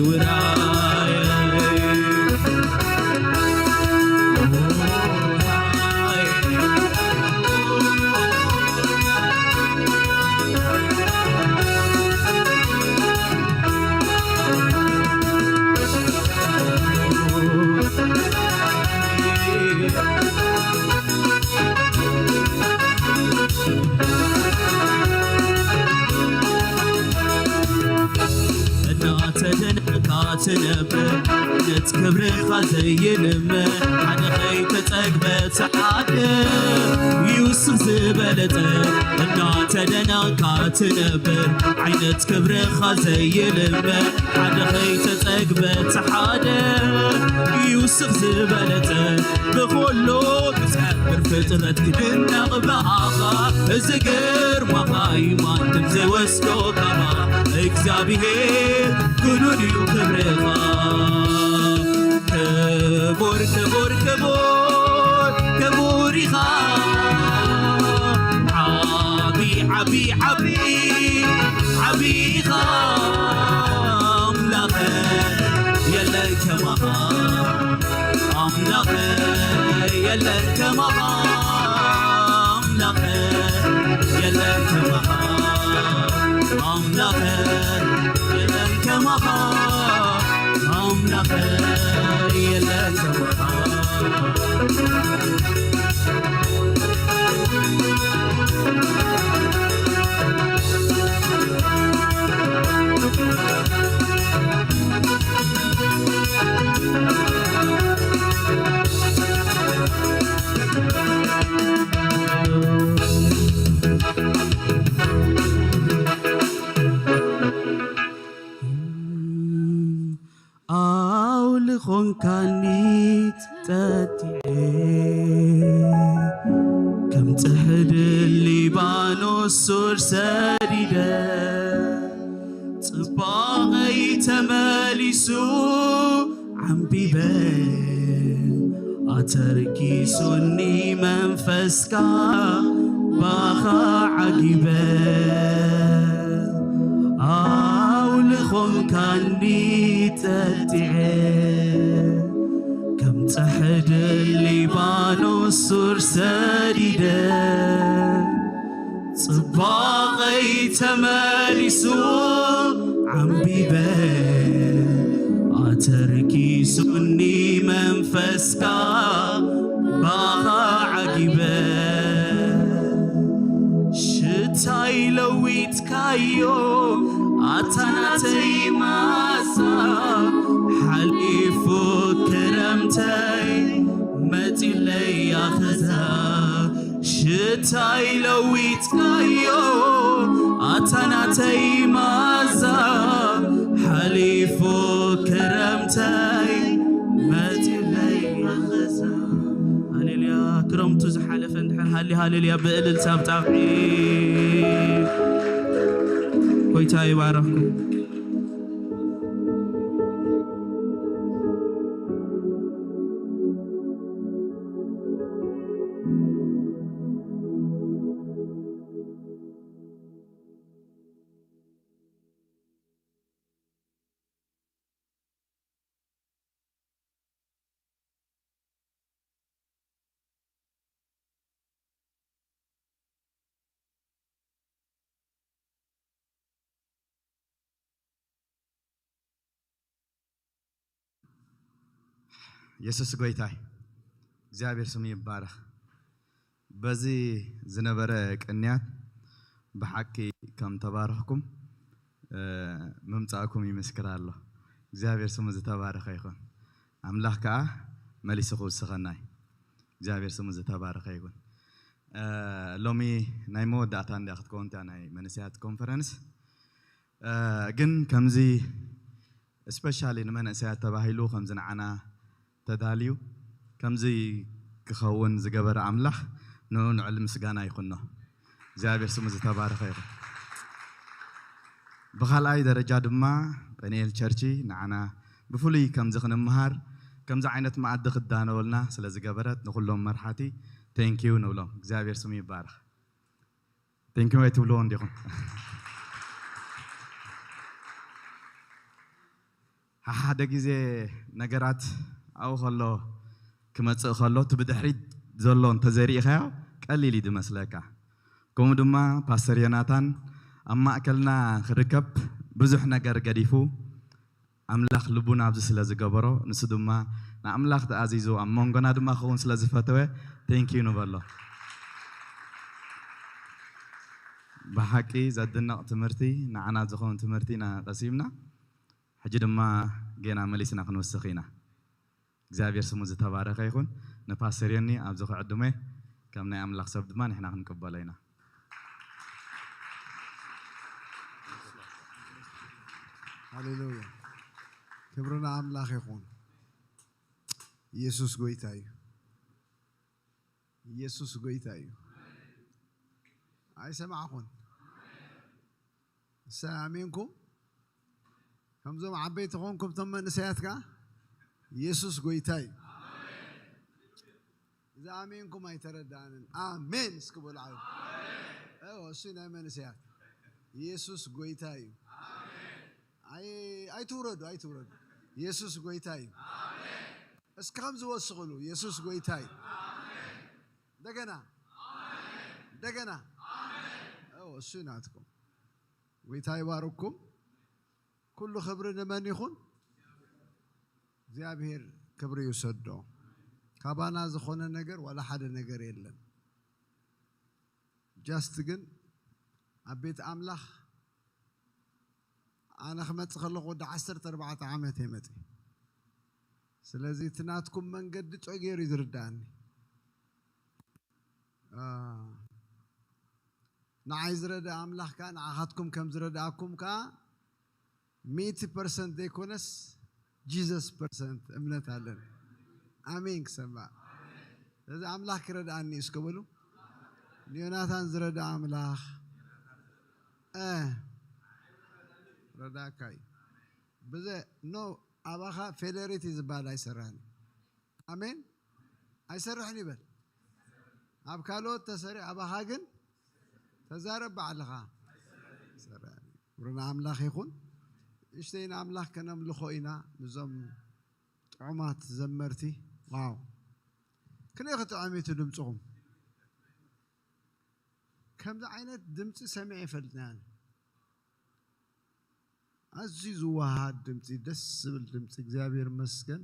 ውራይ። እናተደነቕካ ትነብር፣ ነት ክብርኻ ዘይልመ፣ ሓደ ኸይተጸግበ ጸዓደ ይውስኽ ዝበለጸ። እናተደነቕካ ትነብር፣ ዓይነት ክብርኻ ዘይልመ፣ ሓደ ኸይተጸግበ ጸሓደ ይውስኽ ዝበለጸ። ብኹሉ ብዝነብር ፍጥረት ክድነቕ ብኣኻ፣ እዚ ግርማኻ እዩ ማንም ዘይወስዶ ካባ። እግዚኣብሔር ክኑን እዩ ክብርኻ። ክቡር፣ ክቡር፣ ክቡር፣ ክቡር ኢኻ። ዓቢ፣ ዓቢ፣ ዓቢ፣ ዓቢ ኢኻ ኣምላኸ፣ የለን ከማኻ። ኣምላኸ፣ የለን ከማኻ። ኣምላኸ፣ የለን ከማኻ። ኣምላኸ፣ የለን ከማኻ። ኣምላኸ፣ የለን ከማኻ። ኣውሊ ኾንካኒ ጠጢዐ፣ ከም ጽሕዲ ሊባኖስ ሱር ሰዲደ፣ ጽባቐይ ተመሊሱ ዓምቢበ፣ ኣተርኪሱኒ መንፈስካ ባኻ ዓጊበ። ኣውሊ ኾንካኒ ጠጢዐ፣ ከም ጸሕዲ ሊባኖስ ሱር ሰዲደ፣ ጽባቐይ ተመሊሱ ዓምቢበ፣ ኣተርኪሱኒ መንፈስካ ባኻ ዓጊበ። ሽታይ ለዊጥካዮ ኣታ ናተይ ማዛ፣ ሓሊፉ ክረምተይ መጺለይ ኣኸዛ። ሽታይ ለዊጥካዮ ኣታ ናተይ ማዛ፣ ሓሊፉ ክረምተይ መጺለይ ኣኸዛ። ሃሌሉያ። ክረምቱ ዝሓለፈ እንድሕር ሃሊ ሃሌሉያ ብእልልታ ብጣቕዒ። ጎይታ ይባረኽኩም። የሱስ ጎይታይ እግዚኣብሔር ስሙ ይባረኽ። በዚ ዝነበረ ቅንያት ብሓቂ ከም ተባረኽኩም፣ እ፣ ምምጻእኩም ይምስክር ኣሎ። እግዚኣብሔር ስሙ ዝተባረኸ ይኹን። ኣምላኽ ከኣ መሊሱ ክውስኸና እዩ። እግዚኣብሔር ስሙ ዝተባረኸ ይኹን። እ፣ ሎሚ ናይ መወዳእታ እንድያ ክትከውን እያ ናይ መንእሰያት ኮንፈረንስ። እ፣ ግን ከምዚ እስፔሻሊ ንመንእሰያት ተባሂሉ ከምዚ ንዓና ተዳልዩ ከምዚ ክኸውን ዝገበረ ኣምላኽ ንኡ ንዕል ምስጋና ይኹኖ። እግዚኣብሔር ስሙ ዝተባረኸ ይኹን። ብኻልኣይ ደረጃ ድማ ጴንኤል ቸርቺ ንዓና ብፍሉይ ከምዚ ክንምሃር ከምዚ ዓይነት መኣዲ ክዳነወልና ስለ ዝገበረት ንኹሎም መርሓቲ ቴንኪዩ ንብሎም። እግዚኣብሔር ስሙ ይባረኽ። ቴንኪዩ ኣይትብልዎ እንዲኹም። ሓደ ግዜ ነገራት ኣብኡ ከሎ ክመጽእ ከሎ እቲ ብድሕሪት ዘሎ እንተዘይርኢኻዮ ቀሊል እዩ ዝመስለካ። ከምኡ ድማ ፓስተር ዮናታን ኣብ ማእከልና ክርከብ ብዙሕ ነገር ገዲፉ ኣምላኽ ልቡና ኣብዚ ስለ ዝገበሮ ንሱ ድማ ንኣምላኽ ተኣዚዙ ኣብ መንጎና ድማ ክኸውን ስለ ዝፈተወ ቴንኪዩ ንበሎ። ብሓቂ ዘድንቕ ትምህርቲ ንዓና ዝኸውን ትምህርቲ ኢና ቀሲምና። ሕጂ ድማ ጌና መሊስና ክንውስኽ ኢና። እግዚኣብሔር ስሙ ዝተባረኸ ይኹን። ንፓስተር ዮኒ ኣብዚ ክዕድመ ከም ናይ ኣምላኽ ሰብ ድማ ንሕና ክንቅበሎ ኢና። ሃሌሉያ ክብሪ ንኣምላኽ ይኹን። ኢየሱስ ጎይታ እዩ። ኢየሱስ ጎይታ እዩ። ኣይሰማዕኹን። እሳ ኣሜንኩም። ከምዞም ዓበይቲ ኾንኩም እቶም መንእሰያት ከኣ ኢየሱስ ጎይታ እዩ። እዚ ኣሜንኩም ኣይተረዳእንን። ኣሜን እስኪ በሉ ዓው። እዎ እሱ ናይ መንእሰያት ኢየሱስ ጎይታ እዩ። ኣይ ኣይትውረዱ ኣይትውረዱ። ኢየሱስ ጎይታ እዩ። እስኪ ከም ዝወስኽሉ ኢየሱስ ጎይታ እዩ። እንደገና እንደገና እዎ እሱ ናትኩም። ጎይታ ይባርኩም። ኩሉ ክብሪ ንመን ይኹን? እግዚኣብሔር ክብሪ ይውሰዶ። ካባና ዝኾነ ነገር ዋላ ሓደ ነገር የለን። ጃስት ግን ኣብ ቤት ኣምላኽ ኣነ ክመጽእ ከለኹ ወዲ ዓሰርተ ኣርባዕተ ዓመት እየ መጺእ። ስለዚ እቲ ናትኩም መንገዲ ጨው ገይሩ እዩ ዝርድኣኒ። ንዓይ ዝረድእ ኣምላኽ ከኣ ንዓኻትኩም ከም ዝረድኣኩም ከኣ ሚእቲ ፐርሰንት ዘይኮነስ ጂሰስ ፐርሰንት እምነት ኣለኒ። ኣሜን ክሰማዕ። ስለዚ ኣምላኽ ክረድኣኒ እዩ እስከ በሉ። ንዮናታን ዝረድኣ ኣምላኽ እ ረዳእካ እዩ። ብዘ ኖ ኣባኻ ፌለሪቲ ዝበሃል ኣይሰራህን እዩ። ኣሜን። ኣይሰርሕን ይበል። ኣብ ካልኦት ተሰሪ ኣባኻ ግን ተዛረብ ባዕልኻ። ክብሪ ንኣምላኽ ይኹን። እሽተይ ንኣምላኽ ከነምልኾ ኢና። ንዞም ጥዑማት ዘመርቲ ዋው ክንደይ ክጥዕም እዩ ድምፅኹም። ከምዚ ዓይነት ድምፂ ሰሚዐ ይፈልጥናያን። ኣዝዩ ዝወሃድ ድምፂ፣ ደስ ዝብል ድምፂ። እግዚኣብሔር ይመስገን።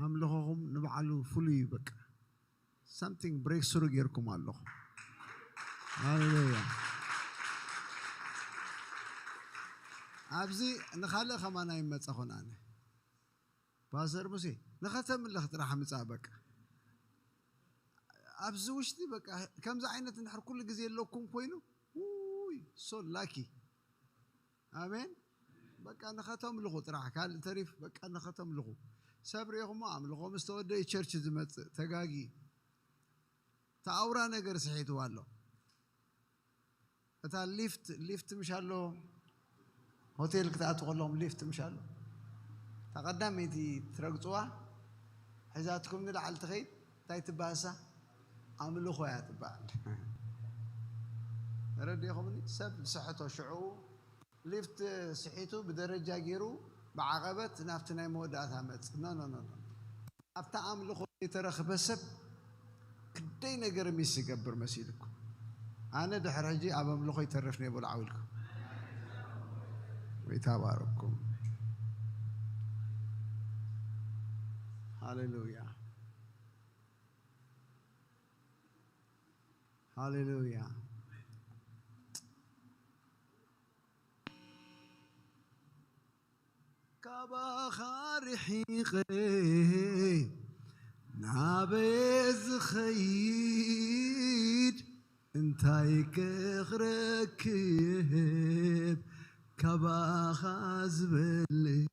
ኣምልኾኹም ንባዕሉ ፍሉይ እዩ። በቃ ሳምቲንግ ብሬክ ስሩ ጌርኩም ኣለኹም። ሃሌሉያ። ኣብዚ ንኻልእ ከማን ኣይመፀኹን ኣነ። ፓስተር ሙሴ ንኸተምልኽ ጥራሕ ምፃእ በቃ። ኣብዚ ውሽጢ በቃ ከምዚ ዓይነት እንድሕር ኩሉ ግዜ ኣለኩም ኮይኑ ውይ ሶ ላኪ ኣሜን። በቃ ንኸተምልኹ ጥራሕ ካልእ ተሪፍ በቃ ንኸተምልኹ ሰብ ሪኢኹሞ ኣምልኾ ምስ ተወደኢ ቸርች ዝመፅእ ተጋጊ ተኣውራ ነገር ስሒትዋ ኣሎ። እታ ሊፍት ሊፍት ምሽ ኣሎ ሆቴል ክትኣቱ ከለኹም ሊፍት ምሽ ኣሎ እታ ቀዳመይቲ ትረግፅዋ ሒዛትኩም ንላዕሊ ትኸይድ እንታይ ትበሃል እሳ ኣምልኾ እያ ትበሃል። ተረዲእኹምኒ ሰብ ዝስሕቶ ሽዑ ሊፍት ስሒቱ ብደረጃ ገይሩ ብዓቐበት ናብቲ ናይ መወዳእታ መፅ ኖ ኖ ኖ ኖ ኣብታ ኣምልኾ ዘይተረኽበ ሰብ ክደይ ነገር ሚስ ይገብር መሲልኩም ኣነ ድሕሪ ሕጂ ኣብ ኣምልኾ ይተርፍ ነ በሉ ዓው ኢልኩም ወይ ተባረኩም ሃሌሉያ ሃሌሉያ ካባኻ ርሒቐ ናበየ ዝኸይድ እንታይ ክረክብ ካባኻ ዝበልጽ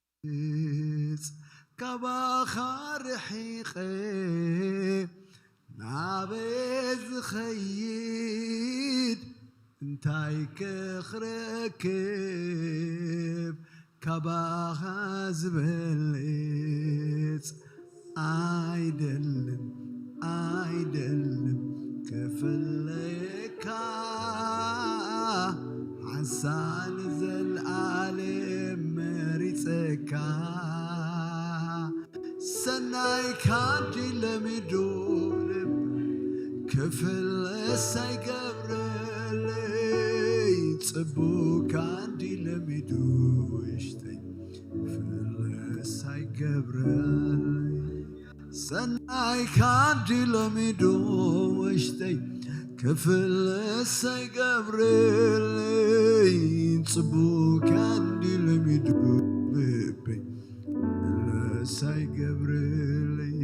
ካባኻ ርሒቐ ናበየ ዝኸይድ እንታይ ክረክብ ካባኻ ዝበልጽ ኣይደልን ኣይደልን ክፍለየካ ሓንሳእ ንዘለኣለም መሪጸካ ሰናይ ካንዲ ለሚዱ ልብ ክፍለስ ኣይገብረለይ፣ ጽቡቅ ካንዲ ለሚዱ ውሽጠይ ክፍለስ ኣይገብረለይ። ሰናይ ካንዲ ለሚዱ ውሽጠይ ክፍለስ ኣይገብረለይ፣ ጽቡቅ ካንዲ ለሚዱ ልበይ ክፍለስ ኣይገብረለይ።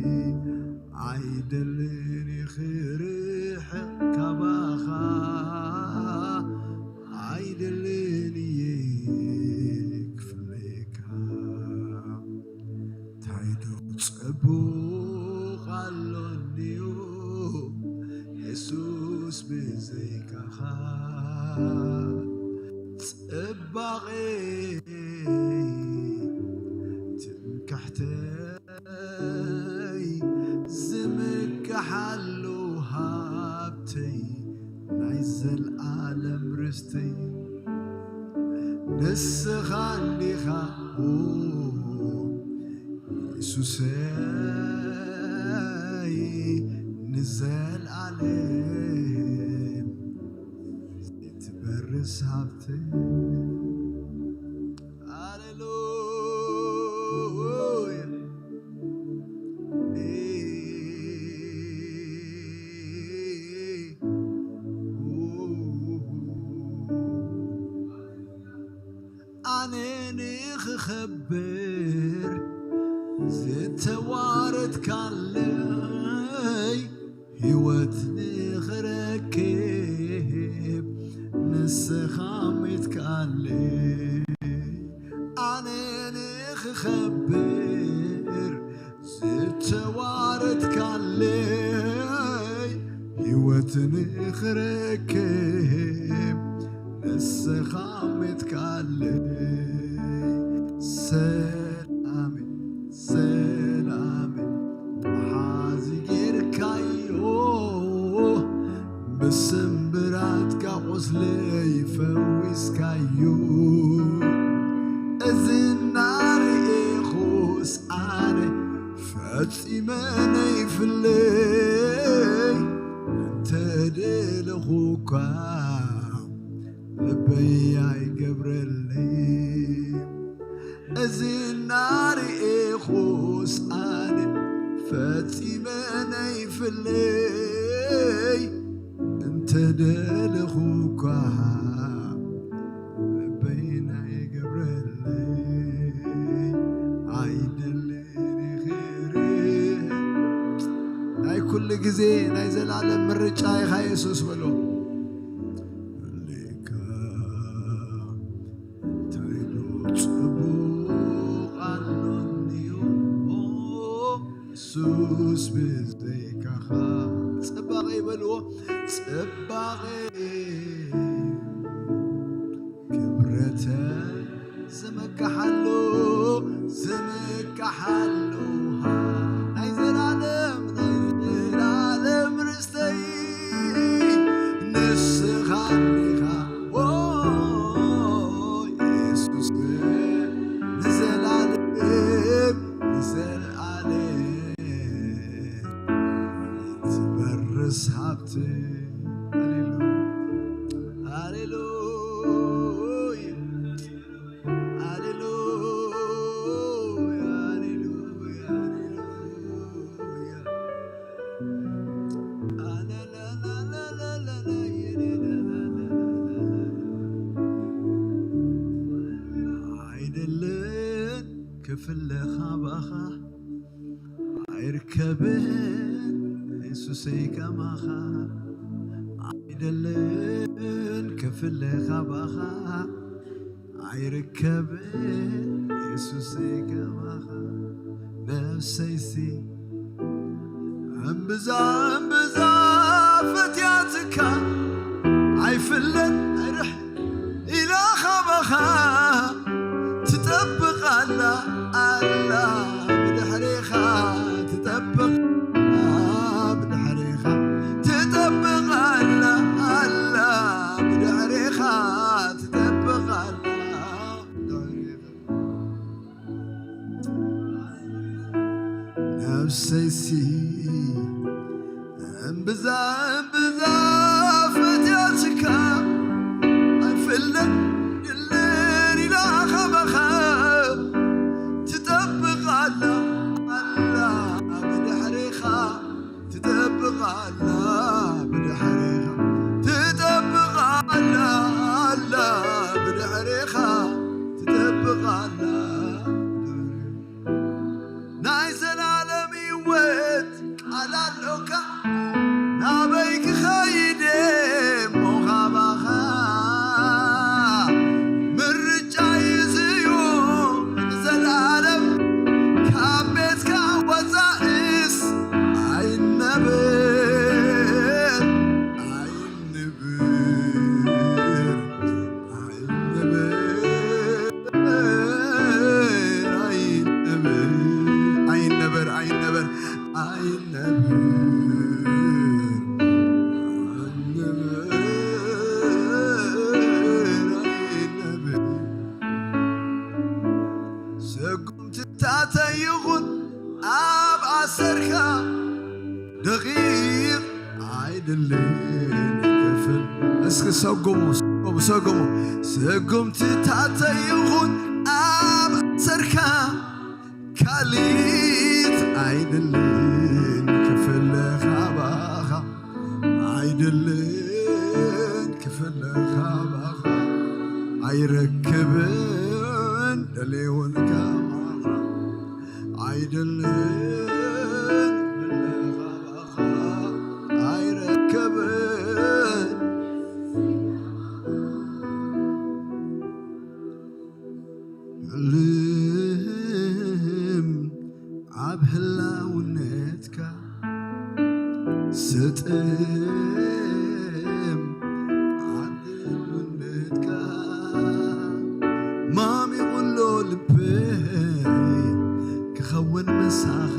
ኣይደልን እየ ክርሕቕ ካባኻ፣ ኣይደልን እየ ክፍለየካ። እንታይ ዶ ጽቡቕ ኣሎኒዩ የሱስ ብዘይካኻ? ጽባቐይ፣ ትምክሕተይ፣ ዝምክሓሉ ሃብተይ፣ ናይ ዘልኣለም ርስትይ ንስኻ እንዲኻ። የሱሰይ፣ ንዘልኣለም ዘይትበርስ ሃብተይ። ሃሌሉያ። ኣነ ንኽኸብር ዝተዋረድካለይ፣ ህይወት ንኽረክብ ንስኻ ሜትካለይ። ኣነ ንኽኸብር ዝተዋረድካለይ፣ ህይወት ንኽረክብ ንስኻ ሜትካለይ። ሰላም፣ ሰላም፣ መሓዚ ጌርካዮ፣ ብስምብራትካ ቁስለይ ፈዊስካዮ። እዚ እናርኤኹስ ኣነ ፈጺመ ነይፍለይ፣ እንተደለኹ እኳ ልበይ ኣይገብረለይ። እዚ እናርኤኹስ ኣነ ፈጺመ ነይፍለይ፣ እንተደለኹ እኳ ልበይ ኣይገብረለይ። ኣይደልን ይኽርህ። ናይ ኩሉ ግዜ ናይ ዘላለም ምርጫ ኢኻ የሱስ በሎ። ልካ እንታይ ዶ ጽቡቕ ኣሎኒዮ የሱስ ብዘይካኻ። ጽባቐ ይበልዎ፣ ጽባቐ ክብረተ ዝምካሓሉ፣ ዝምካሓሉ ናይ ዘላለም፣ ናይ ዘላለም ርስተይ ንስኻ ኢኻ። ኦ የሱስ ንዘላለም፣ ንዘላለም ትበርስ ሃብቲ። ሃሌሉያ፣ ሃሌሉያ፣ ሃሌሉያ፣ ሃሌሉያ፣ ሃሌሉያ። ኣይደልን ክፍለ ካባኻ፣ ኣይርከብን የሱሰይ ከማኻ። ኣይደልን ክፍለ ካባኻ፣ ኣይርከብን የሱሰይ ከማኻ። ነፍሰይሲ እምብዛ እምብዛ ፈትያትካ፣ ኣይፍለን ኣይርሕ ኢላ ካባኻ ትጠብቕ ኣላ፣ ኣላ ብድሕሬኻ ትጠብቕ፣ ብድሕሬኻ ትጠብቕ ኣላ፣ ኣላ ብድሕሬኻ ትጠብቕ ኣላ፣ ብድሕሬኻ። ዘይሲ እምብዛ እምብዛ ፈትያትካ ኣይፍለን ድልን ኢላ ካባኻ ትጠብቕ ኣላ ኣላ ብድሕሪኻ ትጠብቕ ኣላ ብድሕሪኻ ትጠብቕ ኣላ ኣላ ብድሕሪኻ ትጠብቕ ኣላ ናይ ዘላለም ህይወት ቃል ኣሎካ ናበይ ክኸይድ እሞ ካባኻ ምርጫይ እዚ እዩ ንዘላለም ካብ ቤትካ ወፃእስ ኣይነብር ኣይነብር ኣይነብር ኣይነብር ኣይነብር ኣይነብር ሰጉምትታተይ ይኹን ኣብ ኣሰርካ ደቂቕ ኣይድልን ክፍል እስኪ ሰጉሙ ሰጉሙ ሰጉሙ ሰጉምትታተይ ይኹን ኣብ ኣሰርካ ካልኢት ኣይድልን ክፍለ ካባኻ ኣይድልን ክፍለ ካባኻ ኣይረክብን ደልየውን ከማኻ ኣይድልን ክፍለ ካባኻ ኣይረክብን ሕልም ኣብ ህላውነትካ ስጥም ኣብ ህልውነትካ ማሚቑሎ ልበይ ክኸውን ምሳኻ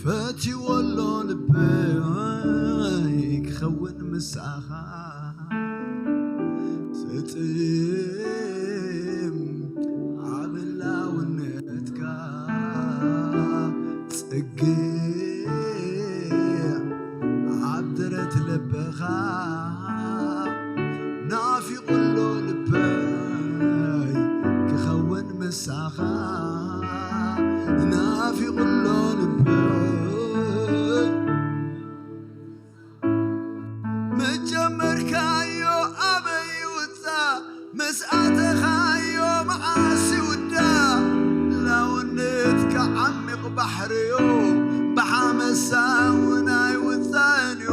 ፈትይዎ ኣሎ ልበይ ክኸውን ምሳኻ ስጥም ኣብ ህላውነትካ ጽግዕ ኣብ ደረት ልብኻ ናፊቑሎ ልበይ ክኸውን ምሳኻ ናፊቑሎ ልበይ መጀመርካዮ ኣበይ ውፃ ምስ ኣተኻዮ መዓስ ይውዳ ላውነትካ ዓሚቕ ባሕርዮ ብሓመሳ እውን ኣይውፃእንዮ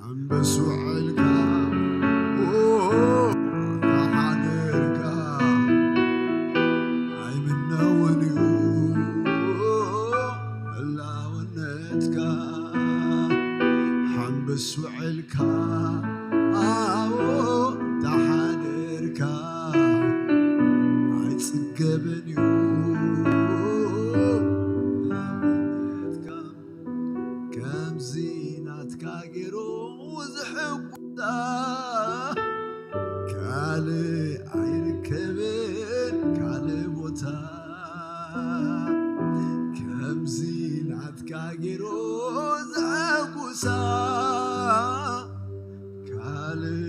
ኣንበስ ውዕልካ ተሓደርካ ኣይምነውን እዩ ህላውነትካ ሓንበስ ውዕልካ ኣዎ ተሓደርካ ኣይጽገብን እዩ ከምዚ ናትካ ገይሩ ዝሕጉሳ ካልእ ኣይርከብን ካልእ ቦታ ከምዚ ናትካ ገይሩ ዘሐጉሳ ካልእ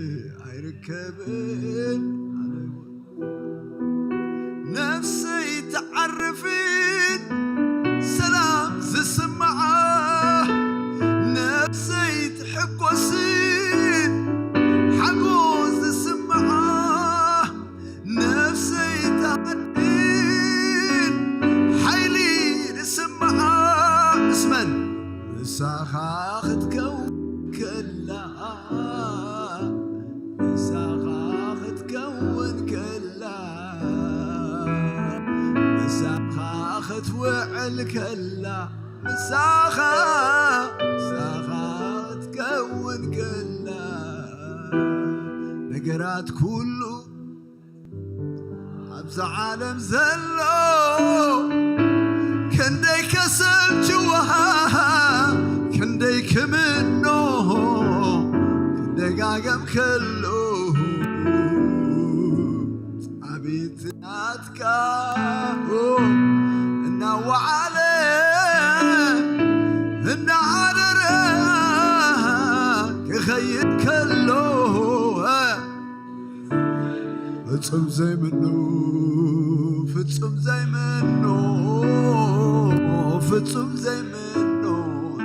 ኣይርከብን ካልእ ቦታ ነፍሰይ ትዓርፍን ሰላም ዝስምዓ ነፍሰይ ትሕጎስን ሓጎስ ዝስምዓ ነፍሰይ ትሃድን ሓይሊ ዝስምዓ ምስ መን ምሳኻ ክትከውን ከላ ምሳኻ ክትከውን ከላ ምሳኻ ክትውዕል ከላ ምሳኻ ምሳኻ ክትከውን ከላ ነገራት ኩሉ ኣብዛ ዓለም ዘሎ ክንደይ ከሰልችዋ ክንደይ ክምኖ ክደጋገም ከሎ ኣቤት ናትካ ይከሎ ፍጹም ዘይምኖ ፍጹም ዘይምኖ ፍጹም ዘይምኖ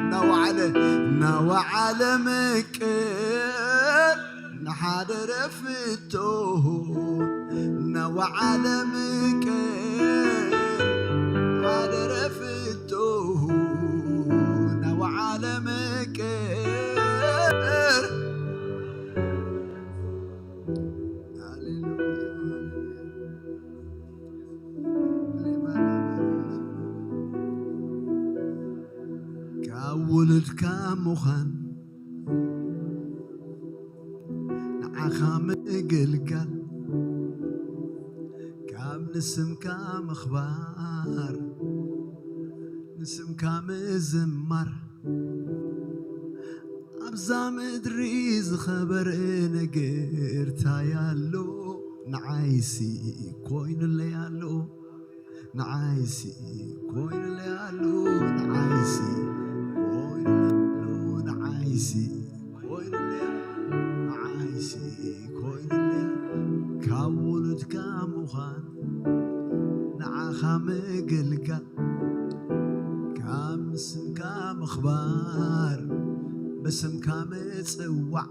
እናወዓለ እናወዓለ ምቅር እናሓደረ ፍቶ እናወዓለ ምቅር ሓደረ ፍቶ እናወዓለ ምቅር ካብ ውሉድካ ምዃን ንዓኻ ምግልጋል ካብ ንስምካ ምኽባር ንስምካ ምዝማር ኣብዛ ምድሪ ዝኸበረ ነገር ታይ ኣሎ ንዓይሲ ኮይኑለይ ኣሎ ንዓይሲ ኮይኑለይ ኣሎ ንዓይሲ ኮይኑለይ ኣሎ ንዓይሲ ኮይኑለይ ኣሎ ንዓይሲ ኮይኑለይ ኣሎ ካብ ውሉድካ ምዃን ንዓኻ ምግልጋል ካብ ስምካ ምኽባር ብስምካ ምጽዋዕ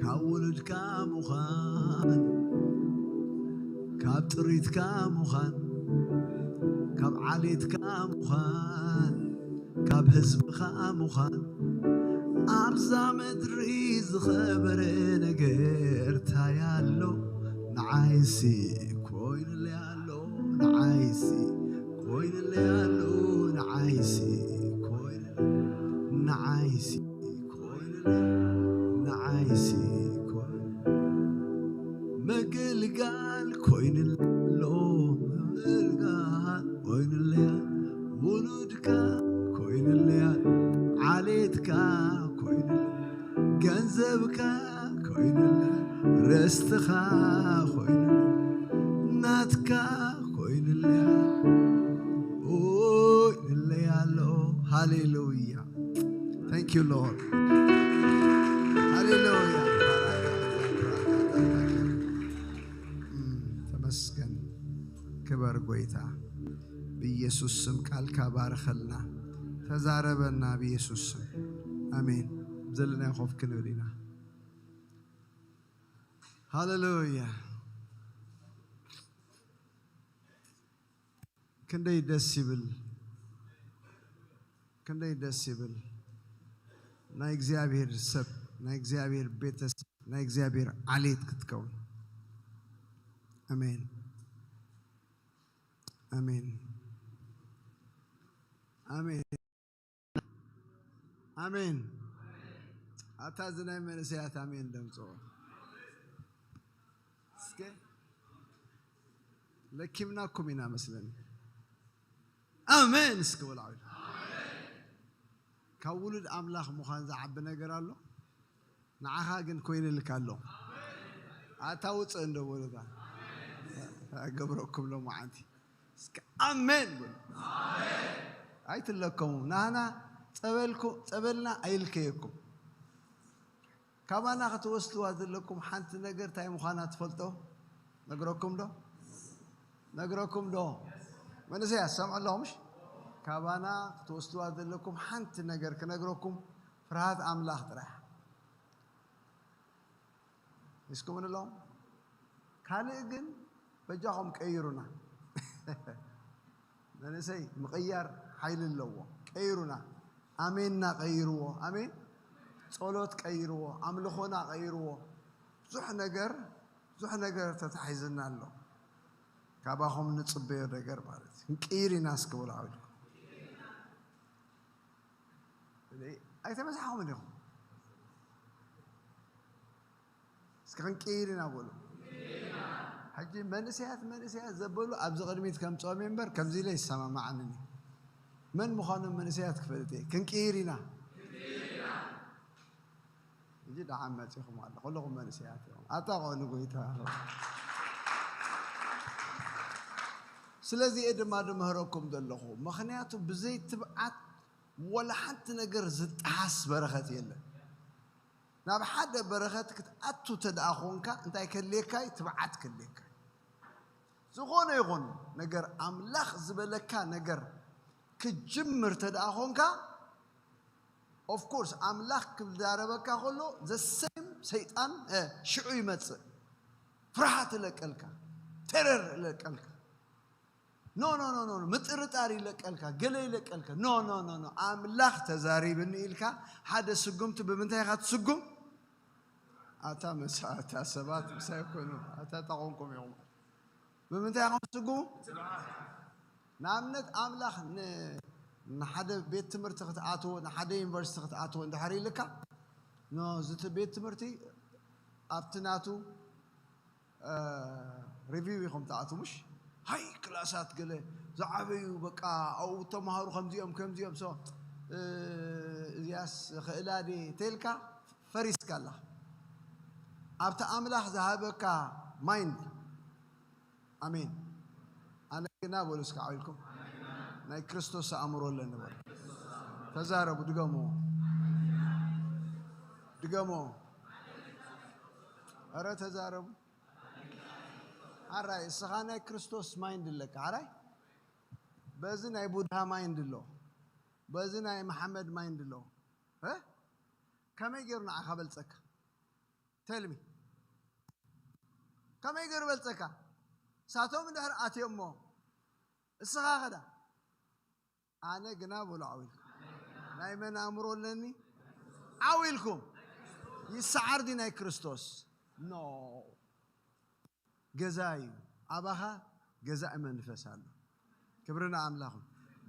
ካብ ውሉድካ ምዃን ካብ ጥሪትካ ምዃን ካብ ዓሌትካ ምዃን ካብ ህዝብኻ ምዃን ኣብዛ ምድሪ ዝኸበረ ነገር ታይ ኣሎ ንዓይሲ ኮይኑለይ ኣሎ ንዓይሲ ኮይኑለይ ኣሎ ንዓይሲ ኮይኑለይ ንዓይሲ ኮይኑለይ ንዓይሲ ኮይኑ ምግልጋል ኮይኑለይ ኣሎ ምግልጋል ኮይኑለይ ውሉድካ ኮይኑለይ ዓሌትካ ኮይኑለይ ገንዘብካ ኮይኑለይ ርስትኻ ኮይኑለይ ናትካ ኮይኑለይ ኮይኑለይ ኣሎ ሃሌሉያ Thank you Lord ሃሌሉያ ተመስገን ክበር ጎይታ ብኢየሱስ ስም ቃልካ ባርኸልና ተዛረበና ብኢየሱስ ስም ኣሜን ዘለናዮ ኮፍ ክንብል ኢና ሃሌሉያ ክንደይ ደስ ይብል ክንደይ ደስ ይብል ናይ እግዚኣብሔር ሰብ ናይ እግዚኣብሔር ቤተሰብ ናይ እግዚኣብሔር ዓሌት ክትከውን ኣሜን ኣሜን ኣሜን ኣሜን ኣታ እዚ ናይ መንእሰያት ኣሜን ደምፅኦ እስከ ለኪምናኩም ኢና መስለኒ ኣሜን እስከ ወላዑ ካብ ውሉድ ኣምላኽ ምዃን ዝዓቢ ነገር ኣሎ ንዓኻ ግን ኮይንልካ ኣሎ ኣታ ውፅእ እንዶ በሉታ ገብረኩም ሎማዓንቲ እስከ ኣሜን በሉ ኣይትለከሙ ናህና ጸበልና ኣይልከየኩም ካባና ክትወስድዋ ዘለኩም ሓንቲ ነገር እንታይ ምዃና ትፈልጦ ነግረኩም ዶ ነግረኩም ዶ መንእሰያት ሰምዑ ኣለኹምሽ ካባና ክትወስድዋ ዘለኩም ሓንቲ ነገር ክነግረኩም ፍርሃት ኣምላኽ ጥራሕ ሒዝኩምን ኣለኹም ካልእ ግን በጃኹም ቀይሩና መንእሰይ ምቕያር ሓይሊ ኣለዎ ቀይሩና ኣሜንና ቀይርዎ ኣሜን ጸሎት ቀይርዎ ኣምልኾና ቀይርዎ ብዙሕ ነገር ብዙሕ ነገር ተታሒዝና ኣሎ ካባኹም ንጽበዮ ነገር ማለት ክንቅይር ኢና እስክብል ዓውድኩም ኣይተመሳሕኹምን ኢኹም እስኪ ክንቅይር ኢና በሉ ሕጂ መንእሰያት መንእሰያት ዘበሉ ኣብዚ ቅድሚት ከምፅኦም እምበር ከምዚ ኢለ ይሰማማዓንን እዩ መን ምዃኖም መንእሰያት ክፈልጥ እየ ክንቅይር ኢና እንጂ ደሓን መፂኹም ኣሎ ኩልኹም መንእሰያት ኢኹም ኣጣቕዑ ንጎይታ ስለዚ እየ ድማ ድምህረኩም ዘለኹ ምኽንያቱ ብዘይ ትብዓት ወላ ሓንቲ ነገር ዝጠሓስ በረኸት የለን። ናብ ሓደ በረኸት ክትኣቱ ተደኣ ኾንካ እንታይ ከድልየካ እዩ? ትብዓት ከድልየካ እዩ። ዝኾነ ይኹን ነገር ኣምላኽ ዝበለካ ነገር ክትጅምር ተደኣ ኾንካ፣ of course ኣምላኽ ክዛረበካ ከሎ the same ሰይጣን ሽዑ ይመጽእ። ፍርሃት ይለቀልካ፣ ቴረር ይለቀልካ። No no no no ምጥርጣር ይለቀልካ፣ ገለ ይለቀልካ። No no no no ኣምላኽ ተዛሪብኒ ኢልካ ሓደ ስጉምቲ ብምንታይ ኢኻ ትስጉም? ኣታ መሳእታ ሰባት ምሳይ ኮኑ ኣታ ጠቆምኩም ኢኹም። ብምንታይ ኢኹም ትስጉሙ? ንኣብነት ኣምላኽ ንሓደ ቤት ትምህርቲ ክትኣትዎ፣ ንሓደ ዩኒቨርሲቲ ክትኣትዎ እንድሕር ኢልካ፣ ኖ፣ እዚ ቤት ትምህርቲ ኣብቲ ናቱ ሪቪው ኢኹም ትኣትዉ፣ ምሽ? ሃይ ክላሳት ገለ ዝዓበዩ፣ በቃ ኣብኡ ተምሃሩ ከምዚኦም ከምዚኦም። ሶ እዚያስ ክእላ ደ ተልካ ፈሪስካ ኣለኻ። ኣብቲ ኣምላኽ ዝሃበካ ማይንድ። ኣሜን። ኣነ ግና በሉ እስከ ዓው ኢልኩም፣ ናይ ክርስቶስ ኣእምሮ ኣለኒ በሉ። ተዛረቡ፣ ድገምዎ፣ ድገምዎ። ኧረ ተዛረቡ። ኣራይ እስኻ ናይ ክርስቶስ ማይንድ ኣለካ። ኣራይ በዚ ናይ ቡድሃ ማይንድ ኣሎ፣ በዚ ናይ መሓመድ ማይንድ ኣሎ። እ? ከመይ ገይሩ ንዓኻ በልጸካ? ተልሚ ከመይ ገይሩ በልጸካ? ሳቶም እንድሕር ኣትዮሞ እስኻ ኸዳ? ኣነ ግና በሉ ዓው ኢልኩም። ናይ መን ኣእምሮ ኣለኒ? ዓው ኢልኩም። ይሰዓር ድዩ ናይ ክርስቶስ? ኖ። ገዛ እዩ። ኣባኻ ገዛኢ መንፈስ ኣሎ። ክብሪ ንኣምላኽ።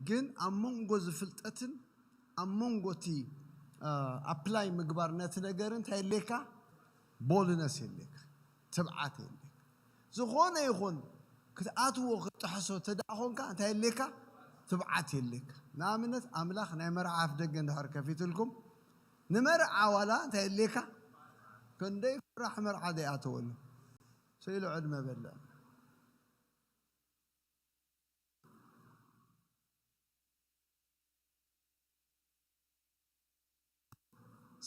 ግን ኣብ መንጎ ዝፍልጠትን ኣብ መንጎ እቲ ኣፕላይ ምግባር ነቲ ነገር እንታይ የድልየካ? ቦልነስ የድልየካ፣ ትብዓት የድልየካ። ዝኾነ ይኹን ክትኣትዎ ክትጥሕሶ ተደኣ ኾንካ እንታይ የድልየካ? ትብዓት የድልየካ። ንኣብነት ኣምላኽ ናይ መርዓ ኣፍ ደገ እንድሕር ከፊትልኩም ንመርዓ ዋላ እንታይ የድልየካ? ክንደይ ፍራሕ መርዓ ዘይኣተወሉ ስኢሉ ዕድመ በልዕ።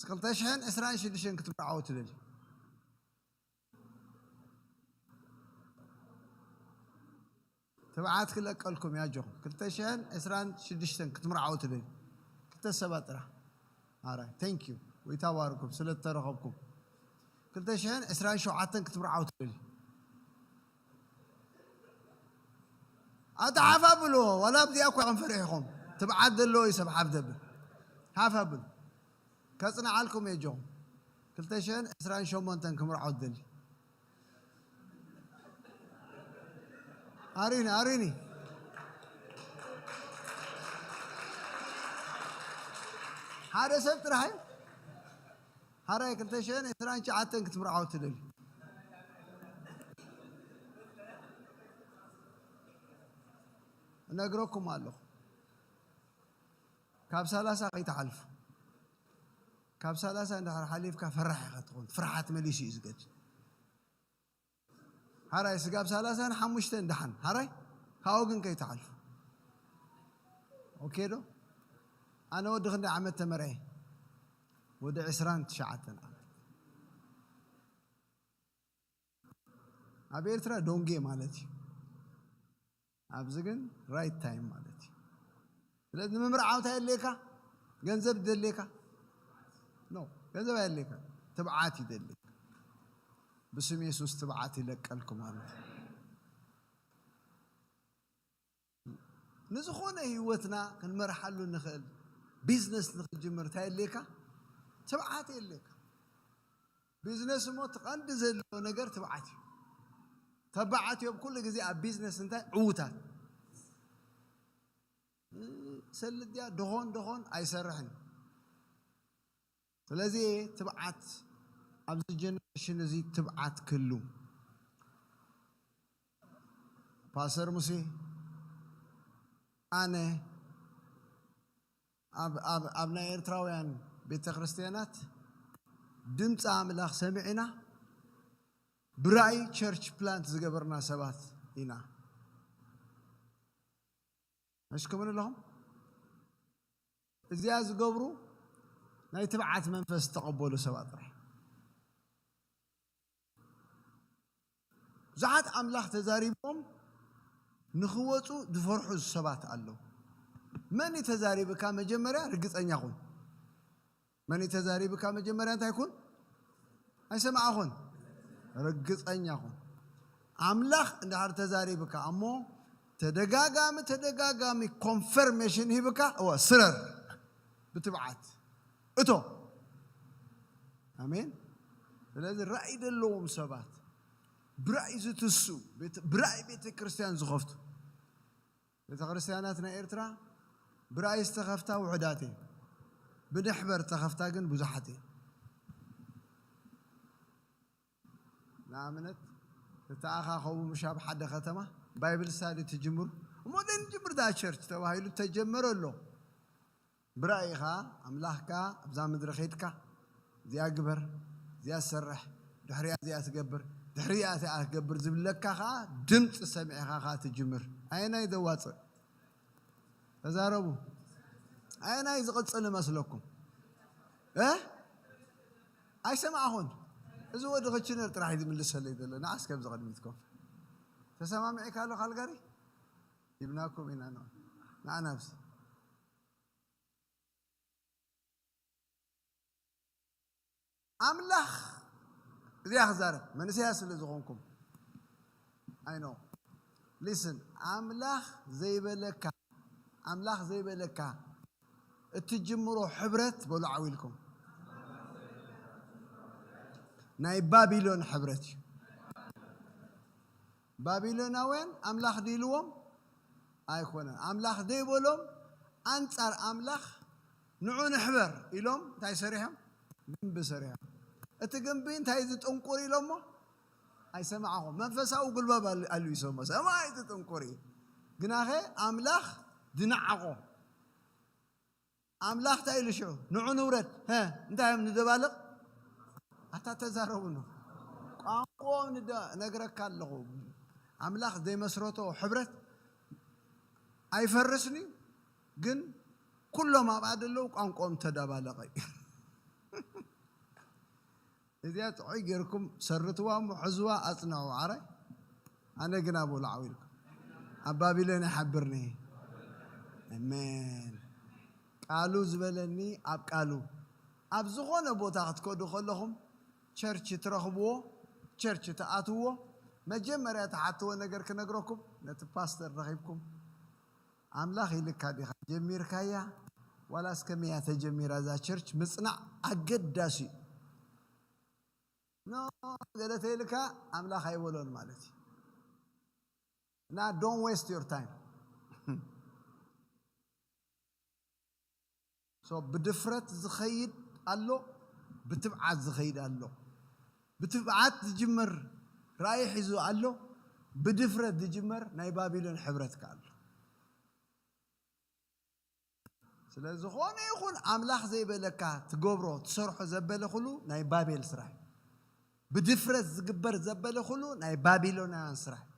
ክልተ ሽሕን ዕስራን ሽዱሽተን ክትምርዓው ትደሊ? ትብዓት ክለቀልኩም ያጆኹም። ክልተ ሽሕን ዕስራን ሽዱሽተን ክትምርዓው ትደሊ? ክልተ ሰባት ጥራሕ። ኣራይ፣ ቴንክ ዩ። ወይ ታባርኩም ስለ እተረኸብኩም። ክልተ ሽሕን ዕስራን ሸውዓተን ክትምርዓው ትደሊ? ኣታ ሓፍ ኣብልዎ፣ ዋላ ኣብዚኣ እኳ ኢኹም ፈሪሕኹም። ትብዓት ዘለዎ እዩ ሰብ ሓፍ ዘብል። ሓፍ ኣብሉ። ከጽንዓልኩም እየ ኣጆኹም። ክልተ ሽሕን ዕስራን ሸሞንተን ክምርዓው ትደሊ? ኣሪኒ፣ ኣሪኒ። ሓደ ሰብ ጥራሕ እዩ። ሓራይ ክልተ ሽሕን ዕስራን ትሽዓተን ክትምርዓው ትደሊ? እነግረኩም ኣለኹ። ካብ ሰላሳ ከይትሓልፉ። ካብ ሰላሳ እንድሕር ሓሊፍካ ፈራሕ ኢኻ ትኸውን። ፍርሓት መሊሱ እዩ ዝገድል። ሓራይ ስጋብ ሰላሳን ሓሙሽተን ደሓን። ሓራይ ካብኡ ግን ከይትሓልፉ። ኦኬ ዶ? ኣነ ወዲ ክንደይ ዓመት ተመርዐ? ወዲ ዕስራን ትሽዓተን ዓመት። ኣብ ኤርትራ ዶንጌ ማለት እዩ። ኣብዚ ግን ራይት ታይም ማለት እዩ። ስለዚ ንምምርዓው እንታይ የድልየካ? ገንዘብ ይደልየካ? ኖ፣ ገንዘብ ኣየድልየካ። ትብዓት ይደልየካ። ብስም የሱስ ትብዓት ይለቀልኩም ኣሎ። ንዝኾነ ህይወትና ክንመርሓሉ ንኽእል ቢዝነስ ንኽንጅምር እንታይ የድልየካ? ትብዓት የድልየካ። ቢዝነስ እሞ እቲ ቀንዲ ዘለዎ ነገር ትብዓት እዩ። ተባዓት እዮም ኩሉ ግዜ ኣብ ቢዝነስ እንታይ ዕዉታት። ሰልድያ ደኾን ደኾን ኣይሰርሕን። ስለዚ ትብዓት ኣብዚ ጀነሬሽን እዚ ትብዓት ክሉ። ፓስተር ሙሴ፣ ኣነ ኣብ፣ ኣብ፣ ኣብ ናይ ኤርትራውያን ቤተ ክርስቲያናት ድምፂ ኣምላኽ ሰሚዕና ብራእይ ቸርች ፕላንት ዝገበርና ሰባት ኢና። መሽኩምን ኣለኹም? እዚኣ ዝገብሩ ናይ ትብዓት መንፈስ ዝተቐበሉ ሰባት ጥራሕ። ብዙሓት ኣምላኽ ተዛሪቦም ንኽወፁ ዝፈርሑ ሰባት ኣለዉ። መን እዩ ተዛሪብካ? መጀመርያ ርግፀኛ ኩን። መን እዩ ተዛሪብካ? መጀመርያ እንታይ ኩን? ኣይሰማዕኹን። ርግፀኛ ኩን። ኣምላኽ እንድሕር ተዛሪብካ እሞ ተደጋጋሚ ተደጋጋሚ ኮንፈርሜሽን ሂብካ፣ እወ፣ ስረር፣ ብትብዓት እቶ። ኣሜን። ስለዚ ራእይ ዘለዎም ሰባት፣ ብራእይ ዝትሱ፣ ቤተ- ብራእይ ቤተ ክርስቲያን ዝኸፍቱ። ቤተ ክርስቲያናት ናይ ኤርትራ ብራእይ ዝተኸፍታ ውሑዳት እየን። ብድሕበር ዝተኸፍታ ግን ብዙሓት እየን። ንኣብነት፣ ተተኣኻኸቡ ምሽ ኣብ ሓደ ከተማ ባይብል ስታዲ ትጅምሩ። እሞ ደንጅምር ዳ ቸርች ተባሂሉ ተጀመረ ኣሎ። ብራእይኻ ኣምላኽካ ኣብዛ ምድሪ ኸይድካ እዚኣ ግበር፣ እዚኣ ትሰርሕ፣ ድሕሪኣ እዚኣ ትገብር፣ ድሕሪኣ እዚኣ ትገብር ዝብለካ ኸዓ ድምፂ ሰሚዕኻ ኸዓ ትጅምር። ኣየናይ ዘዋፅእ? ተዛረቡ። ኣየናይ ዝቕፅል እመስለኩም? እ? ኣይሰማዕኹን። እዚ ወዲ ክችነር ጥራሕ እዩ ዝምልሰለይ ዘሎ። ንዓስ ከምዚ ቅድሚት ኮፍ። ተሰማሚዕካ ኣሎ ካልጋሪ? ሂብናኩም ኢና። ንዓ ናብዚ። ኣምላኽ እዚኣ ክዛረብ መንእሰያት ስለ ዝኾንኩም። I know. Listen, ኣምላኽ ዘይበለካ፣ ኣምላኽ ዘይበለካ እትጅምሮ ሕብረት በሉ ዓው ኢልኩም። ናይ ባቢሎን ሕብረት እዩ። ባቢሎናውያን ኣምላኽ ድኢልዎም ኣይኮነን። ኣምላኽ ደይበሎም ኣንጻር ኣምላኽ ንዑ ንሕበር ኢሎም እንታይ ሰሪሖም? ግንቢ ሰሪሖም። እቲ ግንቢ እንታይ ዝጥንቁር ኢሎሞ? ኣይሰማዕኹም። መንፈሳዊ ጉልባብ ኣል- ኣልቢሶሞ። ሰማይ ዝጥንቁር እዩ። ግናኸ ኣምላኽ ድነዓቖ። ኣምላኽ እንታይ ኢሉ ሽዑ? ንዑ ንውረድ። ሀ፣ እንታይ እዮም ንደባልቕ? ኣታ ተዛረቡ ነው። ቋንቋኦም ንደ- ነግረካ ኣለኹ። ኣምላኽ ዘይመስረቶ ሕብረት ኣይፈርስን እዩ፣ ግን ኩሎም ኣብኣ ዘለዉ ቋንቋኦም ተደባለቐ እዩ። እዚኣ ጥዑይ ጌርኩም ሰርትዋ እሞ ሕዝዋ ኣጽንዑ። ዓራይ ኣነ ግና በሉ ዓው ኢልኩም ኣብ ባቢሎን ይሓብርኒ። ኣሜን። ቃሉ ዝበለኒ ኣብ ቃሉ ኣብ ዝኾነ ቦታ ክትከዱ ከለኹም ቸርች ትረኽብዎ፣ ቸርች ትኣትዎ፣ መጀመርያ ትሓትዎ ነገር ክነግረኩም ነቲ ፓስተር ረኺብኩም ኣምላኽ ኢልካ ዲኻ ጀሚርካያ ዋላስ ከመያ ተጀሚራ እዛ ቸርች ምጽናዕ ኣገዳሲ እዩ። ኖ ገለ ተይልካ ኣምላኽ ኣይበሎን ማለት እዩ። እና don't waste your time. So ብድፍረት ዝኸይድ ኣሎ፣ ብትብዓት ዝኸይድ ኣሎ። ብትብዓት ዝጅምር ራእይ ሒዙ ኣሎ፣ ብድፍረት ዝጅመር ናይ ባቢሎን ሕብረት ከኣ ኣሎ። ስለ ዝኾነ ይኹን ኣምላኽ ዘይበለካ ትገብሮ ትሰርሖ ዘበለ ኩሉ ናይ ባቤል ስራሕ እዩ። ብድፍረት ዝግበር ዘበለ ኩሉ ናይ ባቢሎናውያን ስራሕ እዩ።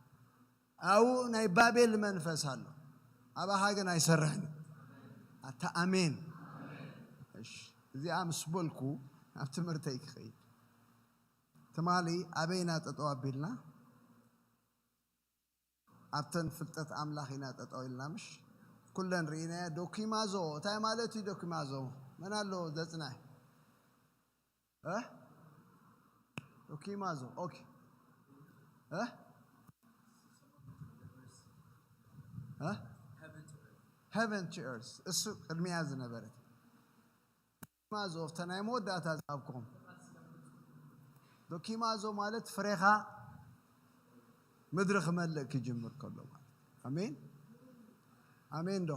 ኣብኡ ናይ ባቤል መንፈስ ኣሎ፣ ኣባኻ ግን ኣይሰርሕን እዩ። ኣታ ኣሜን። እሺ፣ እዚኣ ምስ በልኩ ናብ ትምህርተይ ክኸይድ። ትማሊ ኣበይና ጠጠው ኣቢልና? ኣብተን ፍልጠት ኣምላኽ ኢና ጠጠው ኢልና። ምሽ ኩለን ርኢናዮ። ዶኪማዞ እንታይ ማለት እዩ? ዶኪማዞ መን ኣሎ ዘጽንዕ? እ? ዶኪማዞ ኦኬ። እ? እ? Heaven to earth እሱ ቅድሚያ ዝነበረት። ዶኪማዞ ኣብታ ናይ መወዳእታ ዝሃብኩም። ዶኪማዞ ማለት ፍሬኻ ምድሪ ክመልእ ክጅምር ከሎ ማለት። ኣሜን፣ ኣሜን ዶ?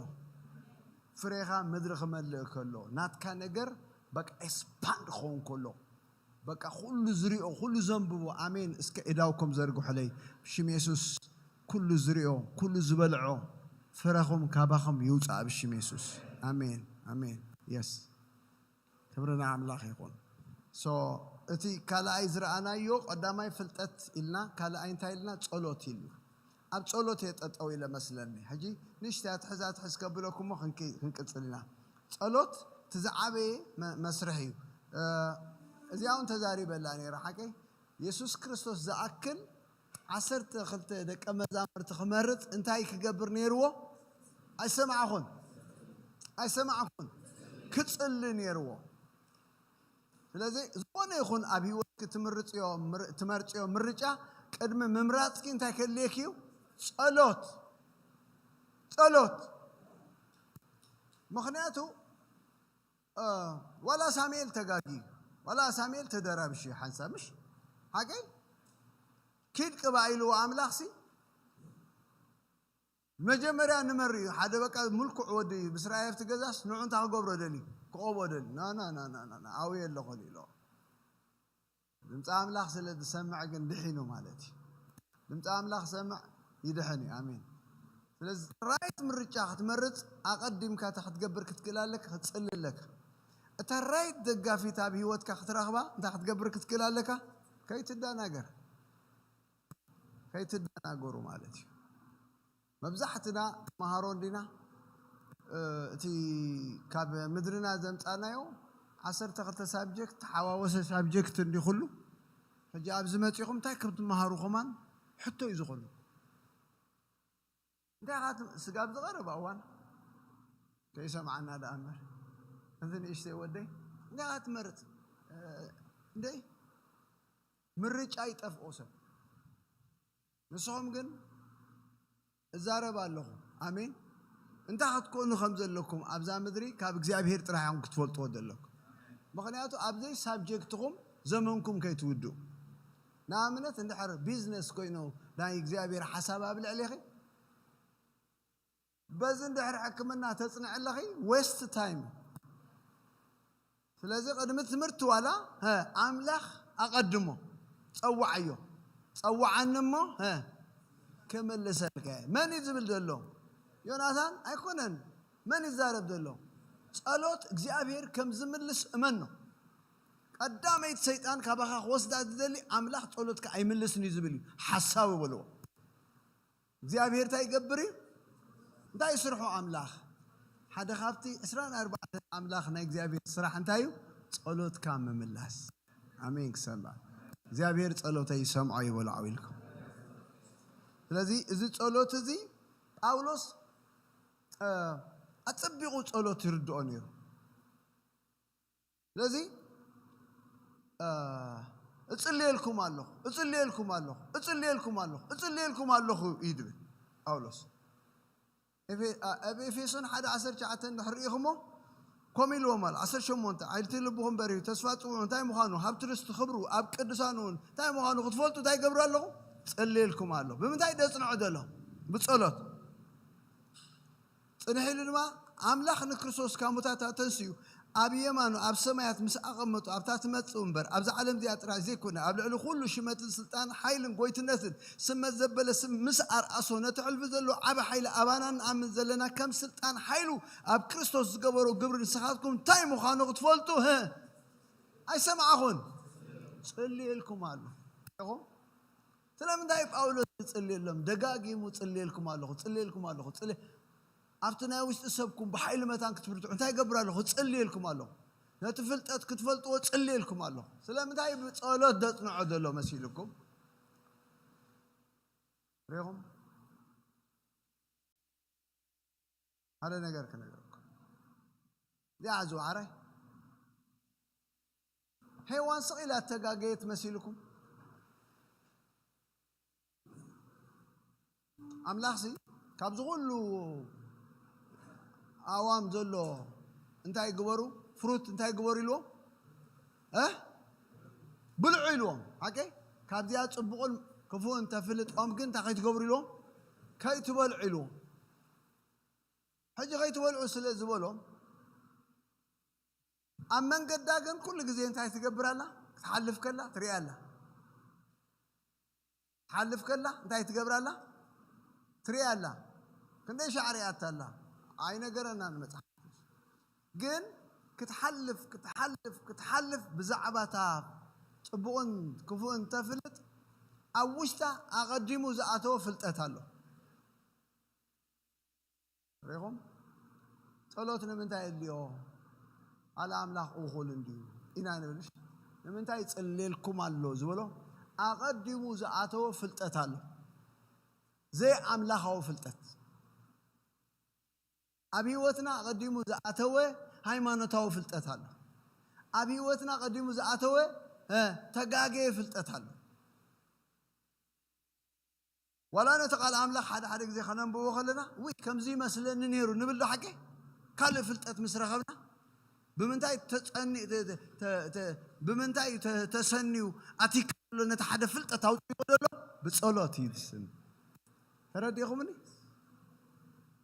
ፍሬኻ ምድሪ ክመልእ ከሎ፣ ናትካ ነገር በቃ ኤስፓንድ ክኸውን ከሎ፣ በቃ ኩሉ ዝሪኦ ኩሉ ዘንብቦ። ኣሜን። እስከ ኢዳውኩም ዘርግሑለይ። ብሽም የሱስ ኩሉ ዝሪኦ ኩሉ ዝበልዖ ፍረኹም ካባኹም ይውፃእ ብሽም የሱስ። ኣሜን፣ ኣሜን። የስ ክብሪ ንኣምላኽ ይኹን። So እቲ ካልኣይ ዝረኣናዮ ቀዳማይ ፍልጠት ኢልና፣ ካልኣይ እንታይ ኢልና? ጸሎት ኢልና። ኣብ ጸሎት እየ ጠጠው ኢለ መስለኒ። ሕጂ ንእሽተይ ኣትሕዝ ኣትሕዝ ከብለኩም እሞ ክንቂ- ክንቅጽል ኢና። ጸሎት እቲ ዝዓበየ መ- መስርሕ እዩ። እ፣ እዚኣ እውን ተዛሪበላ ነይረ ሓቀይ። የሱስ ክርስቶስ ዝኣክል ዓሰርተ ክልተ ደቀ መዛሙርቲ ክመርጽ እንታይ ክገብር ነይርዎ? ኣይሰማዕኹን? ኣይሰማዕኩን? ክጽሊ ነይርዎ። ስለዚ ዝኾነ ይኹን ኣብ ህይወትኪ ትምርጽዮ ምር- ትመርጽዮ ምርጫ ቅድሚ ምምራጽኪ እንታይ ከድልየኪ እዩ? ጸሎት። ጸሎት። ምኽንያቱ እ፣ ዋላ ሳሙኤል ተጋጊ፣ ዋላ ሳሙኤል ተደራብሽ ሓንሳብ ምሽ ሓቀይ ኪድ ቅባ ኢልዎ ኣምላኽ ሲ መጀመርያ ንመሪ እዩ ሓደ በቃ ምልኩዕ ወዲ ብስራኤል ኣብቲ ገዛስ ንዑ እንታይ ክገብሮ ደሊ ክቐቦ ደሊ ና ና ና ና ና ና ኣውየ ኣለኹ ኢሎ ድምፂ ኣምላኽ ስለ ዝሰምዕ ግን ድሒኑ ማለት እዩ። ድምፂ ኣምላኽ ሰምዕ ይድሕን እዩ። ኣሜን። ስለዚ ራይት ምርጫ ክትመርፅ ኣቐዲምካ እታ ክትገብር ክትክእል ኣለካ፣ ክትፅሊ ኣለካ። እታ ራይት ደጋፊት ኣብ ህይወትካ ክትረኽባ እንታይ ክትገብር ክትክእል ኣለካ? ከይትደናገር፣ ከይትደናገሩ ማለት እዩ። መብዛሕትና ተምሃሮ እንዲና። እ፣ እቲ ካብ ምድርና ዘምፃናዮ ዓሰርተ ክልተ ሳብጀክት ተሓዋወሰ ሳብጀክት እንዲ ኩሉ። ሕጂ ኣብዚ መፂኹም እንታይ ከም ትመሃሩ ከማን ሕቶ እዩ ዝኾኑ። እንታይ ኢኻ ትም- ስጋብ ዝቐረብ እዋን ከይሰምዓና ደኣ እምበር፣ እዚ ንእሽተይ ወደይ እንታይ ኢኻ ትመርፅ? እ፣ እንደይ ምርጫ ይጠፍኦ ሰብ። ንስኹም ግን እዛረብ ኣለኹ። ኣሜን። እንታይ ክትኮኑ ከም ዘለኩም ኣብዛ ምድሪ ካብ እግዚኣብሔር ጥራሕ እዮም ክትፈልጥዎ ዘለኩም። ምኽንያቱ ኣብዘይ ሳብጀክትኹም ዘመንኩም ከይትውድኡ። ንኣብነት እንድሕር ቢዝነስ ኮይኑ ናይ እግዚኣብሔር ሓሳብ ኣብ ልዕሌኺ በዚ እንድሕር ሕክምና ተፅንዐ ኣለኺ ዌስት ታይም። ስለዚ ቅድሚ ትምህርቲ ዋላ ሀ፣ ኣምላኽ ኣቐድሞ ጸዋዓዮ። ጸዋዓኒ እሞ ሀ፣ ክምልሰልካ እየ። መን እዩ ዝብል ዘሎ? ዮናታን ኣይኮነን። መን ይዛረብ ዘሎ? ጸሎት እግዚኣብሔር ከም ዝምልስ እመኖ። ቀዳመይቲ ሰይጣን ካባኻ ክወስዳ ዝደሊ ኣምላኽ ጸሎትካ ኣይምልስን እዩ ዝብል እዩ። ሓሳዊ በልዎ። እግዚኣብሔር እንታይ ይገብር እዩ? እንታይ ይስርሖ ኣምላኽ? ሓደ ካብቲ ዕስራን ኣርባዕተን ኣምላኽ ናይ እግዚኣብሔር ስራሕ እንታይ እዩ? ጸሎትካ ምምላስ። ኣሜን ክሰማዕ እግዚኣብሔር ጸሎተይ ይሰምዖ ይበሉ ዓው ኢልኩም። ስለዚ እዚ ጸሎት እዚ ጳውሎስ እ፣ ኣጸቢቑ ጸሎት ይርድኦ ነይሩ። ስለዚ እ፣ እጽልየልኩም ኣለኹ እጽልየልኩም ኣለኹ እጽልየልኩም ኣለኹ እጽልየልኩም ኣለኹ እዩ ድብል ጳውሎስ። ኤፌ- ኣ- ኣብ ኤፌሶን ሓደ ዓሰርተ ትሽዓተ እንድሕር ርኢኹሞ ከምኡ ኢልዎም ኣሎ። ዓሰርተ ሸሞንተ ዓይልቲ ልብኹም በሪሁ ተስፋ ጽውዑ እንታይ ምዃኑ ሃብቲ ርስቲ ክብሩ ኣብ ቅዱሳን እውን እንታይ ምዃኑ ክትፈልጡ እንታይ ይገብሩ ኣለኹ? ጽልየልኩም ኣለኹ። ብምንታይ ደጽንዖ ዘሎ? ብጸሎት። ጽንሕ ኢሉ ድማ ኣምላኽ ንክርስቶስ ካብ ሙታት ኣተንስኡ ኣብ የማኑ ኣብ ሰማያት ምስ ኣቐመጡ ኣብታ ትመጽእ እምበር ኣብዛ ዓለም እዚኣ ጥራሕ ዘይኮነ ኣብ ልዕሊ ኩሉ ሽመትን ስልጣን ሓይልን ጎይትነትን ስመት ዘበለ ስም ምስ ኣርኣሶ ነቲ ሕልፊ ዘሎ ዓቢ ሓይሊ ኣባና ንኣምን ዘለና ከም ስልጣን ሓይሉ ኣብ ክርስቶስ ዝገበሮ ግብሪ ንስኻትኩም እንታይ ምዃኑ ክትፈልጡ ህ ኣይሰማዕኹን ጽልየልኩም ኣሎ ኢኹም። ስለምንታይ ጳውሎስ ይጽልየሎም? ደጋጊሙ ጽልየልኩም ኣለኹ፣ ጽልየልኩም ኣለኹ፣ ጽልየ ኣብቲ ናይ ውሽጢ ሰብኩም ብሓይሊ መታን ክትብርትዑ እንታይ ይገብር ኣለኹ? ጽልየልኩም ኣለኹ። ነቲ ፍልጠት ክትፈልጥዎ ጽልየልኩም ኣለኹ። ስለምንታይ ብጸሎት ዘጽንዖ ዘሎ መሲልኩም? ሪኹም ሓደ ነገር ክነግረኩም። እዚኣ ዝወዓራይ ሄዋን ስቕ ኢላ እተጋገየት መሲልኩም? ኣምላኽሲ ካብዚ ኩሉ ኣእዋም ዘሎ እንታይ ግበሩ? ፍሩት እንታይ ግበሩ ኢልዎም? እ? ብልዑ ኢልዎም። ሓቀይ? ካብዚኣ ጽቡቕን ክፉእን ተፍልጦም ግን እንታይ ከይትገብሩ ኢልዎም? ከይትበልዑ ኢልዎም። ሕጂ ከይትበልዑ ስለ ዝበሎም ኣብ መንገዳ ግን ኩሉ ግዜ እንታይ ትገብር ኣላ? ክትሓልፍ ከላ ትሪኣ ኣላ። ትሓልፍ ከላ እንታይ ትገብር ኣላ? ትሪኣ ኣላ። ክንደይ ሻዕ ሪኣታ ኣላ? ኣይነገረናን መጽሓፍ ቅዱስ። ግን ክትሓልፍ ክትሓልፍ ክትሓልፍ ብዛዕባ እታ ጽቡቕን ክፉእን ተፍልጥ ኣብ ውሽጣ ኣቐዲሙ ዝኣተወ ፍልጠት ኣሎ። ሪኹም? እቲ ጸሎት ንምንታይ የድልዮ? ኣለ ኣምላኽ እኹል እንድዩ ኢና ንብል። ንምንታይ ይጽልየልኩም ኣሎ ዝበሎ? ኣቐዲሙ ዝኣተወ ፍልጠት ኣሎ። ዘይ ኣምላኻዊ ፍልጠት። ኣብ ህይወትና ኣቐዲሙ ዝኣተወ ሃይማኖታዊ ፍልጠት ኣሎ። ኣብ ህይወትና ኣቐዲሙ ዝኣተወ፣ እ፣ ተጋገየ ፍልጠት ኣሎ። ዋላ ነቲ ቃል ኣምላኽ ሓደ ሓደ ግዜ ከነንብቦ ከለና፣ "ውይ፣ ከምዚ ይመስለኒ ነይሩ" ንብል ዶ ሓቂ? ካልእ ፍልጠት ምስ ረኸብና፣ ብምንታይ ተጸኒ-፣ ተ-፣ ተ-፣ ተ-፣ ተ-፣ ብምንታይ እዩ ተ-፣ ተሰንዩ ኣቲካ ዘሎ ነቲ ሓደ ፍልጠት ኣውጺእዎ ዘሎ? ብጸሎት እዩ ዝስኒ። ተረዲእኹምኒ?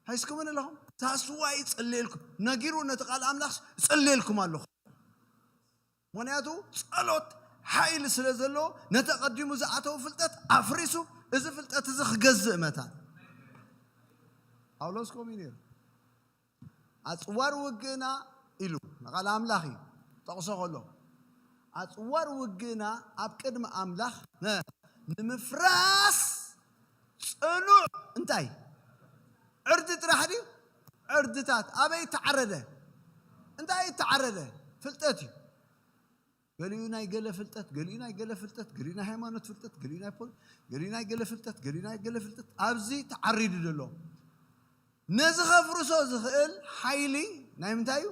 ሓይስኩምን ኣለኹም? ታስዋይ ይጽልየልኩም። ነጊሩ ነቲ ቃል ኣምላኽ ይጽልየልኩም ኣለኹ። ምኽንያቱ ጸሎት ሓይሊ ስለ ዘለዎ ነቲ ኣቐዲሙ ዝኣተወ ፍልጠት ኣፍሪሱ እዚ ፍልጠት እዚ ክገዝእ መታን። ጳውሎስ ከምኡ እዩ ነይሩ። ኣጽዋር ውግእና ኢሉ ንቓል ኣምላኽ እዩ ጠቕሶ ከሎ፣ ኣጽዋር ውግእና ኣብ ቅድሚ ኣምላኽ ነ-፣ ንምፍራስ ጽኑዕ እንታይ? ዕርዲ ጥራሕ ድዩ? ዕርድታት። ኣበይ ተዓረደ? እንታይ ተዓረደ? ፍልጠት እዩ። ገሊኡ ናይ ገለ ፍልጠት፣ ገሊኡ ናይ ገለ ፍልጠት፣ ገሊኡ ናይ ሃይማኖት ፍልጠት፣ ገሊኡ ናይ ፖል-፣ ገሊኡ ናይ ገለ ፍልጠት፣ ገሊኡ ናይ ገለ ፍልጠት። ኣብዚ ተዓሪዱ ዘሎ። ነዚ ከፍርሶ ዝኽእል ሓይሊ ናይ ምንታይ እዩ?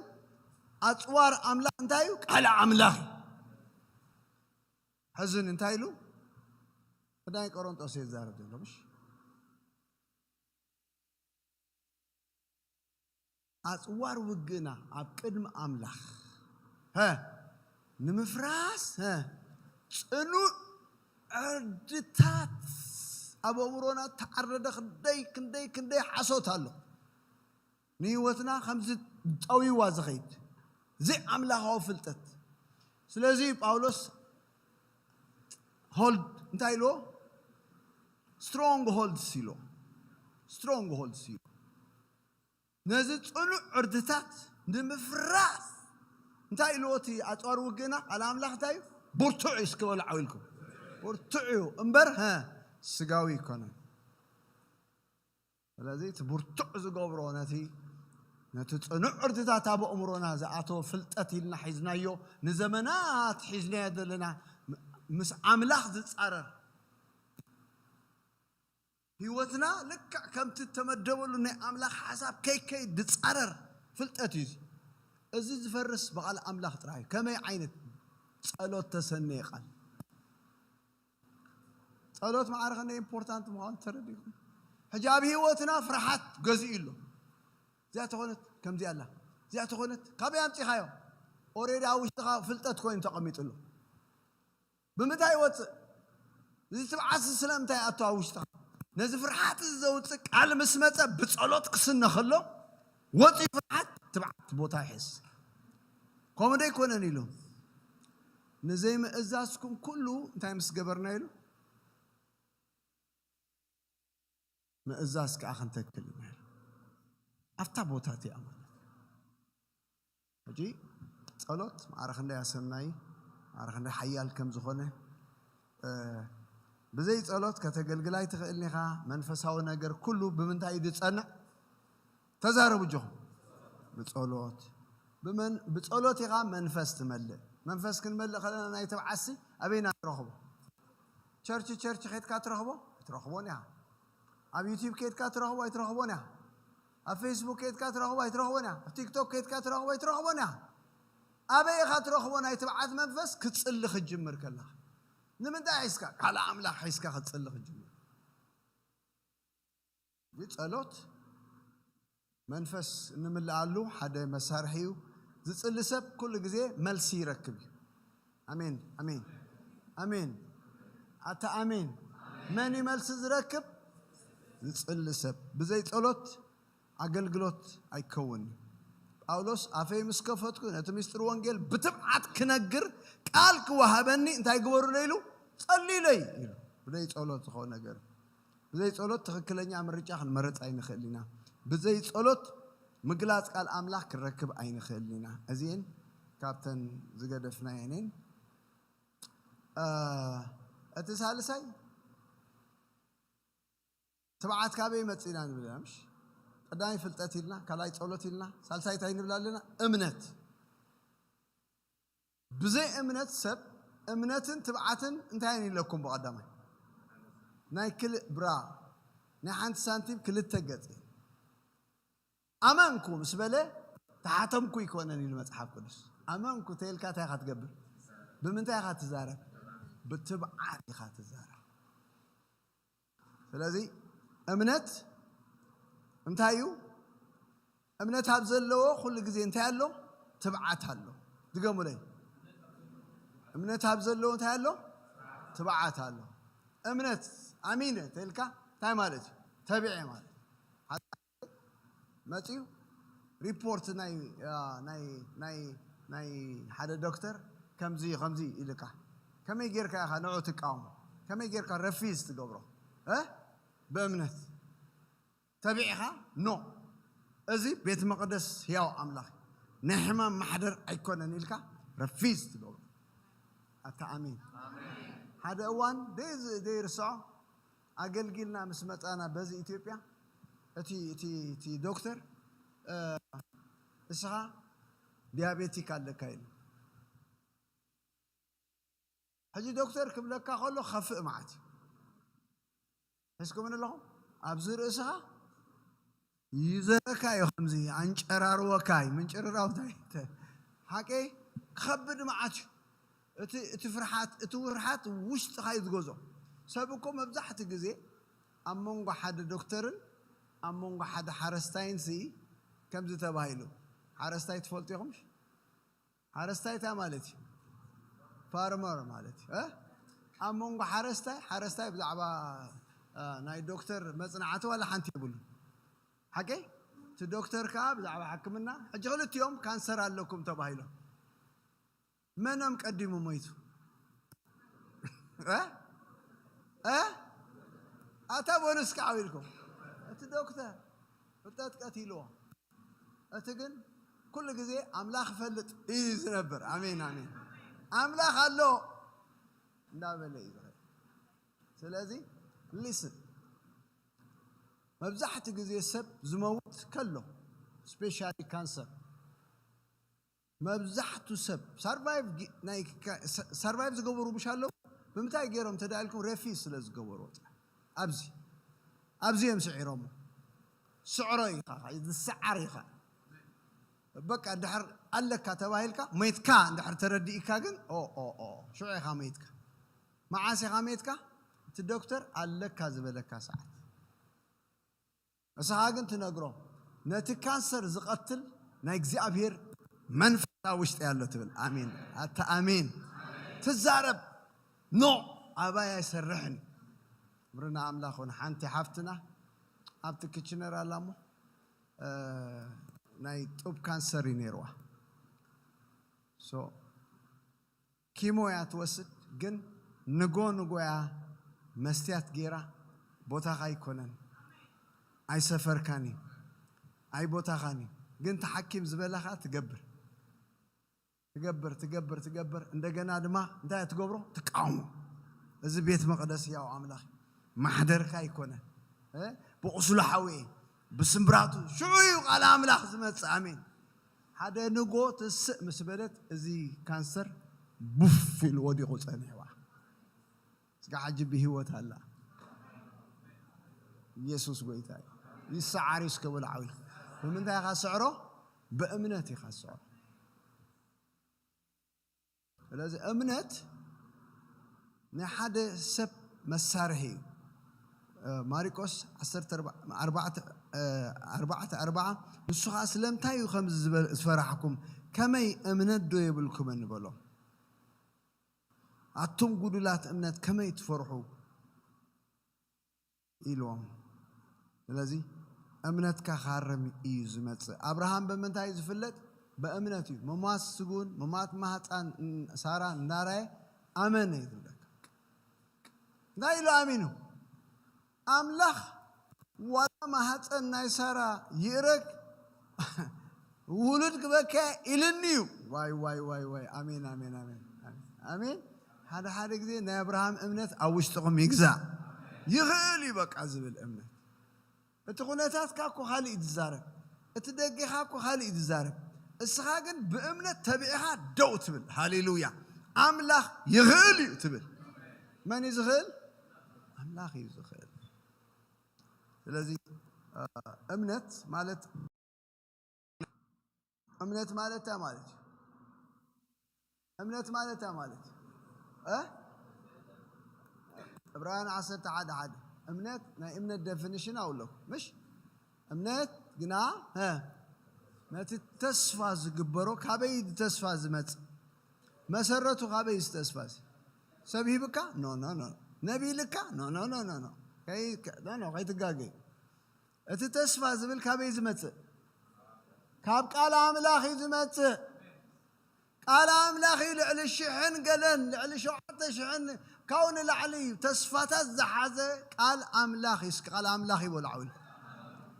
ኣጽዋር ኣምላኽ እንታይ እዩ? ቃል ኣምላኽ እዩ። ሕዝን እንታይ ኢሉ? ቀዳማይ ቆሮንጦስ እዩ ዝዛረብ ዘሎ፣ ምሽ? ኣጽዋር ውግእና ኣብ ቅድሚ ኣምላኽ፣ ሀ፣ ንምፍራስ፣ ሀ፣ ጽኑዕ ዕርድታት ኣብ ኣእምሮና ተዓረደ። ክንደይ፣ ክንደይ፣ ክንደይ ሓሶት ኣሎ። ንህይወትና ከምዚ ጠዊዋ ዝኸይድ ዘይኣምላኻዊ ፍልጠት። ስለዚ ጳውሎስ ሆልድ እንታይ ኢልዎ? ስትሮንግ ሆልድስ ኢልዎ። ስትሮንግ ሆልድስ ኢልዎ። ነዚ ጽኑዕ ዕርድታት ንምፍራስ እንታይ ኢልዎ? እቲ ኣጽዋር ውግእና ቃል ኣምላኽ እንታይ እዩ? ብርቱዕ እዩ። እስኪ በሉ ዓው ኢልኩም። ብርቱዕ እዩ እምበር፣ ሀ፣ ስጋዊ ኣይኮነን። ስለዚ እቲ ብርቱዕ ዝገብሮ ነቲ፣ ነቲ ጽኑዕ ዕርድታት ኣብ ኣእምሮና ዝኣተወ ፍልጠት ኢልና ሒዝናዮ፣ ንዘመናት ሒዝናዮ ዘለና ም-፣ ምስ ኣምላኽ ዝጻረር፣ ህይወትና ልክዕ ከምቲ እተመደበሉ ናይ ኣምላኽ ሓሳብ ከይከይድ ዝጻረር ፍልጠት እዩ። እዚ ዝፈርስ ብቓል ኣምላኽ ጥራይ እዩ። ከመይ ዓይነት ጸሎት ተሰነየ ቃል? ጸሎት ማዕረ ክንደይ ኢምፖርታንት ምዃኑ ተረዲእኩም? ሕጂ ኣብ ህይወትና ፍርሓት ገዚኡ ኣሎ። እዚኣ ተኾነት ከምዚኣ ኣላ፣ እዚኣ ተኾነት ካበይ ኣምጺኻዮ? ኦሬዲ ኣብ ውሽጥኻ ፍልጠት ኮይኑ ተቐሚጡ ኣሎ። ብምንታይ ይወጽእ? እዚ ትብዓት እዚ ስለምንታይ ኣቶ ኣብ ውሽጥኻ? ነዚ ፍርሓት እዚ ዘውጽእ ቃል ምስ መጸ ብጸሎት ክስነ ከሎ ወጺኡ ፍርሓት ትብዓት ቦታ ይሕዝ። ከምኡ ዶ ኣይኮነን ኢሉ? "ንዘይምእዛዝኩም ኩሉ እንታይ ምስ ገበርና?" ኢሉ፣ "ምእዛዝ ከኣ ክንተክል ኢና" ኢሉ። ኣብታ ቦታ እቲኣ ማለት እዩ። ሕጂ ጸሎት ማዕረ ክንደይ ኣሰናይ፣ ማዕረ ክንደይ ሓያል ከም ዝኾነ፣ እ፣ ብዘይ ጸሎት ከተገልግል ኣይትኽእልን ኢኻ። መንፈሳዊ ነገር ኩሉ ብምንታይ እዩ ዝጸንዕ? ተዛረቡ ኣጆኹም። ብጸሎት። ብመን-፣ ብጸሎት ኢኻ መንፈስ ትመልእ። መንፈስ ክንመልእ ከለና ናይ ተብዓሲ ኣበይና ንረኽቦ? ቸርች፣ ቸርች ኬድካ ትረኽቦ? ኣይትረኽቦን ኢኻ። ኣብ ዩቲዩብ ኬድካ ትረኽቦ? ኣይትረኽቦን ኢኻ። ኣብ ፌስቡክ ኬድካ ትረኽቦ? ኣይትረኽቦን ኢኻ። ኣብ ቲክቶክ ኬድካ ትረኽቦ? ኣይትረኽቦን ኢኻ። ኣበይ ኢኻ ትረኽቦ ናይ ትብዓት መንፈስ? ክትጽሊ ክትጅምር ከለኻ። ንምንታይ ሒዝካ? ቃል ኣምላኽ ሒዝካ ክትጽሊ ክትጅምር። እዚ ጸሎት መንፈስ እንምልኣሉ ሓደ መሳርሒ እዩ። ዝጽሊ ሰብ ኩሉ ግዜ መልሲ ይረክብ እዩ። ኣሜን፣ ኣሜን፣ ኣሜን። ኣታ ኣሜን። መን እዩ መልሲ ዝረክብ? ዝጽሊ ሰብ። ብዘይ ጸሎት ኣገልግሎት ኣይከውንን። ጳውሎስ፣ "ኣፈይ ምስ ከፈትኩ ነቲ ምስጢር ወንጌል ብትብዓት ክነግር ቃል ክወሃበኒ እንታይ ግበሩለይ?" ኢሉ፣ "ጸልዩለይ" ኢሉ። ብዘይ ጸሎት ዝኸውን ነገር። ብዘይ ጸሎት ትኽክለኛ ምርጫ ክንመርጽ ኣይንኽእልን ኢና። ብዘይ ጸሎት ምግላጽ ቃል ኣምላኽ ክንረክብ ኣይንኽእልን ኢና። እዚኤን ካብተን ዝገደፍናየን እየን። እ፣ እቲ ሳልሳይ ትብዓት ካበይ መጺና ንብል ኢና፣ ምሽ? ቀዳማይ ፍልጠት ኢልና፣ ካልኣይ ጸሎት ኢልና፣ ሳልሳይ እንታይ ንብል ኣለና? እምነት። ብዘይ እምነት ሰብ እምነትን ትብዓትን እንታይ ኢለኩም? ብቐዳማይ ናይ ክልእ ብራ፣ ናይ ሓንቲ ሳንቲም ክልተ ገጽ። ኣመንኩ ምስ በለ ተሓተምኩ ኣይኮነን ኢሉ መጽሓፍ ቅዱስ። ኣመንኩ ተይልካ እንታይ ኢኻ ትገብር? ብምንታይ ኢኻ ትዛረብ? ብትብዓት ኢኻ ትዛረብ። ስለዚ እምነት እንታይ እዩ? እምነት ኣብ ዘለዎ ኩሉ ግዜ እንታይ ኣሎ? ትብዓት ኣሎ። ድገሙለይ። እምነት ኣብ ዘለዎ እንታይ ኣሎ? ትብዓት ኣሎ። እምነት ኣሚነ ተልካ እንታይ ማለት እዩ? ተቢዐ ማለት እዩ። መፅዩ ሪፖርት ናይ፣ አ፣ ናይ፣ ናይ፣ ናይ ሓደ ዶክተር ከምዚ፣ ከምዚ ኢልካ። ከመይ ጌርካ ኢኻ ንዑ ትቃወሞ? ከመይ ጌርካ ረፊዝ ትገብሮ? እ? ብእምነት። ተቢዕኻ ኖ፣ እዚ ቤት መቕደስ ህያው ኣምላኽ ናይ ሕማም ማሕደር ኣይኮነን ኢልካ ረፊዝ ትገብሮ። ኣታ ኣሜን። ሓደ እዋን ደይ-፣ ደይርስዖ ኣገልጊልና ምስ መጻና በዚ ኢትዮጵያ እቲ፣ እቲ፣ እቲ ዶክተር፣ እ፣ እስኻ ዲያቤቲክ ኣለካ ኢሉ። ሕጂ ዶክተር ክብለካ ከሎ ከፍእ መዓት እዩ። ሒዝኩምን ኣለኹም? ኣብዚ ርእስኻ ይዘረካ እዩ፣ ከምዚ ኣንጨራርወካ እዩ። ምንጭርራው እንታይ ተ-፣ ሓቀይ ክኸብድ መዓት እዩ። እቲ፣ እቲ ፍርሓት፣ እቲ ውርሓት ውሽጥኻ እዩ ዝገዞ። ሰብ እኮ መብዛሕቲ ግዜ ኣብ መንጎ ሓደ ዶክተርን ኣብ መንጎ ሓደ ሓረስታይን ሲ ከምዚ ተባሂሉ። ሓረስታይ ትፈልጡ ኢኹም? ሓረስታይ እንታይ ማለት እዩ? ፋርመር ማለት እዩ። እ? ኣብ መንጎ ሓረስታይ፣ ሓረስታይ ብዛዕባ፣ እ፣ ናይ ዶክተር መጽናዕቲ ዋላ ሓንቲ የብሉ። ሓቂ? እቲ ዶክተር ከኣ ብዛዕባ ሕክምና፣ ሕጂ ክልቲኦም ካንሰር ኣለኩም ተባሂሎም። መኖም ቀዲሙ ሞይቱ? እ? እ? ኣታ ቦንስ ከዓው ኢልኩም። እቲ ዶክተር ፍልጠት ቀቲልዎ። እቲ ግን ኩሉ ግዜ ኣምላኽ ይፈልጥ እዩ ዝነብር። ኣሜን፣ ኣሜን። ኣምላኽ ኣሎ እንዳበለ እዩ ዝኸይድ። ስለዚ ሊስን፣ መብዛሕትኡ ግዜ ሰብ ዝመውት ከሎ፣ ስፔሻሊ ካንሰር፣ መብዛሕቱ ሰብ ሰርቫይቭ ጊ-፣ ናይ ካ-፣ ሰ-፣ ሰርቫይቭ ዝገበሩ ምሽ ኣለዉ። ብምንታይ ገይሮም ተዳኢልኩም? ረፊ ስለ ዝገበሩ ጥራሕ። ኣብዚ፣ ኣብዚ እዮም ስዒሮሞ። ስዕሮ ኢኻ፣ ዝሰዓር ኢኻ። በቃ፣ ድሕር ኣለካ ተባሂልካ፣ ሞይትካ እንድሕር ተረዲእካ ግን፣ ኦ፣ ኦ፣ ኦ፣ ሽዑ ኢኻ ሞይትካ። መዓስ ኢኻ ሞይትካ? እቲ ዶክተር ኣለካ ዝበለካ ሰዓት። ንስኻ ግን ትነግሮ፣ ነቲ ካንሰር ዝቐትል ናይ እግዚኣብሔር መንፈስ ኣብ ውሽጢ ኣሎ ትብል። ኣሜን። ኣታ ኣሜን። ትዛረብ፣ ኖ፣ ኣባይ ኣይሰርሕን። ክብሪ ንኣምላኽ ይኹን። ሓንቲ ሓፍትና ኣብቲ ኪችነር ኣላ እሞ፣ እ፣ ናይ ጡብ ካንሰር እዩ ነይርዋ። ሶ፣ ኪሞ እያ ትወስድ፣ ግን ንጎ ንጎ እያ መስትያት ገይራ፣ ቦታኻ ኣይኮነን፣ ኣይሰፈርካን እዩ፣ ኣይ ቦታኻን እዩ። ግን እቲ ሓኪም ዝበለኻ ትገብር። ትገብር፣ ትገብር፣ ትገብር። እንደገና ድማ እንታይ እያ ትገብሮ? ትቃወሞ። እዚ ቤት መቕደስ ያው ኣምላኽ ማሕደርካ ኣይኮነን። እ? ብቑስሉ ሓውየ፣ ብስምብራቱ፣ ሽዑ እዩ ቃል ኣምላኽ ዝመጽእ። ኣሜን። ሓደ ንጎ ትስእ ምስ በለት፣ እዚ ካንሰር ቡፍ ኢሉ ወዲቑ ጸኒሕዋ። ስጋ ሕጂ ብህይወት ኣላ። ኢየሱስ ጎይታ እዩ። ይሰዓር እዩ እስከ በሉ ዓው ኢልኩም። ብምንታይ ኢኻ ትስዕሮ? ብእምነት ኢኻ ትስዕሮ። ስለዚ እምነት ናይ ሓደ ሰብ መሳርሒ እዩ። እ፣ ማርቆስ ዓሰርተ ኣርባዕተ፣ ኣርባዕተ፣ እ፣ ኣርባዕተ ኣርባዓ፣ ንሱ ኸኣ ስለምንታይ እዩ ከምዚ ዝበል-፣ ዝፈራሕኩም? ከመይ እምነት ዶ የብልኩምን? በሎ። ኣቱም ጉዱላት እምነት ከመይ ትፈርሑ? ኢልዎም። ስለዚ እምነትካ ክሃርም እዩ ዝመጽእ። ኣብርሃም ብምንታይ እዩ ዝፍለጥ? ብእምነት እዩ። ምሟት ስጉን ምሟት ማህፃን ሳራ እንዳራየ ኣመነ እዩ ዝብለካ። እንታይ ኢሉ ኣሚኑ? ኣምላኽ ዋላ ማህፀን ናይ ሳራ ይእረግ፣ ውሉድ ክበካ ኢልኒ እዩ። ዋይ፣ ዋይ፣ ዋይ፣ ዋይ። ኣሜን፣ ኣሜን፣ ኣሜን፣ ኣሜን፣ ኣሜን። ሓደ ሓደ ግዜ ናይ ኣብርሃም እምነት ኣብ ውሽጥኹም ይግዛእ። ይኽእል እዩ በቃ ዝብል እምነት። እቲ ኩነታትካ እኮ ካልእ እዩ ዝዛረብ፣ እቲ ደገኻ እኮ ካልእ እዩ ዝዛረብ። እስኻ ግን ብእምነት ተቢዕኻ ደው ትብል። ሃሌሉያ! ኣምላኽ ይኽእል እዩ ትብል። መን እዩ ዝኽእል? ኣምላኽ እዩ ዝኽእል። ስለዚ እምነት ማለት እምነት ማለት እንታይ ማለት እዩ? እምነት ማለት እንታይ ማለት እዩ? እ ዕብራውያን ዓሰርተ ሓደ ሓደ እምነት ናይ እምነት ደፊኒሽን ኣውለኩ ምሽ እምነት ግና እ ነቲ ተስፋ ዝግበሮ ካበይ ተስፋ ዝመጽእ መሰረቱ ካበይ ዝተስፋ እዚ ሰብ ሂብካ ኖ ኖ ኖ ነቢ ኢልካ ኖ ኖ ኖ ኖ ኖ ከይትጋገይ እቲ ተስፋ ዝብል ካበይ ዝመጽእ ካብ ቃል ኣምላኽ እዩ ዝመጽእ ቃል ኣምላኽ እዩ ልዕሊ ሽሕን ገለን ልዕሊ ሸውዓተ ሽሕን ካብኡ ንላዕሊ እዩ ተስፋታት ዝሓዘ ቃል ኣምላኽ እዩ እስኪ ቃል ኣምላኽ ይበሉ ዓው ኢልኩም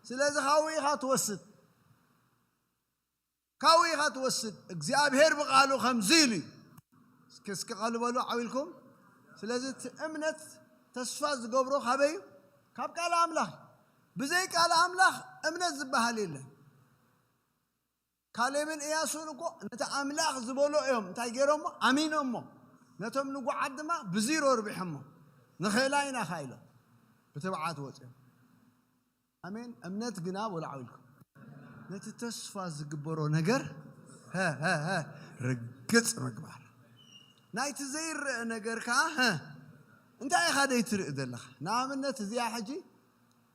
ስለዚ ካብኡ ኢኻ ትወስድ ካብኡ ኢኻ ትወስድ እግዚኣብሔር ብቃሉ ከምዚ ኢሉ እዩ እስኪ እስኪ ቃሉ በሉ ዓው ኢልኩም ስለዚ እቲ እምነት ተስፋ ዝገብሮ ካበይ እዩ ካብ ቃል ኣምላኽ ብዘይ ቃል ኣምላኽ እምነት ዝበሃል የለን ካሌብን እያሱን እኮ ነቲ ኣምላኽ ዝበሎ እዮም እንታይ ገይሮሞ ኣሚኖሞ ነቶም ንጉዓት ድማ ብዚሮ ርቢሖሞ ንኽእላ ኢና ካ ኢሎም ብትብዓት ወፅዮም ኣሜን እምነት ግና በሉ ዓው ኢልኩም ነቲ ተስፋ ዝግበሮ ነገር ርግፅ ምግባር ናይቲ ዘይረአ ነገር ከዓ እንታይ ኢኻ ደይ ትርኢ ዘለኻ ንኣብነት እዚኣ ሕጂ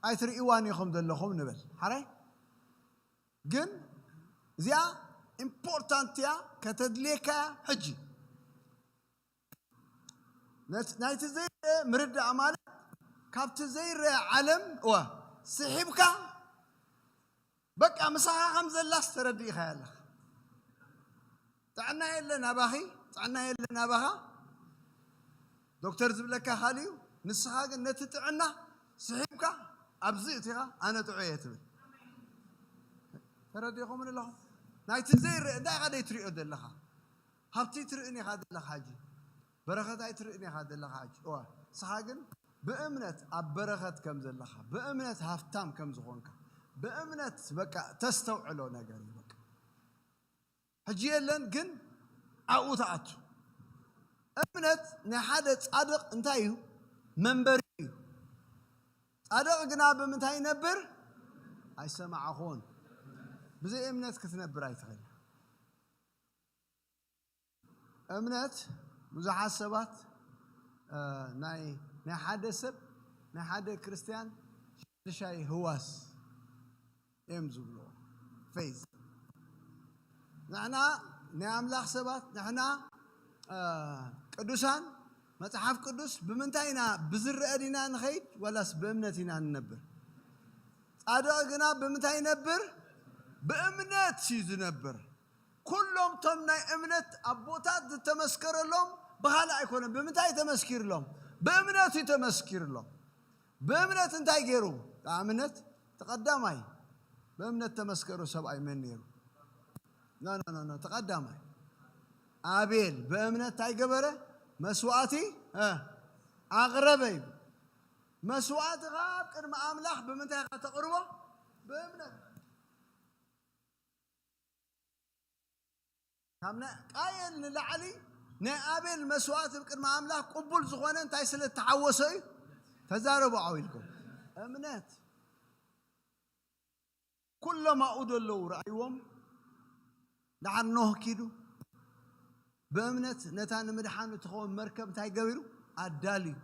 ኣይትርእዋን ኢኹም ዘለኹም ንበል ሓራይ ግን እዚኣ ኢምፖርታንት እያ ከተድልየካ ሕጂ ናይቲ ዘይረአ ምርዳእ ማለት ካብቲ ዘይረአ ዓለም እዋ ስሒብካ በቃ ምሳኻ ከም ዘላስ ተረዲእኻ ኣለኻ ጥዕና የለ ናባኺ ጥዕና የለ ናባኻ ዶክተር ዝብለካ ካልእ እዩ ንስኻ ግን ነቲ ጥዕና ስሒብካ ኣብዚ እቲኻ ኣነ ጥዑ እየ ትብል ተረዲኹም ኣለኹም ናይቲ ዘይረአ እንታይ ኢኻ ደይ ትሪኦ ዘለኻ ሃብቲ ትርእን ኢኻ ዘለኻ ሕጂ በረኸት ኣይትርእን ኢኻ ዘለኻ ሕጂ እዋ ንስኻ ግን ብእምነት ኣብ በረኸት ከም ዘለኻ ብእምነት ሃፍታም ከም ዝኾንካ ብእምነት በቃ ተስተውዕሎ ነገር እዩ በቃ ሕጂ የለን ግን ኣብኡ ተኣቱ እምነት ናይ ሓደ ጻድቕ እንታይ እዩ መንበሪ እዩ ጻድቕ ግና ብምንታይ ይነብር ኣይሰማዕኹን ብዘይ እምነት ክትነብር ኣይትኽእል እምነት ብዙሓት ሰባት ናይ ናይ ሓደ ሰብ ናይ ሓደ ክርስትያን ሻድሻይ ህዋስ እዮም ዝብልዎ ፌዝ ንሕና ናይ ኣምላኽ ሰባት ንሕና ቅዱሳን መጽሓፍ ቅዱስ ብምንታይ ኢና ብዝረአ ዲና ንኸይድ ወላስ ብእምነት ኢና ንነብር ጻድቕ ግና ብምንታይ ይነብር ብእምነት እዩ ዝነብር ኩሎም ቶም ናይ እምነት ኣቦታት ዝተመስከረሎም ብኻልእ ኣይኮነን ብምንታይ ተመስኪርሎም ብእምነት እዩ ተመስኪርሎም ብእምነት እንታይ ገይሩ ኣብነት ተቐዳማይ ብእምነት ተመስከሩ ሰብኣይ መን ነይሩ ተቐዳማይ ኣቤል ብእምነት እንታይ ገበረ መስዋዕቲ ኣቕረበ እዩ መስዋዕትኻ ኣብ ቅድሚ ኣምላኽ ብምንታይ ኢኻ ተቕርቦ ብእምነት ካብ ናይ ቃየል ንላዕሊ ናይ ኣቤል መስዋዕቲ ኣብ ቅድሚ ኣምላኽ ቅቡል ዝኾነ እንታይ ስለ እተሓወሶ እዩ ተዛረቡ ዓው ኢልኩም እምነት ኩሎም ኣብኡ ዘለዉ ረኣይዎም ደሓር ኖህ ኪዱ ብእምነት ነታ ንምድሓኑ ትኸውን መርከብ እንታይ ገቢሩ ኣዳልዩ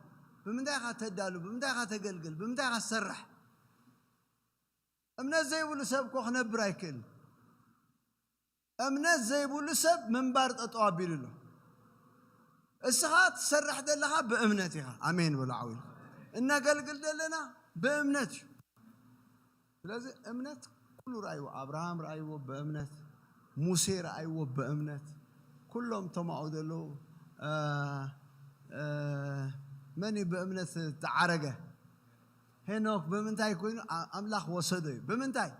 ብምንታይ ኢኻ ተዳሉ ብምንታይ ኢኻ ተገልግል ብምንታይ ኢኻ ትሰርሕ እምነት ዘይብሉ ሰብ እኮ ክነብር ኣይክእልን እምነት ዘይብሉ ሰብ ምንባር ጠጠው ኣቢሉ ኣሎ እስኻ ትሰርሕ ዘለኻ ብእምነት ኢኻ ኣሜን በሉ ዓው ኢልኩም እነገልግል ዘለና ብእምነት እዩ ስለዚ እምነት ኩሉ ረኣይዎ ኣብርሃም ረኣይዎ ብእምነት ሙሴ ረኣይዎ ብእምነት ኩሎም ተማኡ ዘለዉ መን እዩ ብእምነት ተዓረገ ሄኖክ ብምንታይ ኮይኑ ኣምላኽ ወሰዶ እዩ ብምንታይ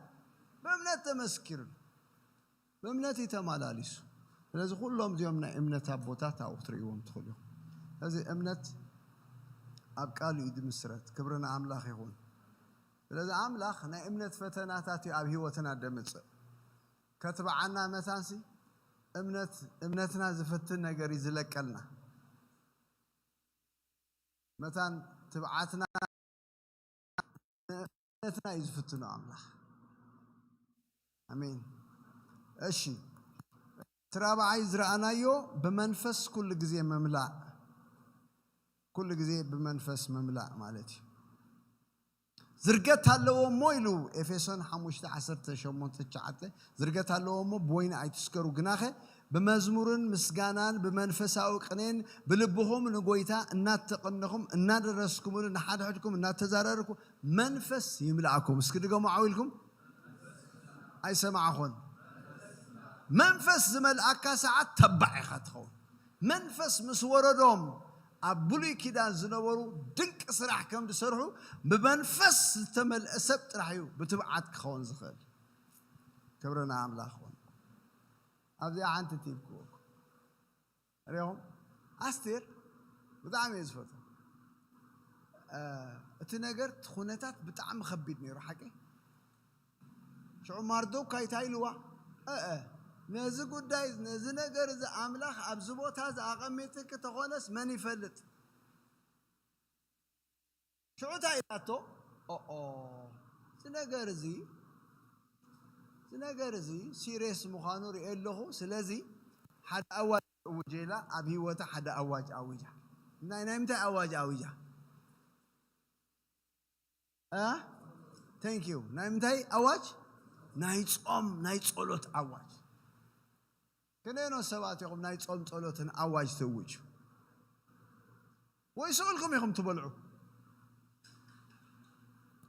ብእምነት ተመስኪሩ ብእምነት እዩ ተማላሊሱ ስለዚ ኩሎም እዚኦም ናይ እምነት ኣቦታት ኣብኡ ክትርእይዎም ትኽእሉ ኢኹም ስለዚ እምነት ኣብ ቃል እዩ ዝምስረት ክብሪ ንኣምላኽ ይኹን ስለዚ ኣምላኽ ናይ እምነት ፈተናታት እዩ ኣብ ህይወትና ደምጽእ። ከትብዓና መታንሲ እምነት፣ እምነትና ዝፍትን ነገር እዩ ዝለቀልና። መታን ትብዓትና እምነትና እዩ ዝፍትኖ ኣምላኽ። ኣሜን። እሺ፣ እቲ ራብዓይ ዝረኣናዮ ብመንፈስ ኩሉ ግዜ ምምላእ፣ ኩሉ ግዜ ብመንፈስ ምምላእ ማለት እዩ። ዝርገት ኣለዎ እሞ ኢሉ ኤፌሶን ሓሙሽተ ዓሰርተ ሸሞንተ ትሽዓተ፣ ዝርገት ኣለዎ እሞ ብወይኒ ኣይትስከሩ፣ ግናኸ ብመዝሙርን ምስጋናን ብመንፈሳዊ ቅኔን ብልብኹም ንጎይታ እናተቐነኹም እናደረስኩምሉ ንሓድሕድኩም እናተዛረርኩ መንፈስ ይምላእኩም። እስኪ ድገሙ ዓው ኢልኩም። ኣይሰማዕኹን። መንፈስ ዝመልኣካ ሰዓት ተባዕ ኢኻ ትኸውን። መንፈስ ምስ ወረዶም ኣብ ብሉይ ኪዳን ዝነበሩ ድንቂ ስራሕ ከም ዝሰርሑ ብመንፈስ ዝተመልአ ሰብ ጥራሕ እዩ ብትብዓት ክኸውን ዝኽእል። ክብሪ ንኣምላኽ ይኹን። ኣብዚኣ ሓንቲ ቲፕ ክወኩም ሪኹም ኣስቴር ብጣዕሚ እየ ዝፈትዎ። እ፣ እቲ ነገር እቲ ኩነታት ብጣዕሚ ከቢድ ነይሩ ሓቂ። ሽዑ ማርዶካይ እንታይ ኢልዋ? እእ፣ ነዚ ጉዳይ ነዚ ነገር እዚ ኣምላኽ ኣብዚ ቦታ እዚ ኣቐሚጥኪ ተኾነስ መን ይፈልጥ? ሽዑ እንታይ ኢላቶ? ኦኦ፣ እዚ ነገር እዚ እዚ ነገር እዚ ሲሪየስ ምዃኑ ሪኤ ኣለኹ። ስለዚ ሓደ ኣዋጅ እውጀ ኢላ ኣብ ህይወታ ሓደ ኣዋጅ ኣዊጃ። ናይ ናይ ምንታይ ኣዋጅ ኣዊጃ? እ? Thank you። ናይ ምንታይ ኣዋጅ? ናይ ጾም ናይ ጸሎት ኣዋጅ። ክንደየኖ ሰባት ኢኹም ናይ ጾም ጸሎትን ኣዋጅ ትእውጁ? ወይ ስቕ ኢልኩም ኢኹም ትበልዑ?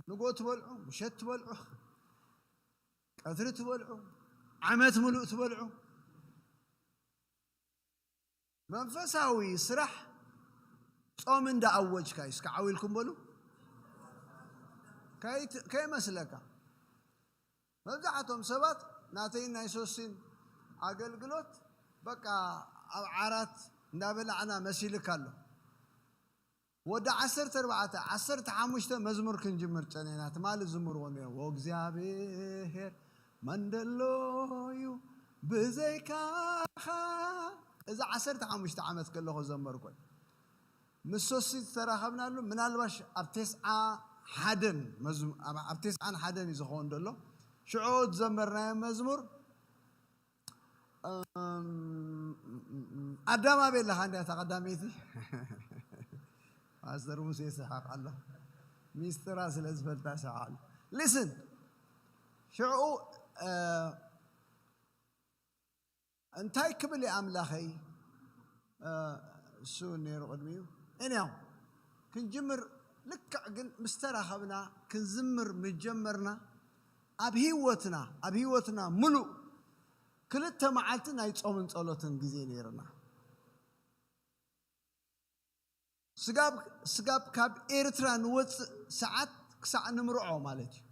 ንጎ ትበልዑ፣ ምሸት ትበልዑ፣ ቀትሪ ትበልዑ፣ ዓመት ምሉእ ትበልዑ። መንፈሳዊ ስራሕ ጾም እንዳ ኣወጅካ እዩ። እስከ ዓው ኢልኩም በሉ። ከይት-፣ ከይመስለካ። መብዛሕቶም ሰባት ናተይን ናይ ሶሲን ኣገልግሎት በቃ ኣብ ዓራት እንዳበላዕና መሲልካ ኣሎ። ወዲ ዓሰርተ ኣርባዕተ፣ ዓሰርተ ሓሙሽተ መዝሙር ክንጅምር ጸኒሕና። ትማሊ ዝምርዎ ነይሩ። "ወእግዚኣብሔር መን ደሎ እዩ ብዘይካኻ?" እዚ ዓሰርተ ሓሙሽተ ዓመት ከለኹ ዘመርኩ። ምስ ሶሲ ዝተራኸብናሉ ምናልባሽ ኣብ ተስዓ ሓደን መዝሙ-፣ ኣብ፣ ኣብ ተስዓን ሓደን እዩ ዝኸውን ዘሎ። ሽዑ ዝዘመርናዮ መዝሙር፣ እም፣ ኣዳም ኣበይ ኣለኻ? እንድያ እታ ቀዳመይቲ። ፓስተር ሙሴ ይስሕቕ ኣሎ። ሚስጥራ ስለ ዝፈልጣ ይስሕቕ ኣሎ። ሊስን፣ ሽዑ፣ እ፣ እንታይ ክብል እየ ኣምላኸይ? እ፣ እሱ ነይሩ ቅድሚኡ። እኔው ክንጅምር ልክዕ ግን ምስ ተራኸብና ክንዝምር ምስ ጀመርና ኣብ ህይወትና፣ ኣብ ህይወትና ምሉእ ክልተ መዓልቲ ናይ ጾምን ጸሎትን ግዜ ነይርና። ስጋብ፣ ስጋብ ካብ ኤርትራ ንወጽእ ሰዓት ክሳዕ ንምርዖ ማለት እዩ።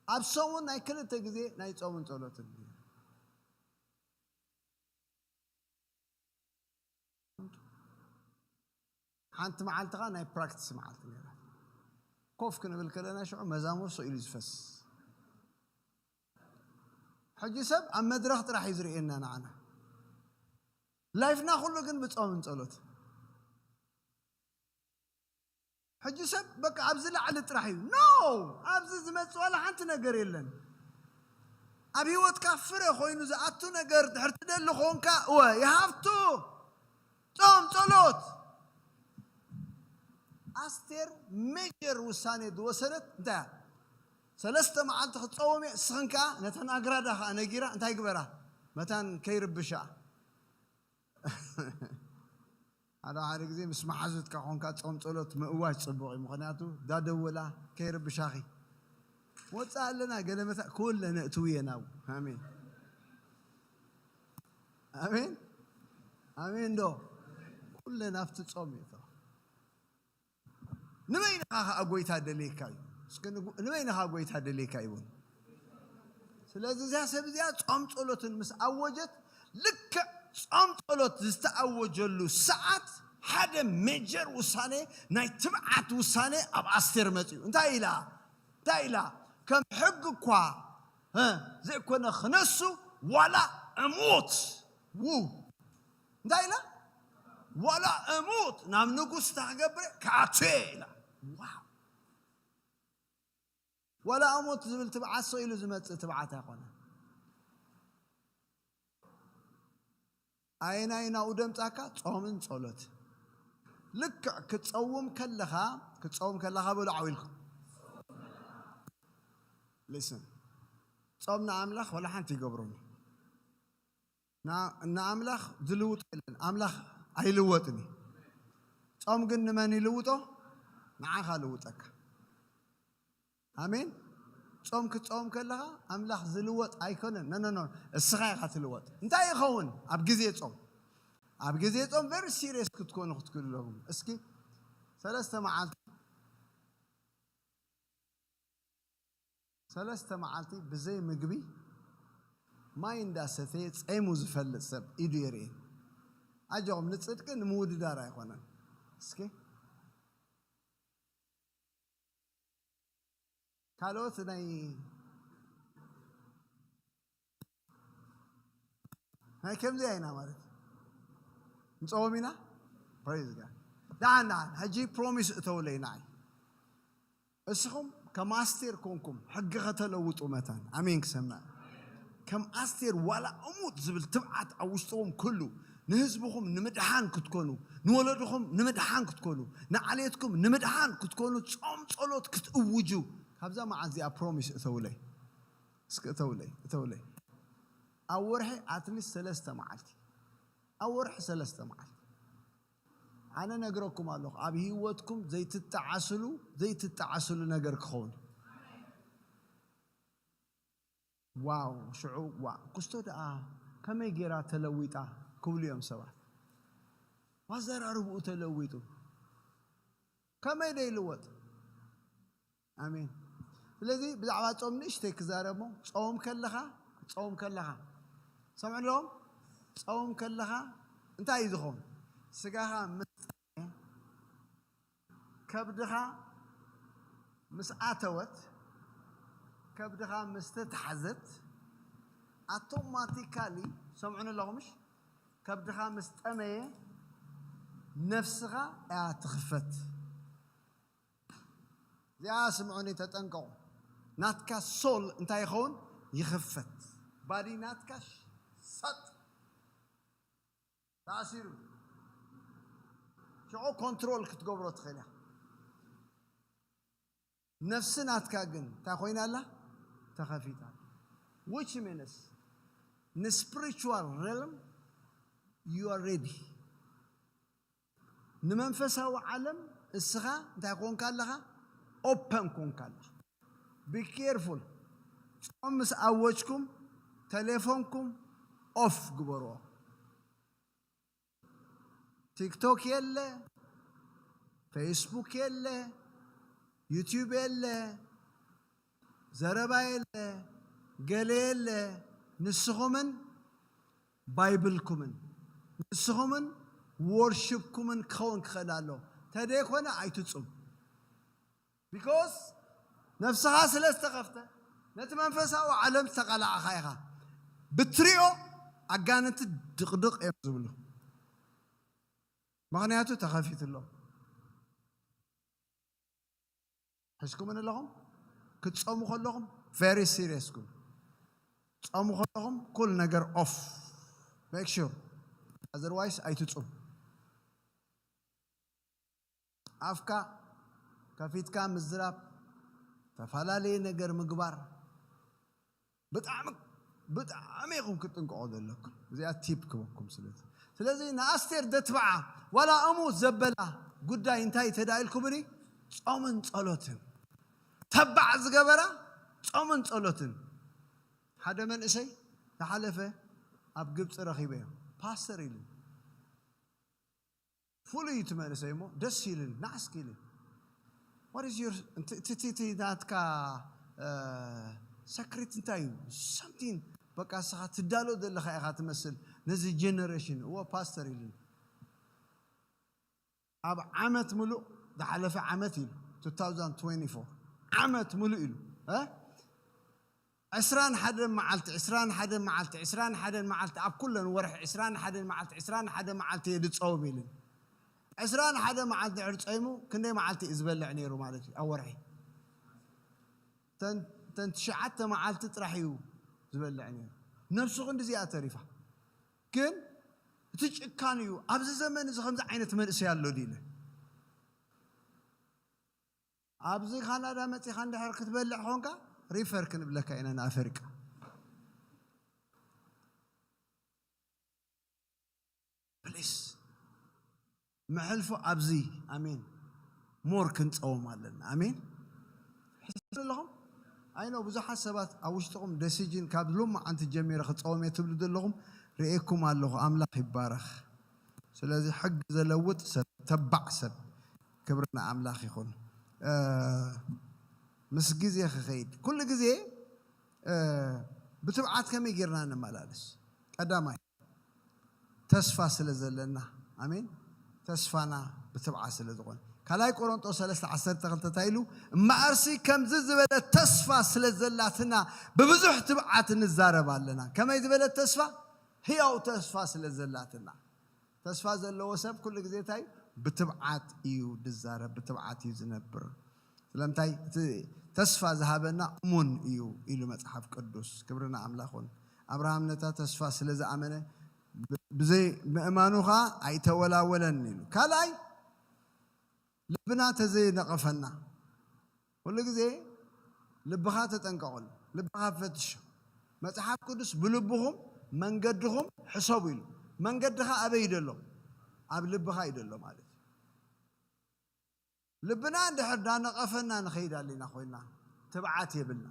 ኣብ ሰሙን ናይ ክልተ ግዜ ናይ ጾምን ጸሎትን። ሓንቲ መዓልቲ ኸኣ ናይ ፕራክቲስ መዓልቲ ነይራ። ኮፍ ክንብል ከለና ሽዑ መዛሙር ስቕ ኢሉ ዝፈስ። ሕጂ ሰብ ኣብ መድረኽ ጥራሕ እዩ ዝርእየና ንዓና። ላይፍና ኩሉ ግን ብጾምን ጸሎት። ሕጂ ሰብ በቃ ኣብዚ ላዕሊ ጥራሕ እዩ። ኖ! ኣብዚ ዝመጽእ ዋላ ሓንቲ ነገር የለን። ኣብ ህይወትካ ፍረ ኮይኑ ዝኣቱ ነገር ድሕር ትደሊ ኾንካ፣ እወ፣ you have to ጾም፣ ጸሎት። ኣስቴር ሜጀር ውሳኔ ዝወሰደት እንታይ እያ? ሰለስተ መዓልቲ ክትጸውም እየ፣ ንስኽን ከኣ ነተን ኣግራዳ ከኣ ነጊራ እንታይ ግበራ? መታን ከይርብሻ። ሓደ ሓደ ግዜ ምስ መሓዙትካ ኾንካ ጾም ጸሎት ምእዋጅ ጽቡቕ እዩ። ምኽንያቱ ዳደወላ ከይርብሻኺ። ወጻ ኣለና ገለ መታ-፣ ኩለን እእትው እየ ናብኡ። ኣሜን። ኣሜን። ኣሜን ዶ? ኩለን ኣብቲ ጾም እዩ። ንበይንኻ ኸኣ ጎይታ ደልየካ እዩ። እስኪ ንጉ-፣ ንበይንኻ ጎይታ ደልየካ እዩ በሉ። ስለዚ እዚኣ ሰብ እዚኣ ጾም ጸሎትን ምስ ኣወጀት፣ ልክዕ ጾም ጸሎት ዝተኣወጀሉ ሰዓት ሓደ ሜጀር ውሳኔ፣ ናይ ትብዓት ውሳኔ ኣብ ኣስቴር መጺኡ። እንታይ ኢላ? እንታይ ኢላ? ከም ሕጊ እኳ እ፣ ዘይኮነ ክነሱ ዋላ እሙት ው እንታይ ኢላ? ዋላ እሙት ናብ ንጉስ እንታይ ክገብር ከኣቱ ኢላ። ዋው! ዋላ እሙት ዝብል ትብዓት ሰው ኢሉ ዝመጽእ ትብዓት ኣይኮነ። ኣየናይ ናብኡ ደምጻካ? ጾምን ጸሎት። ልክዕ ክትጸውም ከለኻ ክትጸውም ከለኻ በሉ ዓው ኢልኩም። ሊስን፣ ጾም ንኣምላኽ ወላ ሓንቲ ይገብሮን። ንኣምላኽ ዝልውጦ የለን። ኣምላኽ ኣይልወጥን እዩ። ጾም ግን ንመን ይልውጦ? ንዓኻ ልውጠካ። ኣሜን። ጾም ክትጾም ከለኻ ኣምላኽ ዝልወጥ ኣይኮነን። ኖ ኖ ኖ፣ እስኻ ኢኻ ትልወጥ። እንታይ ይኸውን ኣብ ግዜ ጾም? ኣብ ግዜ ጾም ቨሪ ሲሪየስ ክትኮኑ ክትክእሉ ኣለኩም። እስኪ ሰለስተ መዓልቲ ሰለስተ መዓልቲ ብዘይ ምግቢ ማይ እንዳሰተየ ጸይሙ ዝፈልጥ ሰብ ኢዱ የርእየኒ። ኣጆኹም፣ ንጽድቂ ንምውድዳር ኣይኮነን። እስኪ ካልኦት ናይ ናይ ከምዚ ኢና ማለት ንጸወም ኢና። ፕሬዝ ጋድ። ደሓን ደሓን፣ ሕጂ ፕሮሚስ እተውለይ ንዓይ። እስኹም ከም ኣስቴር ኮንኩም ሕጊ ከተለውጡ መታን። ኣሜን ክሰምዕ። ከም ኣስቴር ዋላ እሙት ዝብል ትብዓት ኣብ ውሽጥኹም ክህሉ፣ ንህዝብኹም ንምድሓን ክትኮኑ፣ ንወለድኹም ንምድሓን ክትኮኑ፣ ንዓሌትኩም ንምድሓን ክትኮኑ ጾም ጸሎት ክትእውጁ ካብዛ መዓት እዚኣ ፕሮሚስ እተውለይ። እስኪ እተውለይ፣ እተውለይ። ኣብ ወርሒ ኣትሊስት ሰለስተ መዓልቲ፣ ኣብ ወርሒ ሰለስተ መዓልቲ። ኣነ ነግረኩም ኣለኹ፣ ኣብ ህይወትኩም ዘይትጠዓስሉ፣ ዘይትጠዓስሉ ነገር ክኸውን። ዋው፣ ሽዑ፣ "ዋ፣ ክስቶ ደኣ ከመይ ጌራ ተለዊጣ?" ክብሉ እዮም ሰባት። ኣዘራርብኡ ተለዊጡ። ከመይ ደይልወጥ? ኣሜን። ስለዚ ብዛዕባ ጾም ንእሽተይ ክዛረብ እሞ፣ ጾም ከለኻ፣ ጾም ከለኻ፣ ሰምዑ ኣለኹም? ጾም ከለኻ እንታይ እዩ ዝኸውን? ስጋኻ ምስ ከብድኻ ምስ ኣተወት፣ ከብድኻ ምስ ተታሕዘት፣ ኣውቶማቲካሊ፣ ሰምዑኒ ኣለኹም ምሽ? ከብድኻ ምስ ጠመየ፣ ነፍስኻ እያ ትኽፈት። እዚኣ ስምዑኒ፣ ተጠንቀቑ። ናትካ ሶል እንታይ ይኸውን? ይኽፈት። ባዲ ናትካ ሽ-፣ ሰጥ ተኣሲሩ። ሽዑ ኮንትሮል ክትገብሮ ትኽእል ኢኻ። ነፍሲ ናትካ ግን እንታይ ኮይና ኣላ? ተኸፊታ። Which means ንስፕሪቹዋል ሬልም you are ready። ንመንፈሳዊ ዓለም እስኻ እንታይ ኮንካ ኣለኻ? ኦፐን ኮንካ ኣለኻ። ቢ ኬርፉል። ጾም ምስ ኣወጅኩም ተሌፎንኩም ኦፍ ግበርዎ። ቲክቶክ የለ፣ ፌስቡክ የለ፣ ዩቲዩብ የለ፣ ዘረባ የለ፣ ገለ የለ። ንስኹምን ባይብልኩምን ንስኹምን ዎርሽፕኩምን ክኸውን ክኽእል ኣሎ። ተደይኮነ ኣይትጹም። ቢኮዝ ነፍስኻ ስለ ዝተኸፍተ ነቲ መንፈሳዊ ዓለም ዝተቐላዕኻ ኢኻ። ብትሪኦ ኣጋንንቲ ድቕድቕ እዮም ዝብሉ። ምኽንያቱ ተኸፊቱ ኣሎ። ሕዝኩምን ኣለኹም? ክትጸሙ ከለኹም ቨሪ ሲሪየስ ኩኑ። ጸሙ ከለኹም ኩል ነገር ኦፍ። ሜክ ሹር። ኣዘርዋይስ ኣይትጹም። ኣፍካ ከፊትካ ምዝራብ፣ ተፈላለየ ነገር ምግባር፣ ብጣዕሚ፣ ብጣዕሚ ኢኹም ክትጥንቀቑ ዘለኩም። እዚኣ ቲፕ ክበኩም ስለዚ። ስለዚ ንኣስቴር ደትብዓ፣ ዋላ እሙት ዘበላ ጉዳይ እንታይ ተዳኢልኩምኒ? ጾምን ጸሎትን። ተባዕ ዝገበራ ጾምን ጸሎትን። ሓደ መንእሰይ ዝሓለፈ ኣብ ግብጺ ረኺበዮ። ፓስተር ኢሉ። ፍሉይ እዩ እቲ መንእሰይ እሞ ደስ ኢልን፣ ናዕስክ ኢልን። What is your፣ እቲ፣ እቲ፣ እቲ፣ እቲ ናትካ፣ እ፣ ሰክሬት እንታይ እዩ? Something፣ በቃ፣ ንስኻ ትዳሎ ዘለኻ ኢኻ ትመስል ነዚ ጀነሬሽን። እዎ ፓስተር ኢልን። ኣብ ዓመት ምሉእ፣ ዝሓለፈ ዓመት ኢሉ፣ two thousand twenty-four፣ ዓመት ሙሉእ ኢሉ፣ እ? ዕስራን ሓደን መዓልቲ፣ ዕስራን ሓደን መዓልቲ፣ ዕስራን ሓደን መዓልቲ፣ ኣብ ኩለን ወርሒ ዕስራን ሓደን መዓልቲ፣ ዕስራን ሓደን መዓልቲ እየ ዝጸውም ኢልን። ዕስራን ሓደን መዓልቲ ድሕሪ ጸይሙ ክንደይ መዓልቲ እዩ ዝበልዕ ነይሩ ማለት እዩ ኣብ ወርሒ? እተን፣ እተን ትሽዓተ መዓልቲ ጥራሕ እዩ ዝበልዕ ነይሩ። ነብሱ ክንዲ እዚኣ ተሪፋ። ግን እቲ ጭካን እዩ። ኣብዚ ዘመን እዚ ከምዚ ዓይነት መንእሰይ ኣሎ ድዩ ኢለ። ኣብዚ ካናዳ መጺኻ እንድሕር ክትበልዕ ኾንካ ሪፈር ክንብለካ ኢና ንኣፈሪቃ። ፕሊስ መሕልፎ ኣብዚ። ኣሜን። ሞር ክንጸውም ኣለና። ኣሜን። ሕስብ ኣለኹም? ኣይኖ ብዙሓት ሰባት ኣብ ውሽጥኹም ደሲጅን ካብ ሎማዓንቲ ጀሚረ ክጸውም እየ ትብሉ ዘለኹም ርእየኩም ኣለኹ። ኣምላኽ ይባረኽ። ስለዚ ሕጊ ዘለውጥ ሰብ፣ ተባዕ ሰብ፣ ክብሪ ንኣምላኽ ይኹን። እ፣ ምስ ግዜ ክኸይድ ኩሉ ግዜ፣ እ፣ ብትብዓት ከመይ ጌርና ንመላለስ? ቀዳማይ ተስፋ ስለ ዘለና። ኣሜን። ተስፋና ብትብዓት ስለ ዝኾነ። ካልኣይ ቆሮንጦስ ሰለስተ ዓሰርተ ክልተ እንታይ ኢሉ? እምበኣርሲ ከምዚ ዝበለ ተስፋ ስለ ዘላትና ብብዙሕ ትብዓት ንዛረብ ኣለና። ከመይ ዝበለ ተስፋ? ህያው ተስፋ ስለ ዘላትና። ተስፋ ዘለዎ ሰብ ኩሉ ግዜ እንታይ? ብትብዓት እዩ ዝዛረብ፣ ብትብዓት እዩ ዝነብር። ስለምንታይ? እቲ ተስፋ ዝሃበና እሙን እዩ ኢሉ መጽሓፍ ቅዱስ። ክብሪ ንኣምላኽ ይኹን። ኣብርሃም ነታ ተስፋ ስለ ዝኣመነ፣ ብ-፣ ብዘይ ምእማኑ ኸኣ ኣይተወላወለን ኢሉ። ካልኣይ፣ ልብና ተዘይነቐፈና። ኩሉ ግዜ ልብኻ ተጠንቀቐሉ፣ ልብኻ ፈትሾ። መጽሓፍ ቅዱስ ብልብኹም መንገድኹም ሕሰቡ ኢሉ። መንገድኻ ኣበይ እዩ ዘሎ? ኣብ ልብኻ እዩ ዘሎ ማለት እዩ። ልብና እንድሕር ዳነቐፈና ንኸይድ ኣለና ኮይና፣ ትብዓት የብልና።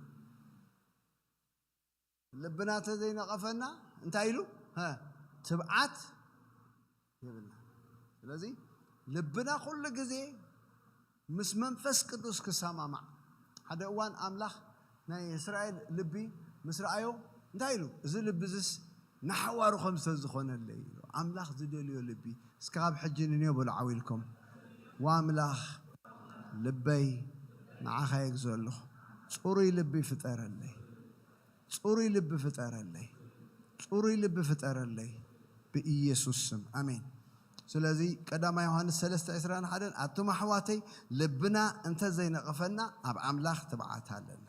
ልብና ተዘይነቐፈና እንታይ ኢሉ? ሀ፣ ትብዓት የብልና። ስለዚ ልብና ኩሉ ግዜ ምስ መንፈስ ቅዱስ ክሰማማዕ። ሓደ እዋን ኣምላኽ ናይ እስራኤል ልቢ ምስ ረኣዮ እንታይ ኢሉ? "እዚ ልቢ እዝስ ንሓዋሩ ከም ዝተዝኾነለይ" ኢሉ። ኣምላኽ ዝደልዮ ልቢ። እስከ ካብ ሕጂ ንንዮ በሉ ዓው ኢልኩም። "ዋምላኽ ልበይ ንዓኻ የግዞ ኣለኹ። ጽሩይ ልቢ ፍጠረለይ። ጽሩይ ልቢ ፍጠረለይ። ጽሩይ ልቢ ፍጠረለይ ብኢየሱስ ስም። ኣሜን." ስለዚ ቀዳማይ ዮሃንስ ሰለስተ ዕስራን ሓደን፣ ኣቱም ኣሕዋተይ፣ ልብና እንተ ዘይነቐፈና ኣብ ኣምላኽ ትብዓት ኣለና።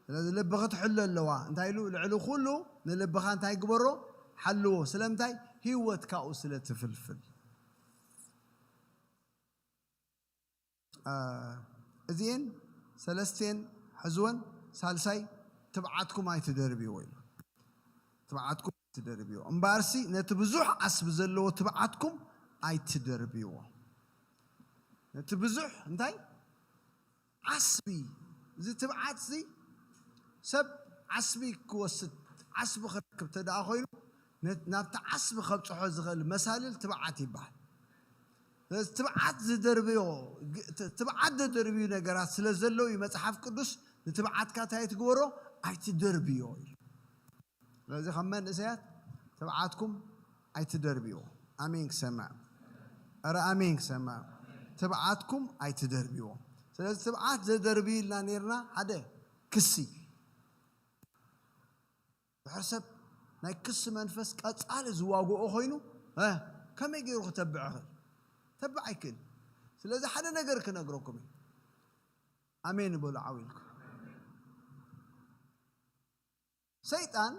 ስለዚ ልቢ ክትሕሎ ኣለዋ። እንታይ ኢሉ? ልዕሊ ኩሉ ንልብኻ እንታይ ግበሮ? ሓልዎ። ስለምንታይ? ህይወት ካብኡ ስለ ትፍልፍል። አ፣ እዚኤን ሰለስቴን ሕዝወን። ሳልሳይ፣ ትብዓትኩም ኣይትደርብይዎ ኢሉ። ትብዓትኩም ኣይትደርብይዎ። እምበኣርሲ ነቲ ብዙሕ ዓስቢ ዘለዎ ትብዓትኩም ኣይትደርብይዎ። ነቲ ብዙሕ እንታይ? ዓስቢ። እዚ ትብዓት እዚ ሰብ ዓስቢ ክወስድ፣ ዓስቢ ክረክብ ተደኣ ኮይኑ፣ ነ-፣ ናብቲ ዓስቢ ከብጽሖ ዝኽእል መሳልል ትብዓት ይበሃል። ስለዚ ትብዓት ዝደርብዮ፣ ግ-፣ ት-፣ ትብዓት ዘደርብዩ ነገራት ስለ ዘለዉ እዩ መጽሓፍ ቅዱስ ንትብዓትካ እንታይ ትግበሮ? ኣይትደርብዮ ኢሉ። ስለዚ ከም መንእሰያት ትብዓትኩም ኣይትደርብዮ። ኣሜን ክሰምዕ። ኧረ ኣሜን ክሰምዕ። ትብዓትኩም ኣይትደርብዮ። ስለዚ ትብዓት ዘደርብዩ ኢልና ነይርና፣ ሓደ ክሲ። ድሕር ሰብ ናይ ክሲ መንፈስ ቀጻሊ ዝዋግኦ ኮይኑ፣ እ፣ ከመይ ገይሩ ክተብዕ ይኽእል? ተብዕ ኣይክእል። ስለዚ ሓደ ነገር ክነግረኩም እዩ። ኣሜን በሉ ዓው ኢልኩም። ሰይጣን፣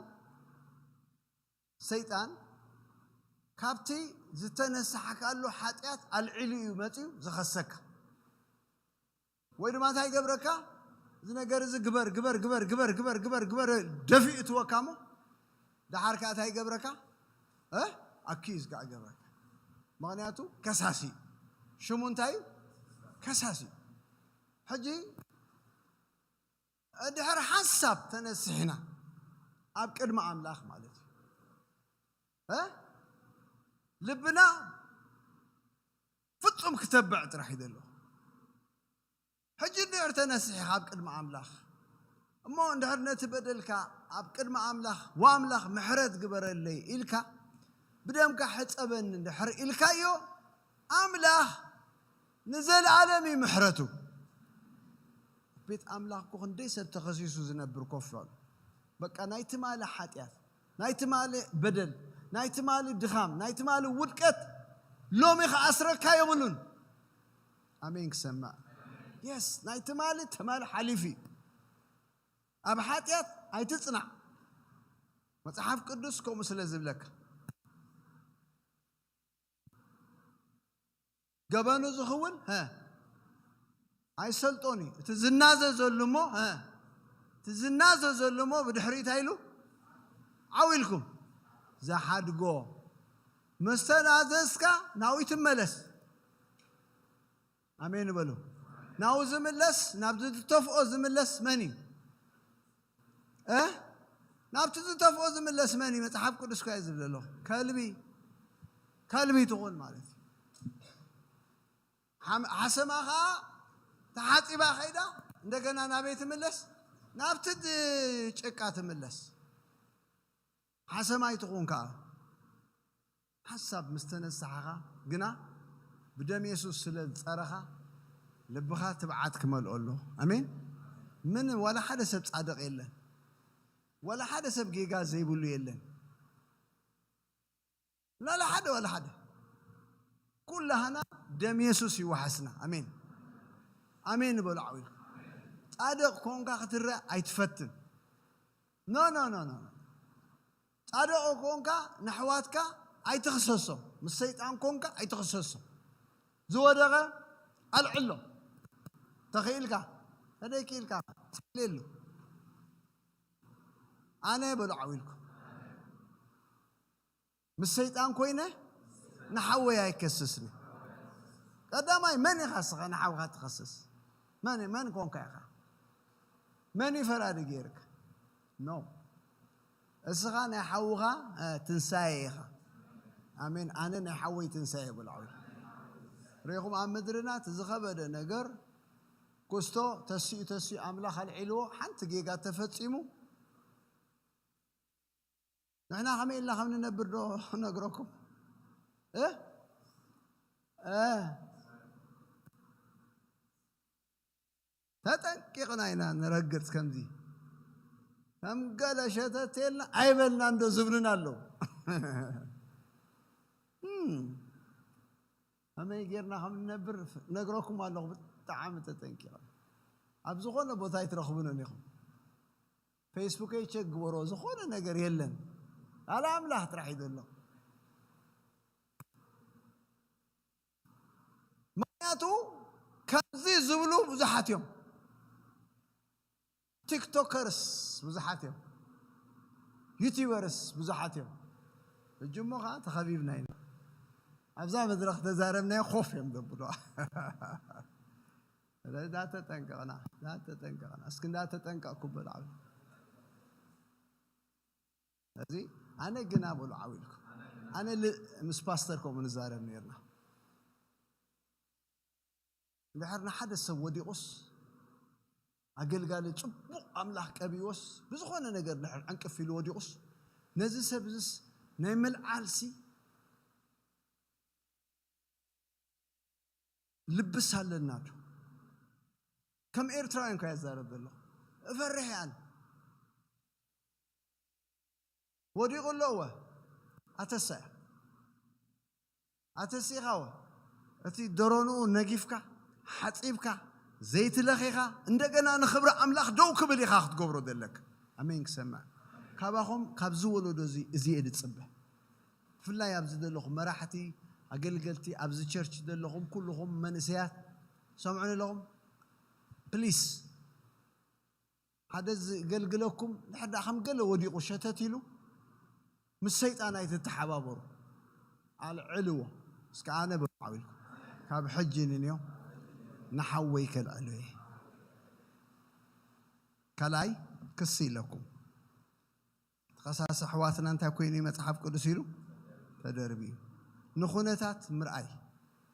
ሰይጣን ካብቲ ዝተነሳሕካሉ ሓጢኣት ኣልዒሉ እዩ መጺኡ ዝኸሰካ። ወይ ድማ እንታይ ይገብረካ? እዚ ነገር እዚ ግበር፣ ግበር፣ ግበር፣ ግበር፣ ግበር፣ ግበር፣ ግበር ደፊኡ እትወካ እሞ፣ ደሓር ከኣ እንታይ ይገብረካ? እ? ኣኪዝ ከኣ ይገብረካ። ምኽንያቱ ከሳሲ እዩ። ሽሙ እንታይ እዩ? ከሳሲ እዩ። ሕጂ፣ ድሕሪ ሓንሳብ ተነሲሕና ኣብ ቅድሚ ኣምላኽ ማለት እዩ። እ? ልብና ፍጹም ክተብዕ ጥራሕ እዩ ዘሎ። ሕጂ እንድሕር ተነሲሕኻ ኣብ ቅድሚ ኣምላኽ፣ እሞ እንድሕር ነቲ በደልካ ኣብ ቅድሚ ኣምላኽ፣ "ወኣምላኽ ምሕረት ግበረለይ" ኢልካ፣ "ብደምካ ሕጸበኒ" እንድሕር ኢልካዮ፣ ኣምላኽ ንዘለኣለም እዩ ምሕረቱ። ቤት ኣምላኽ እኮ ክንደይ ሰብ ተኸሲሱ ዝነብር ኮፍ በሉ። በቃ ናይ ትማሊ ሓጢኣት፣ ናይ ትማሊ በደል፣ ናይ ትማሊ ድኻም፣ ናይ ትማሊ ውድቀት ሎሚ ክኣስረካ የብሉን። ኣሜን ክሰማዕ። የስ፣ ናይ ትማሊ፣ ትማሊ ሓሊፉ እዩ። ኣብ ሓጢኣት ኣይትጽናዕ። መጽሓፍ ቅዱስ ከምኡ ስለ ዝብለካ። ገበኑ ዝኽውን፣ ሀ፣ ኣይሰልጦን እዩ። እቲ ዝናዘዘሉ እሞ፣ ሀ፣ እቲ ዝናዘዘሉ እሞ ብድሕሪኡ እንታይ ኢሉ? ዓው ኢልኩም። ዝሓድጎ። ምስ ተናዘዝካ ናብኡ ትመለስ። ኣሜን በሉ። ናብኡ ዝምለስ፣ ናብዚ ዝተፍኦ ዝምለስ መን እዩ? እ? ናብቲ ዝተፍኦ ዝምለስ መን እዩ? መጽሓፍ ቅዱስ እኮ እዩ ዝብል ዘሎ። ከልቢ፣ ከልቢ ትኹን ማለት እዩ። ሓም-፣ ሓሰማ ኸዓ ተሓጺባ ኸይዳ እንደገና ናበይ ትምለስ? ናብቲ ድ-፣ ጭቃ ትምለስ። ሓሰማ ኣይትኹን ከኣ። ሓሳብ ምስ ተነሳሕኻ ግና ብደም የሱስ ስለ ዝጸረኻ ልብኻ ትብዓት ክመልኦ ኣሎ። ኣሜን። ምን ዋላ ሓደ ሰብ ጻድቕ የለን። ዋላ ሓደ ሰብ ጌጋ ዘይብሉ የለን። ላላ ሓደ ዋላ ሓደ። ኩላህና ደም የሱስ ይወሓስና። ኣሜን። ኣሜን በሉ ዓው ኢልኩም። ጻድቕ ኮንካ ክትረአ ኣይትፈትን። ኖ፣ ኖ፣ ኖ፣ ኖ። ጻድቕ ኮንካ ንኣሕዋትካ ኣይትኽሰሶም። ምስ ሰይጣን ኮንካ ኣይትኽሰሶም። ዝወደቐ ኣልዕሎ። ተኽኢልካ፣ ተደይ ክኢልካ፣ ጸልየሉ። ኣነ በሉ ዓው ኢልኩም። ምስ ሰይጣን ኮይነ ንሓወይ ኣይከስስን። ቀዳማይ መን ኢኻ እስኻ ንሓውኻ ትኸስስ? መን፣ መን ኮንካ ኢኻ? መን እዩ ፈራዲ ገይርካ? ኖ። እስኻ ናይ ሓውኻ፣ እ፣ ትንሳኤ ኢኻ። ኣሜን። ኣነ ናይ ሓወይ ትንሳኤ በሉ ዓው ኢልኩም። ርኢኹም ኣብ ምድርና እቲ ዝኸበደ ነገር ኩስቶ ተሲኡ፣ ተሲኡ ኣምላኽ ኣልዒልዎ፣ ሓንቲ ጌጋ ተፈጺሙ፣ ንሕና ከመይ ኢልና ከም ንነብር ዶ ነግረኩም? እ? እ። ተጠንቂቕና ኢና ንረግጽ ከምዚ። ከም ገለ ሸተት ኢልና ኣይበልናን ዶ ዝብሉና ኣለዉ። እም። ከመይ ጌርና ከም ንነብር ነግረኩም ኣለኹ። ብጣዕሚ ተጠንቂቕና። ኣብ ዝኾነ ቦታ ኣይትረኽቡንን ኢኹም። ፌስቡከይ ቸክ ግበሮ፣ ዝኾነ ነገር የለን። ኣለ ኣምላኽ ጥራሕ እዩ ዘሎ። ምኽንያቱ ከምዚ ዝብሉ ብዙሓት እዮም። ቲክቶከርስ ብዙሓት እዮም። ዩቲዩበርስ ብዙሓት እዮም። ሕጂ እሞ ኸዓ ተኸቢብና ኢና። ኣብዛ መድረኽ ተዛረብናዮ ኮፍ እዮም ዘብሉ። ስለዚ እንዳተጠንቀቕና፣ እንዳተጠንቀቕና፣ እስኪ እንዳተጠንቀቕኩም በሉ ዓው። ስለዚ ኣነ ግና በሉ ዓው ኢልኩም። ኣነ ል-፣ ምስ ፓስተር ከምኡ ንዛረብ ነይርና። እንድሕር ንሓደ ሰብ ወዲቑስ፣ ኣገልጋሊ ጽቡቕ ኣምላኽ ቀቢዎስ፣ ብዝኾነ ነገር እንድሕር ዕንቅፍ ኢሉ ወዲቑስ፣ ነዚ ሰብ እዚስ ናይ ምልዓልሲ ልብስ ኣለና ዶ? ከም ኤርትራውያን እኳ ይዛረብ ዘለኹ። እፈርሕ እየ ኣነ። ወዲቑ ኣሎ እወ። ኣተሳ እያ። ኣተሲእኻ እወ። እቲ ደሮንኡ ነጊፍካ፣ ሓጺብካ፣ ዘይትለኺኻ፣ እንደገና ንኽብሪ ኣምላኽ ደው ክብል ኢኻ ክትገብሮ ዘለካ። ኣሜን ክሰምዕ። ካባኹም፣ ካብዚ ወለዶ እዚ፣ እዚ እየ ዝጽበ። ብፍላይ ኣብዚ ዘለኹም መራሕቲ፣ ኣገልገልቲ፣ ኣብዚ ቸርች ዘለኹም ኩልኹም መንእሰያት፣ ሰምዑኒ ኣለኹም? ፕሊስ፣ ሓደ ዝገልግለኩም ድሕር ደኣ ከም ገለ ወዲቑ ሸተት ኢሉ፣ ምስ ሰይጣን ኣይትተሓባበሩ። ኣልዕልዎ። እስከ ኣነ በሉ ዓው ኢልኩም። ካብ ሕጂ ንንዮ ንሓወይ ከልዕሎ እየ። ካልኣይ ክሲ ኢለኩም። እቲ ከሳሲ ኣሕዋትና እንታይ ኮይኑ እዩ መጽሓፍ ቅዱስ ኢሉ? ተደርብዩ። ንኹነታት ምርኣይ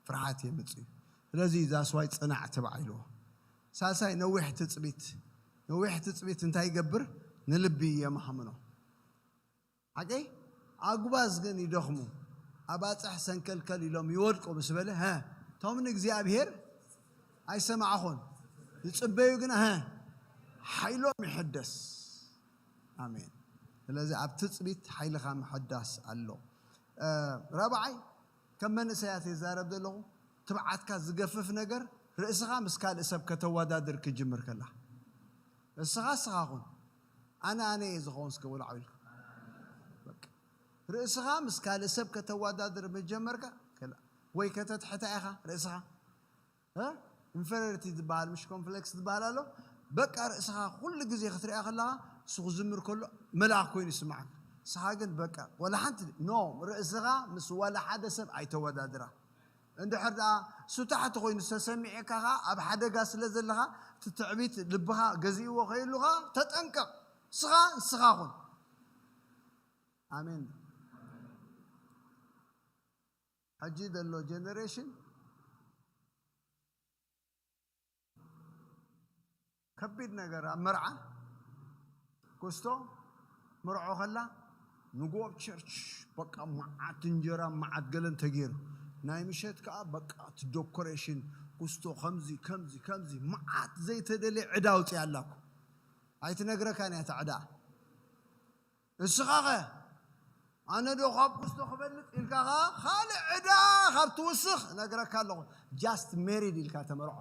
ፍርሓት የምጽእ እዩ። ስለዚ that's why ጽናዕ ተባሂልዎ። ሳልሳይ ነዊሕ ትጽቢት። ነዊሕ ትጽቢት እንታይ ይገብር? ንልቢ የማህምኖ። ሓቀይ? ኣጉባዝ ግን ይደኽሙ፣ ኣባጽሕ ሰንከልከል ኢሎም ይወድቁ ምስ በለ፣ ሀ፣ እቶም ንእግዚኣብሔር ኣይሰማዕኹን። ዝጽበዩ ግና፣ ሀ፣ ሓይሎም ይሕደስ። ኣሜን። ስለዚ ኣብ ትጽቢት ሓይልኻ ምሕዳስ ኣሎ። እ፣ ራብዓይ፣ ከም መንእሰያት ይዛረብ ዘለኹ፣ ትብዓትካ ዝገፍፍ ነገር ርእስኻ ምስ ካልእ ሰብ ከተወዳድር ክጅምር ከላ። እስኻ እስኻ ኩን። ኣነ ኣነ እየ ዝኸውን እስከ ወልዓው ኢልካ። በቃ። ርእስኻ ምስ ካልእ ሰብ ከተወዳድር መጀመርካ ከላ። ወይ ከተትሕታ ኢኻ ርእስኻ። እ? ኢንፌሪዮሪቲ ዝበሃል ምሽ ኮምፕሌክስ ዝበሃል ኣሎ። በቃ ርእስኻ ኩሉ ግዜ ክትሪኣ ከለኻ እሱ ክዝምር ከሎ መልኣኽ ኮይኑ ይስምዓካ። ንስኻ ግን በቃ ወላ ሓንቲ ኖ ርእስኻ ምስ ዋላ ሓደ ሰብ ኣይተወዳድራ። እንድሕር ደኣ እሱ ታሕቲ ኮይኑ ዝተሰሚዐካ ኸኣ ኣብ ሓደጋ ስለ ዘለኻ እቲ ትዕቢት ልብኻ ገዚእዎ ከይህሉ ኸኣ ተጠንቀቕ። ንስኻ ንስኻ ኩን። ኣሜን። ሕጂ ዘሎ ጀነሬሽን ከቢድ ነገር ኣብ መርዓ ኩስቶ መርዖ ከላ ንጎ ኣብ ቸርች በቃ መዓት እንጀራ መዓት ገለን ተገይሩ ናይ ምሸት ከዓ በቃ እቲ ዶኮሬሽን ኩስቶ ከምዚ ከምዚ ከምዚ መዓት ዘይተደልየ ዕዳ ኣውፅያ ኣላኩ ኣይትነግረካን እያ እታ ዕዳ እስኻኸ ኣነ ዶ ካብ ኩስቶ ክበልፅ ኢልካ ኸዓ ካልእ ዕዳ ካብ ትውስኽ እነግረካ ኣለኹ just married ኢልካ ተመርዖ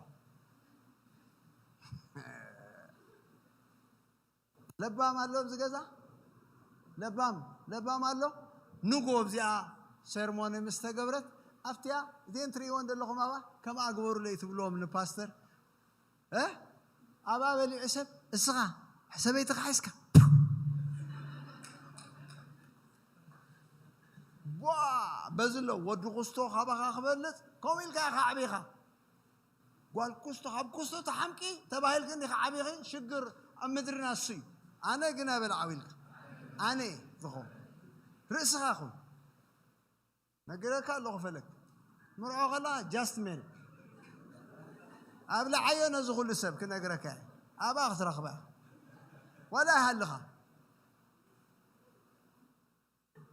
ለባም ኣሎ ኣብዚ ገዛ ለባም ለባም ኣሎ ንጎ ኣብዚኣ ሴርሞኒ ምስ ተገብረት ኣብቲያ እተን ትርእይወን ዘለኹም ኣባ ከምኣ ግበሩለይ ትብልዎም ንፓስተር እ ኣባ በሊዑ ሰብ እስኻ ሰበይትኻ ሒዝካ ቧ በዚ ኣሎ ወዲ ኩስቶ ካባኻ ክበልፅ ከምኡ ኢልካ ኢኻ ዓቢኻ ጓል ኩስቶ ካብ ኩስቶ ተሓምቂ ተባሂልክ እንዲኻ ዓቢኺ ሽግር ኣብ ምድርና እሱ እዩ ኣነ ግና በል ዓው ኢልካ ኣነ ዝኸውን ርእስኻ ኹን ነግረካ ኣለኹ ፈለግ ምርዖ ከለኻ just married ኣብልዓዮ ነዚ ኩሉ ሰብ ክነግረካ እየ ኣብኣ ክትረኽባ ዋላ ይሃልኻ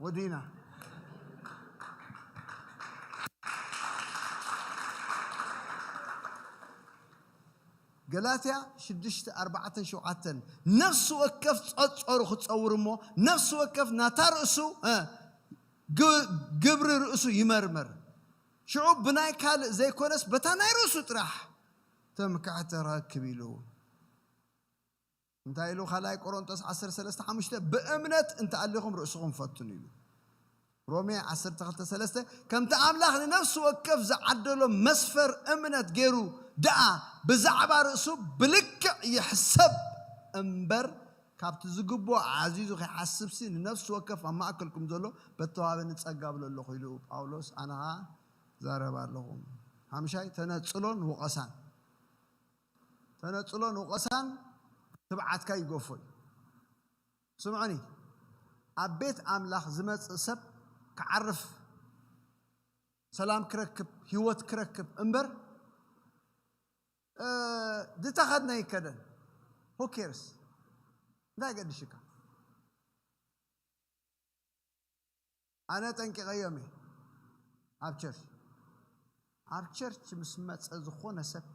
ወዲና ገላትያ ሽዱሽተ ኣርባዕተን ሸውዓተን ነፍሲ ወከፍ ጸጸሩ ክጸውር እሞ ነፍሲ ወከፍ ናታ ርእሱ እ፣ ግ- ግብሪ ርእሱ ይመርምር ሽዑ ብናይ ካልእ ዘይኮነስ በታ ናይ ርእሱ ጥራሕ ትምክሕቲ ረክብ ኢሉ እንታይ ኢሉ ካልኣይ ቆሮንጦስ ዓሰርተ ሰለስተ ሓሙሽተ ብእምነት እንተኣሊኹም ርእስኹም ፈትኑ ኢሉ ሮሜ ዓሰርተ ክልተ ሰለስተ ከምቲ ኣምላኽ ንነፍሲ ወከፍ ዝዓደሎ መስፈር እምነት ገይሩ ደኣ ብዛዕባ ርእሱ ብልክዕ ይሕሰብ እምበር ካብቲ ዝግብኦ ዓዚዙ ከይሓስብሲ ንነፍሲ ወከፍ ኣብ ማእከልኩም ዘሎ በተዋበኒ ጸጋ ብሎ ኣለኹ ኢሉ ጳውሎስ ኣነ ኸዓ ዛረብ ኣለኹ ሓምሻይ ተነጽሎን ወቐሳን ተነጽሎን ወቐሳን ትብዓትካ ይገፎ እዩ ስምዑኒ ኣብ ቤት ኣምላኽ ዝመጽእ ሰብ ክዓርፍ ሰላም ክረክብ ህይወት ክረክብ እምበር ዝተኸድነ ይከደን ሆኬርስ እንታይ ገድሽካ ኣነ ጠንቂቐዮም እየ ኣብ ቸርች ኣብ ቸርች ምስ መፀ ዝኾነ ሰብ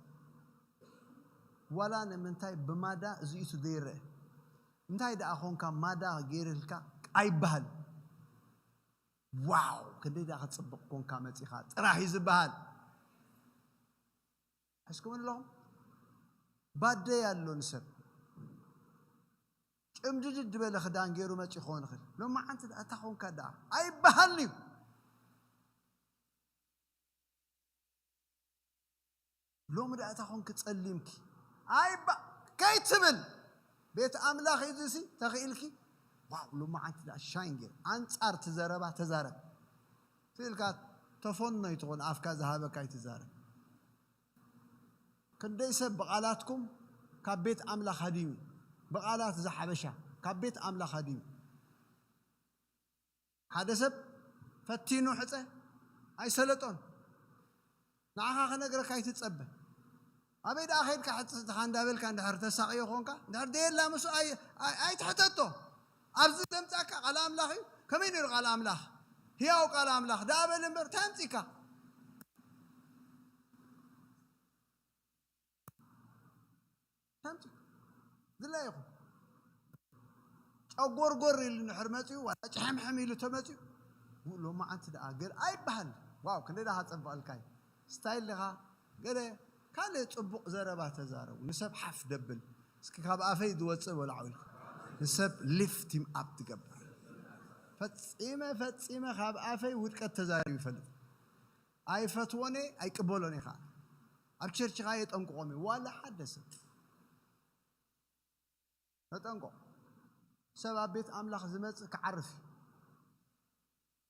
ዋላ ንምንታይ ብማዳ እዚኢቱ ዘይረአ እንታይ ደኣ ኾንካ ማዳ ገይርልካ ኣይበሃል ዋው ክንደይ ደኣ ክፅብቕ ኮንካ መፂኻ ጥራሕ እዩ ዝበሃል ሕዝኩም ኣለኹም ባደይ ኣሎ ንሰብ ጭምድድድ ዝበለ ክዳን ገይሩ መፂ ክኾን ይኽእል ሎማዓንቲ ደኣ እታ ኾንካ ደኣ ኣይበሃልን እዩ ሎሚ ደኣ እታ ኾንክ ጸሊምኪ ኣይባ ከይትብል ቤት ኣምላኽ እዩ እዚሲ ተኽኢልኪ ዋው ሎማዓንቲ ደኣ ሻይን ገይሩ ኣንጻር ትዘረባ ተዛረብ ትብልካ ተፈኖ ይትኾን ኣፍካ ዝሃበካ ይትዛረብ ክንደይ ሰብ ብቓላትኩም ካብ ቤት ኣምላኽ ሃዲሙ ብቓላት ዝሓበሻ ካብ ቤት ኣምላኽ ሃዲሙ ሓደ ሰብ ፈቲኑ ሕፀ ኣይሰለጦን ንዓኻ ክነግረካ ኣይትፀበ ኣበይ ደኣ ከይድካ ሕፅትኻ እንዳበልካ እንድሕር ተሳቕዮ ኾንካ እንድሕር ደየላ ምስ ኣይትሕተቶ ኣብዚ ዘምፃካ ቃል ኣምላኽ እዩ ከመይ ነይሩ ቃል ኣምላኽ ህያው ቃል ኣምላኽ ደኣ በል እምበር እንታይ ኣምፂካ ከምቲ ድላይኹም ጨጎርጎር ኢሉ ንድሕር መፂኡ፣ ዋላ ጭሕምሕም ኢሉ ተመፂኡ፣ ሎማዓንቲ ደኣ ገለ ኣይበሃል። ዋው፣ ክንደይ ደኣ ከፀብቐልካ እዩ። ስታይል ዲኻ? ገለ ካልእ ፅቡቕ ዘረባ ተዛረቡ። ንሰብ ሓፍ ደብል። እስኪ ካብ ኣፈይ ዝወፅእ በሉ ዓው ኢልኩም። ንሰብ ሊፍት ሂም ኣፕ ትገብር። ፈፂመ፣ ፈፂመ ካብ ኣፈይ ውድቀት ተዛሪቡ ይፈልጥ። ኣይፈትዎን እየ፣ ኣይቅበሎን እየ ከዓ። ኣብ ቸርች ከዓ የጠንቅቖም እዩ። ዋላ ሓደ ሰብ። ተጠንቀቑ። ሰብ ኣብ ቤት ኣምላኽ ዝመጽእ ክዓርፍ እዩ።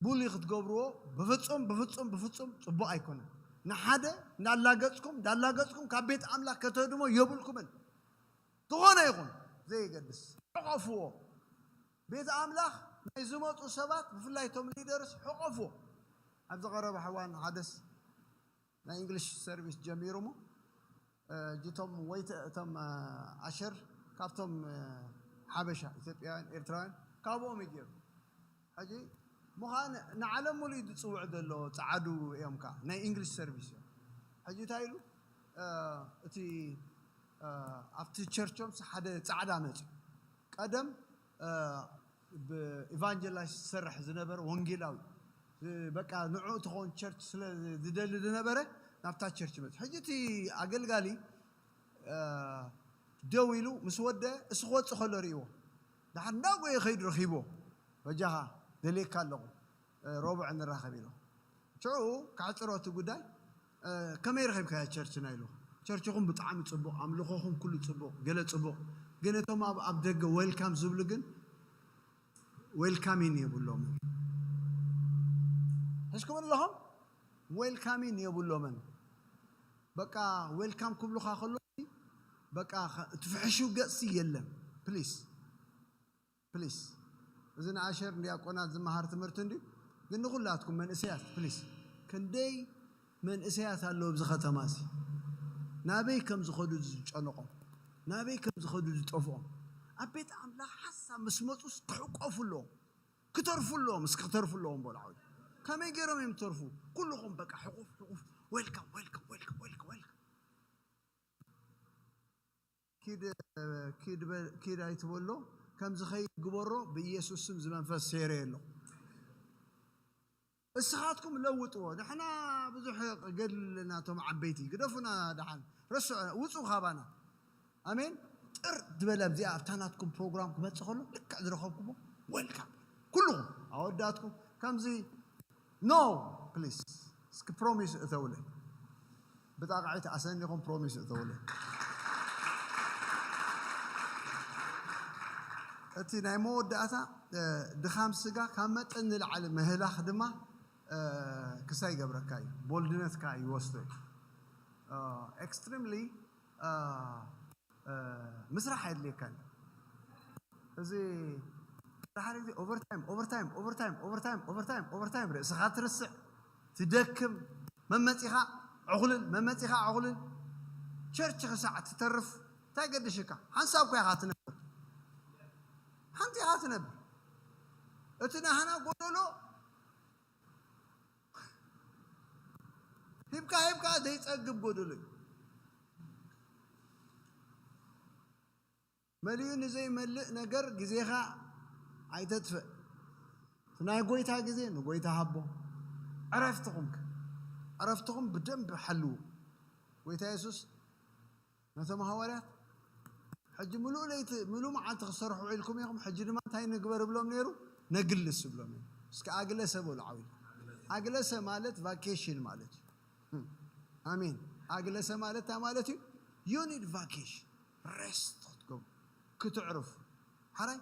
ቡሊ ክትገብርዎ ብፍጹም፣ ብፍጹም፣ ብፍጹም ጽቡቕ ኣይኮነን። ንሓደ እንዳላገጽኩም፣ እንዳላገጽኩም ካብ ቤት ኣምላኽ ከተድሞ የብልኩምን። ዝኾነ ይኹን፣ ዘየገድስ። ዕቐፍዎ። ቤት ኣምላኽ ናይ ዝመጹ ሰባት፣ ብፍላይ እቶም ሊደርስ፣ ዕቐፍዎ። ኣብዚ ቀረባ እዋን ሓደስ ናይ እንግሊሽ ሰርቪስ ጀሚሩ እሞ፣ እ፣ እቶም ወይተ-፣ እቶም፣ እ፣ ኣሸር ካብቶም፣ እ፣ ሓበሻ፣ ኢትዮጵያውያን፣ ኤርትራውያን ካብኦም እዩ ገይሩ። ሕጂ ምዃን ንዓለም ሙሉ እዩ ዝጽውዕ ዘሎ፣ ጸዓዱ እዮም ከኣ ናይ እንግሊሽ ሰርቪስ እዮም። ሕጂ እንታይ ኢሉ፣ እ፣ እቲ፣ እ፣ ኣብቲ ቸርቾምስ ሓደ ጻዕዳ መጺኡ። ቀደም፣ እ፣ ብኢቫንጀላይዝ ዝሰርሕ ዝነበረ ወንጌላዊ፣ እ፣ በቃ ንዕኡ ትኸውን ቸርች ስለ ዝደሊ ዝነበረ ናብታ ቸርች መጽ። ሕጂ እቲ ኣገልጋሊ፣ እ፣ ደው ኢሉ ምስ ወደ፣ እሱ ክወጽእ ከሎ ርእይዎ። ደሓር እንዳጎየ ከይዱ ረኺብዎ። በጃኻ ደልየካ ኣለኹ፣ እ፣ ረቡዕ ንራኸብ ኢሎ። ሽዑ ከዕጽሮ እቲ ጉዳይ፣ እ፣ ከመይ ረኺብካያ ቸርችና ኢሉ። ቸርችኹም ብጣዕሚ ጽቡቕ፣ ኣምልኾኹም ኩሉ ጽቡቕ፣ ገለ ጽቡቕ። ግን እቶም ኣብ፣ ኣብ ደገ ዌልካም ዝብሉ ግን ዌልካሚን የብሎምን። ሕዝኩም ኣለኹም? ዌልካሚን የብሎምን። በቃ ዌልካም ክብሉኻ ከሎ በቃ ኸ-፣ እቲ ፍሕሹው ገጽ የለን። ፕሊስ፣ ፕሊስ። እዚ ንኣሸር ንዲያቆናት ዝመሃር ትምህርቲ እንድዩ። ግን ንኹላትኩም መንእሰያት ፕሊስ፣ ክንደይ መንእሰያት ኣለዉ ኣብዚ ከተማ እዚ፣ ናበይ ከም ዝኸዱ ዝጨነቖም፣ ናበይ ከም ዝኸዱ ዝጠፍኦም። ኣብ ቤት ኣምላኽ ሓሳብ ምስ መጹስ ክሕቆፉ ኣለዎም፣ ክተርፉ ኣለዎም፣ እስኪ ክተርፉ ኣለዎም በሉ ዓው። ከመይ ገይሮም እዮም ዝተርፉ? ኩልኹም በቃ ሕቑፍ፣ ሕቑፍ፣ ዌልካም፣ ዌልካም፣ ዌልካም፣ ዌልካም፣ ዌልካም። ኪድ፣ ኪድ በ-፣ ኪድ ኣይትበሎ፣ ከም ዝኸይድ ግበሮ፣ ብኢየሱስ ስም እዚ መንፈስ ሴረ ኣሎ። እስኻትኩም ለውጥዎ። ንሕና ብዙሕ ገድሊ ኣለና፣ እቶም ዓበይቲ ግደፉና፣ ደሓን ረስዑ፣ ውፁ ካባና። ኣሜን። ጥር ዝበለ ኣብዚኣ ኣብታ ናትኩም ፕሮግራም ክመጽእ ከሎ ልክዕ ዝረኸብኩሞ ዌልካም። ኩልኹም ኣወዳትኩም ከምዚ ኖ ፕሊስ፣ እስኪ ፕሮሚስ እተውለ። ብጣቕዒት ኣሰኒኹም ፕሮሚስ እተውለ። እቲ ናይ መወዳእታ፣ እ፣ ድኻም ስጋ ካብ መጠን ንላዕሊ ምህላኽ ድማ፣ እ፣ ክሳይ ይገብረካ እዩ። ቦልድነትካ ይወስዶ እዩ። እ፣ ኤክስትሪምሊ፣ እ፣ እ፣ ምስራሕ ኣየድልየካን እዩ። እዚ ሓደ ሓደ ግዜ ኦቨርታይም፣ ኦቨርታይም፣ ኦቨርታይም፣ ኦቨርታይም፣ ኦቨርታይም፣ ኦቨርታይም፣ ርእስኻ ትርስዕ፣ ትደክም፣ መመጺኻ ዕኹልል፣ መመጺኻ ዕኹልል። ቸርች ክሳዕ ትተርፍ እንታይ ገድሽካ? ሓንሳብ እኳ ኢኻ ትነብር። ሓንቲ ኢኻ ትነብር። እቲ ናህና ጎደሎ ሂብካ ሂብካ ዘይጸግብ ጎደሎ እዩ። መሊኡ ንዘይመልእ ነገር ግዜኻ ኣይተጥፍእ። እቲ ናይ ጐይታ ግዜ ንጐይታ ሃቦ። ዕረፍትኹም ከ? ዕረፍትኹም ብደንቢ ሓልዉ። ጐይታ የሱስ ነቶም ሃዋርያት፣ "ሕጂ ምሉእ ለይቲ፣ ምሉእ መዓልቲ ክትሰርሑ ውዒልኩም ኢኹም፣ ሕጂ ድማ እንታይ ንግበር?" እብሎም ነይሩ? "ነግልስ" እብሎም ነይሩ። እስኪ ኣግለሰ በሉ ዓው ኢልኩም። ኣግለሰ ማለት ቫኬሽን ማለት እዩ። ኣሜን። ኣግለሰ ማለት እንታይ ማለት እዩ? You need vacation። ሬስት ክትገብሩ፣ ክትዕርፉ። ሓራይ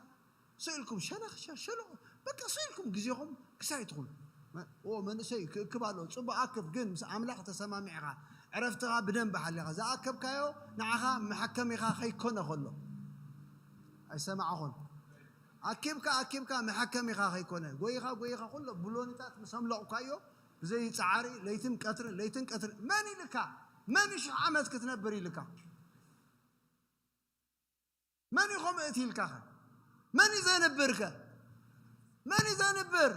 ስኢልኩም ሸነኽ ሸ-፣ ሸለቑ፣ በቃ ስኢልኩም ግዜኹም ክሳይ ትኹኑ። መ-፣ ኦ፣ መንእሰይ ክእክብ ኣለዎ። ጽቡቕ ኣክብ፣ ግን ምስ ኣምላኽ ተሰማሚዕኻ፣ ዕረፍትኻ ብደንቢ ሓሊኻ፣ ዝኣከብካዮ ንዓኻ መሐከሚኻ ከይኮነ ከሎ። ኣይሰማዕኹን። ኣኪብካ፣ ኣኪብካ መሐከሚኻ ከይኮነ። ጎይኻ፣ ጎይኻ ኩሎ ብሎኒታት ምስ ኣምለቕካዮ፣ ብዘይ ጻዕሪ፣ ለይትን ቀትርን፣ ለይትን ቀትርን። መን ኢልካ? መን ሽሕ ዓመት ክትነብር ኢልካ? መን እዩ ከምኡ እቲ ኢልካኸ? መን እዩ ዘንብርከ? መን እዩ ዘንብር?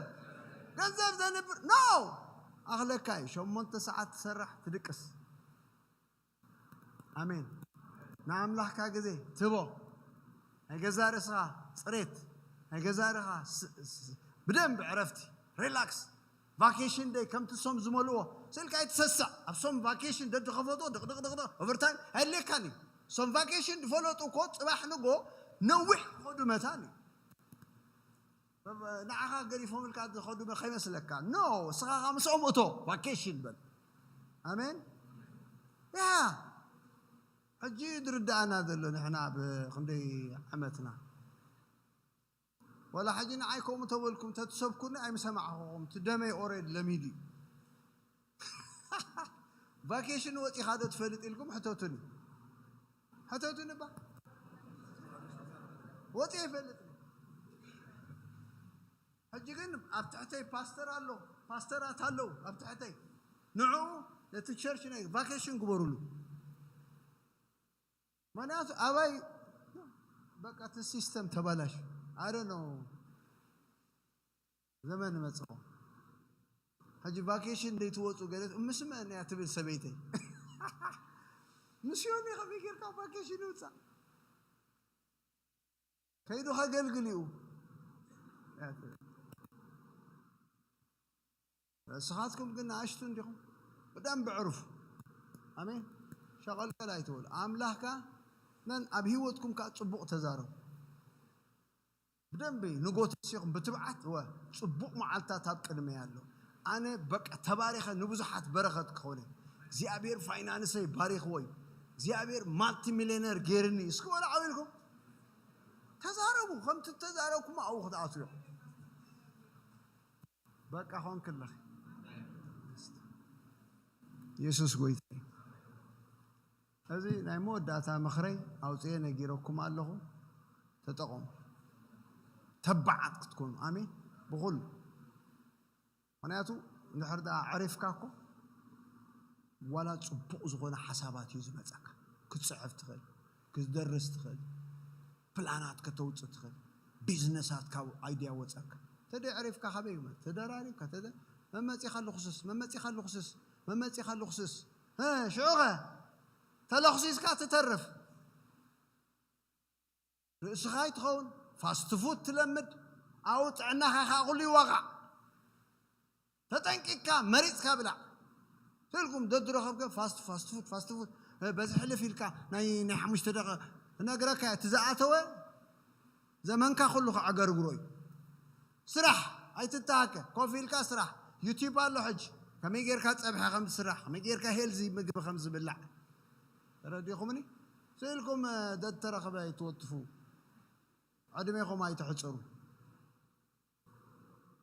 ገንዘብ ዘንብር? ኖ! ኣኽለካ እዩ። ሸሞንተ ሰዓት ትሰርሕ፣ ትድቅስ። ኣሜን። ንኣምላኽካ ግዜ ትቦ። ናይ ገዛ ርእስኻ ጽሬት፣ ናይ ገዛ ርእኻ ስ- ስ- ብደንብ ዕረፍቲ፣ ሪላክስ። ቫኬሽን ደይ ከምቲ ሶም ዝመልዎ ስልካ ኣይትሰስዕ። ኣብ ሶም ቫኬሽን ደድኸፈቶ ድቕድቕድቕድቕ ኦቨርታይም ኣየድልየካን እዩ። ሶም ቫኬሽን ዝፈለጡ እኮ ጽባሕ ንጎ ነዊሕ ክኸዱ መታን እዩ። ንዓኻ ገዲፎምልካ ዝኸዱ ከይመስለካ። ኖ፣ እስኻ ኸዓ ምስኦም እቶ፣ ቫኬሽን በል። ኣሜን። ያ ሕጂ ዝርዳኣና ዘሎ ንሕና ብክንደይ ዓመትና። ወላ ሕጂ ንዓይ ከምኡ ተበልኩም ተትሰብኩኒ ኣይምሰማዕኹም። እቲ ደመይ ኦሬድ ለሚዱ እዩ። ቫኬሽን ወፂኻ ዶ ትፈልጥ ኢልኩም ሕተቱኒ። ሕተቱኒ ባ። ወፂ ይፈልጥ። ሕጂ ግን ኣብ ትሕተይ ፓስተር ኣሎ፣ ፓስተራት ኣለዉ ኣብ ትሕተይ። ንዕኡ ነቲ ቸርች ናይ ቫኬሽን ግበሩሉ። ምክንያቱ ኣባይ በቃ እቲ ሲስተም ተባላሽ። ኣደ ነው ዘመን መጽኦ። ሕጂ ቫኬሽን ዘይትወፁ ገለት ምስመን እያ ትብል ሰበይተይ። ምስዮን ከመይ ጌርካ ቫኬሽን ይውፃእ? ከይዱ ከገልግል እዩ። ንስኻትኩም ግን ንኣሽቱ እንዲኹም ብደንብ ዕሩፍ። ኣሜን። ሸቐልቀል ኣይትበሉ። ኣምላኽካ ነን ኣብ ህይወትኩም ከዓ ጽቡቕ ተዛረቡ። ብደንብ ንጎ ተሲኹም ብትብዓት ወ ጽቡቕ መዓልታት ኣብ ቅድመይ ኣሎ። ኣነ በቃ ተባሪኸ ንብዙሓት በረኸት ክኾነ እግዚኣብሔር ፋይናንሰይ ባሪኽዎ እዩ። እግዚኣብሔር ማልቲ ሚሊዮነር ገይርኒ እስኪ ወላ ዓው ኢልኩም ተዛረቡ። ከምቲ ተዛረብኩም ኣብኡ ክትኣትዉ ኢኹም። በቃ ኾንክለኺ። የሱስ ጎይታ እዩ። እዚ ናይ መወዳእታ ምኽረይ ኣውፅኤ ነጊረኩም ኣለኹ። ተጠቐሙ። ተባዓት ክትኮኑ። ኣሜን። ብኹሉ። ምኽንያቱ እንድሕር ደኣ ዕሪፍካ እኮ ዋላ ጽቡቕ ዝኾነ ሓሳባት እዩ ዝመጸካ። ክትጽሕፍ ትኽእል፣ ክትደርስ ትኽእል፣ ፕላናት ከተውጽእ ትኽእል፣ ቢዝነሳት ካብ ኣይድያ ወጸካ። ተደ ዕሪፍካ ካበይ ይመጽእ? ተደራሪብካ፣ ተደ-፣ መመጺኻ ልኹስስ፣ መመጺኻ ልኹስስ፣ መመጺኻ ልኹስስ። እ፣ ሽዑኸ ተለኹሲስካ ትተርፍ። ርእስኻ ይትኸውን፣ ፋስት ፉድ ትለምድ፣ ኣብኡ ጥዕናኻ ኸኣ ኩሉ ይዋቓዕ። ተጠንቂቕካ መሪጽካ ብላዕ። ስልኩም ደድረኸብከ ፋስት፣ ፋስት ፉድ፣ ፋስት ፉድ፣ እ፣ በዚ ሕልፍ ኢልካ ናይ፣ ናይ ሓሙሽተ ደቂቐ እነግረካ እያ። እቲ ዝኣተወ ዘመንካ ኩሉ ከዐገርግሮ እዩ። ስራሕ ኣይትተሃከ፣ ኮፍ ኢልካ ስራሕ። ዩቲዩብ ኣሎ ሕጂ፣ ከመይ ጌርካ ጸብሒ ከም ዝስራሕ፣ ከመይ ጌርካ ሄልዚ ምግቢ ከም ዝብላዕ። ተረዲኹምኒ? ስኢልኩም፣ እ፣ ደተረኽበ ኣይትወትፉ። ዕድሜኹም ኣይትሕጽሩ።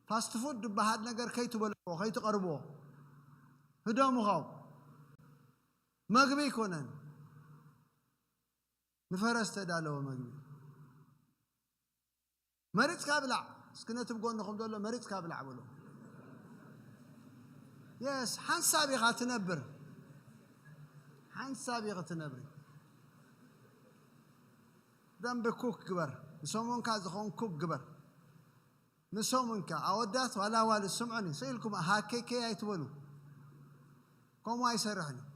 ፋስት ፉድ ዝበሃል ነገር ከይትበልዕዎ፣ ከይትቐርብዎ። ህደሙ ኻው። መግቢ ኣይኮነን። ንፈረስ ተዳለወ መግቢ። መሪጽካ ብላዕ። እስኪ ነቲ ብጎንኹም ዘሎ መሪጽካ ብላዕ በሎ። የስ፣ ሓንሳብ ኢኻ ትነብር። ሓንሳብ ኢኻ ትነብሪ። ደንቢ ኩክ ግበር። ንሰሙንካ ዝኸውን ኩክ ግበር። ንሰሙንካ ኣወዳት ዋላ ኣዋልድ ስምዑኒ፣ ስኢልኩም ሃኬኬ ኣይትበሉ። ከምኡ ኣይሰርሕን እዩ።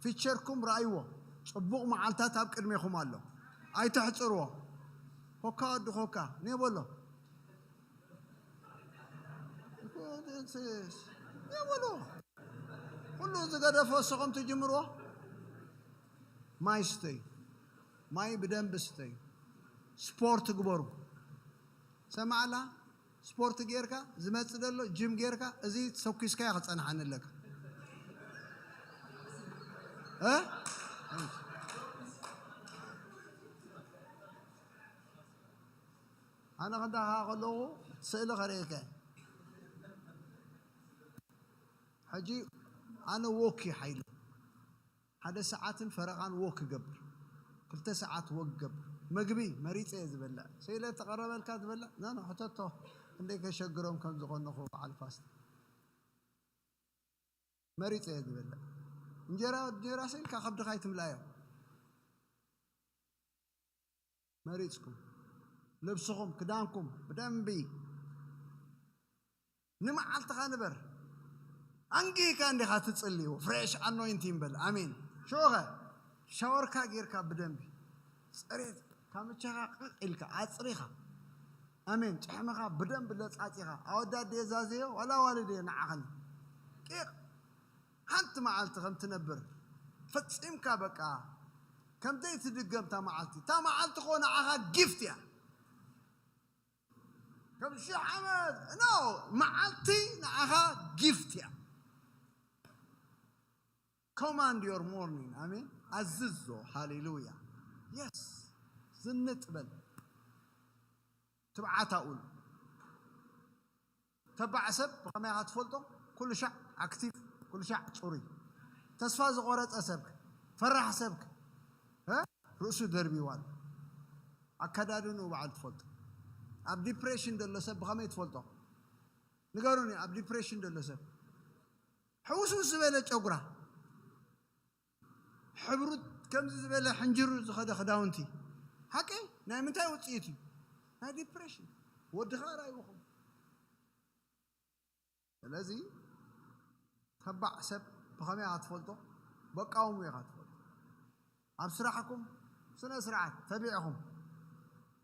ፊቸርኩም ረኣይዎ። ጽቡቕ መዓልታት ኣብ ቅድሜኹም ኣሎ። ኣይተሕጽርዎ። ኮካ ወዲ ኮካ፣ ኔ በሎ። ኔ በሎ። ኩሉ ዝገደፎ ንስኹም ትጅምርዎ። ማይ ስተዩ። ማይ ብደንቢ ስተዩ። ስፖርት ግበሩ። ሰማዕላ? ስፖርት ጌርካ ዝመጽእ ዘሎ ጂም ጌርካ እዚ ተሰኪስካዮ ክጸንሓኒ ኣለካ። እ? ኣነ ክዳኻ ከለኹ ስእሊ ከርእየካ እየ። ሕጂ ኣነ ዎክ እዩ ሓይሉ። ሓደ ሰዓትን ፈረቓን ዎክ እገብር። ክልተ ሰዓት ዎክ እገብር። መግቢ መሪጸ እየ ዝበልዕ። ስኢለ ተቐረበልካ ትበልዕ? ኖ፣ ኖ፣ ሕተቶ። ክንደይ ከሸግሮም ከም ዝቐነኹ በዓል ፋስት። መሪጸ እየ ዝበልዕ። እንጀራ፣ እንጀራ ስኢልካ ከብድኻ ኣይትምላዮ። መሪጽኩም። ልብስኹም፣ ክዳንኩም ብደንቢ ንመዓልትኻ ንበር። ኣንጊህካ እንዲኻ ትጽልዩ። ፍሬሽ ኣኖይንቲንግ በል። ኣሜን። ሽዑኸ ሻወርካ ጌርካ ብደንቢ ጽሬት ካምቻኻ ቅቕ ኢልካ ኣጽሪኻ፣ ኣሜን፣ ጭሕምኻ ብደንቢ ለጻጺኻ፣ ኣወዳት ድየ ዛዘዮ ዋላ ኣዋልድ እየ ንዓኸኒ ቂቕ ሓንቲ መዓልቲ ከም ትነብር ፈጺምካ፣ በቃ ከም ዘይትድገም እታ መዓልቲ። እታ መዓልቲ እኮ ንዓኻ ጊፍት እያ። ከም ሽሕ ዓመት፣ ኖ፣ መዓልቲ ንዓኻ ጊፍት እያ። Command your morning. ኣሜን። ኣዝዞ። ሃሌሉያ። የስ። ዝንጥ በል። ትብዓት ኣውል። ተባዕ ሰብ ብኸመይ ኢኻ ትፈልጦ? ኩሉ ሻዕ ኣክቲቭ፣ ኩሉ ሻዕ ጽሩይ። ተስፋ ዝቖረጸ ሰብክ፣ ፈራሕ ሰብክ፣ እ? ርእሱ ደርቢዋ ኣሎ። ኣከዳድንኡ ባዕሉ ትፈልጦ። ኣብ ዲፕሬሽን ዘሎ ሰብ ብኸመይ ትፈልጦ? ንገሩኒ፣ ኣብ ዲፕሬሽን ዘሎ ሰብ። ሕውስውስ ዝበለ ጨጉራ፣ ሕብሩ ከምዚ ዝበለ ሕንጅሩ ዝኸደ ክዳውንቲ። ሓቀይ ናይ ምንታይ ውጽኢት እዩ? ናይ ዲፕሬሽን። ወዲ ኸኣ ራይብኹም። ስለዚ ተባዕ ሰብ ብኸመይ ኢኻ ትፈልጦ? በቃውሙ ኢኻ ትፈልጦ። ኣብ ስራሕኩም ስነ ስርዓት ተቢዕኹም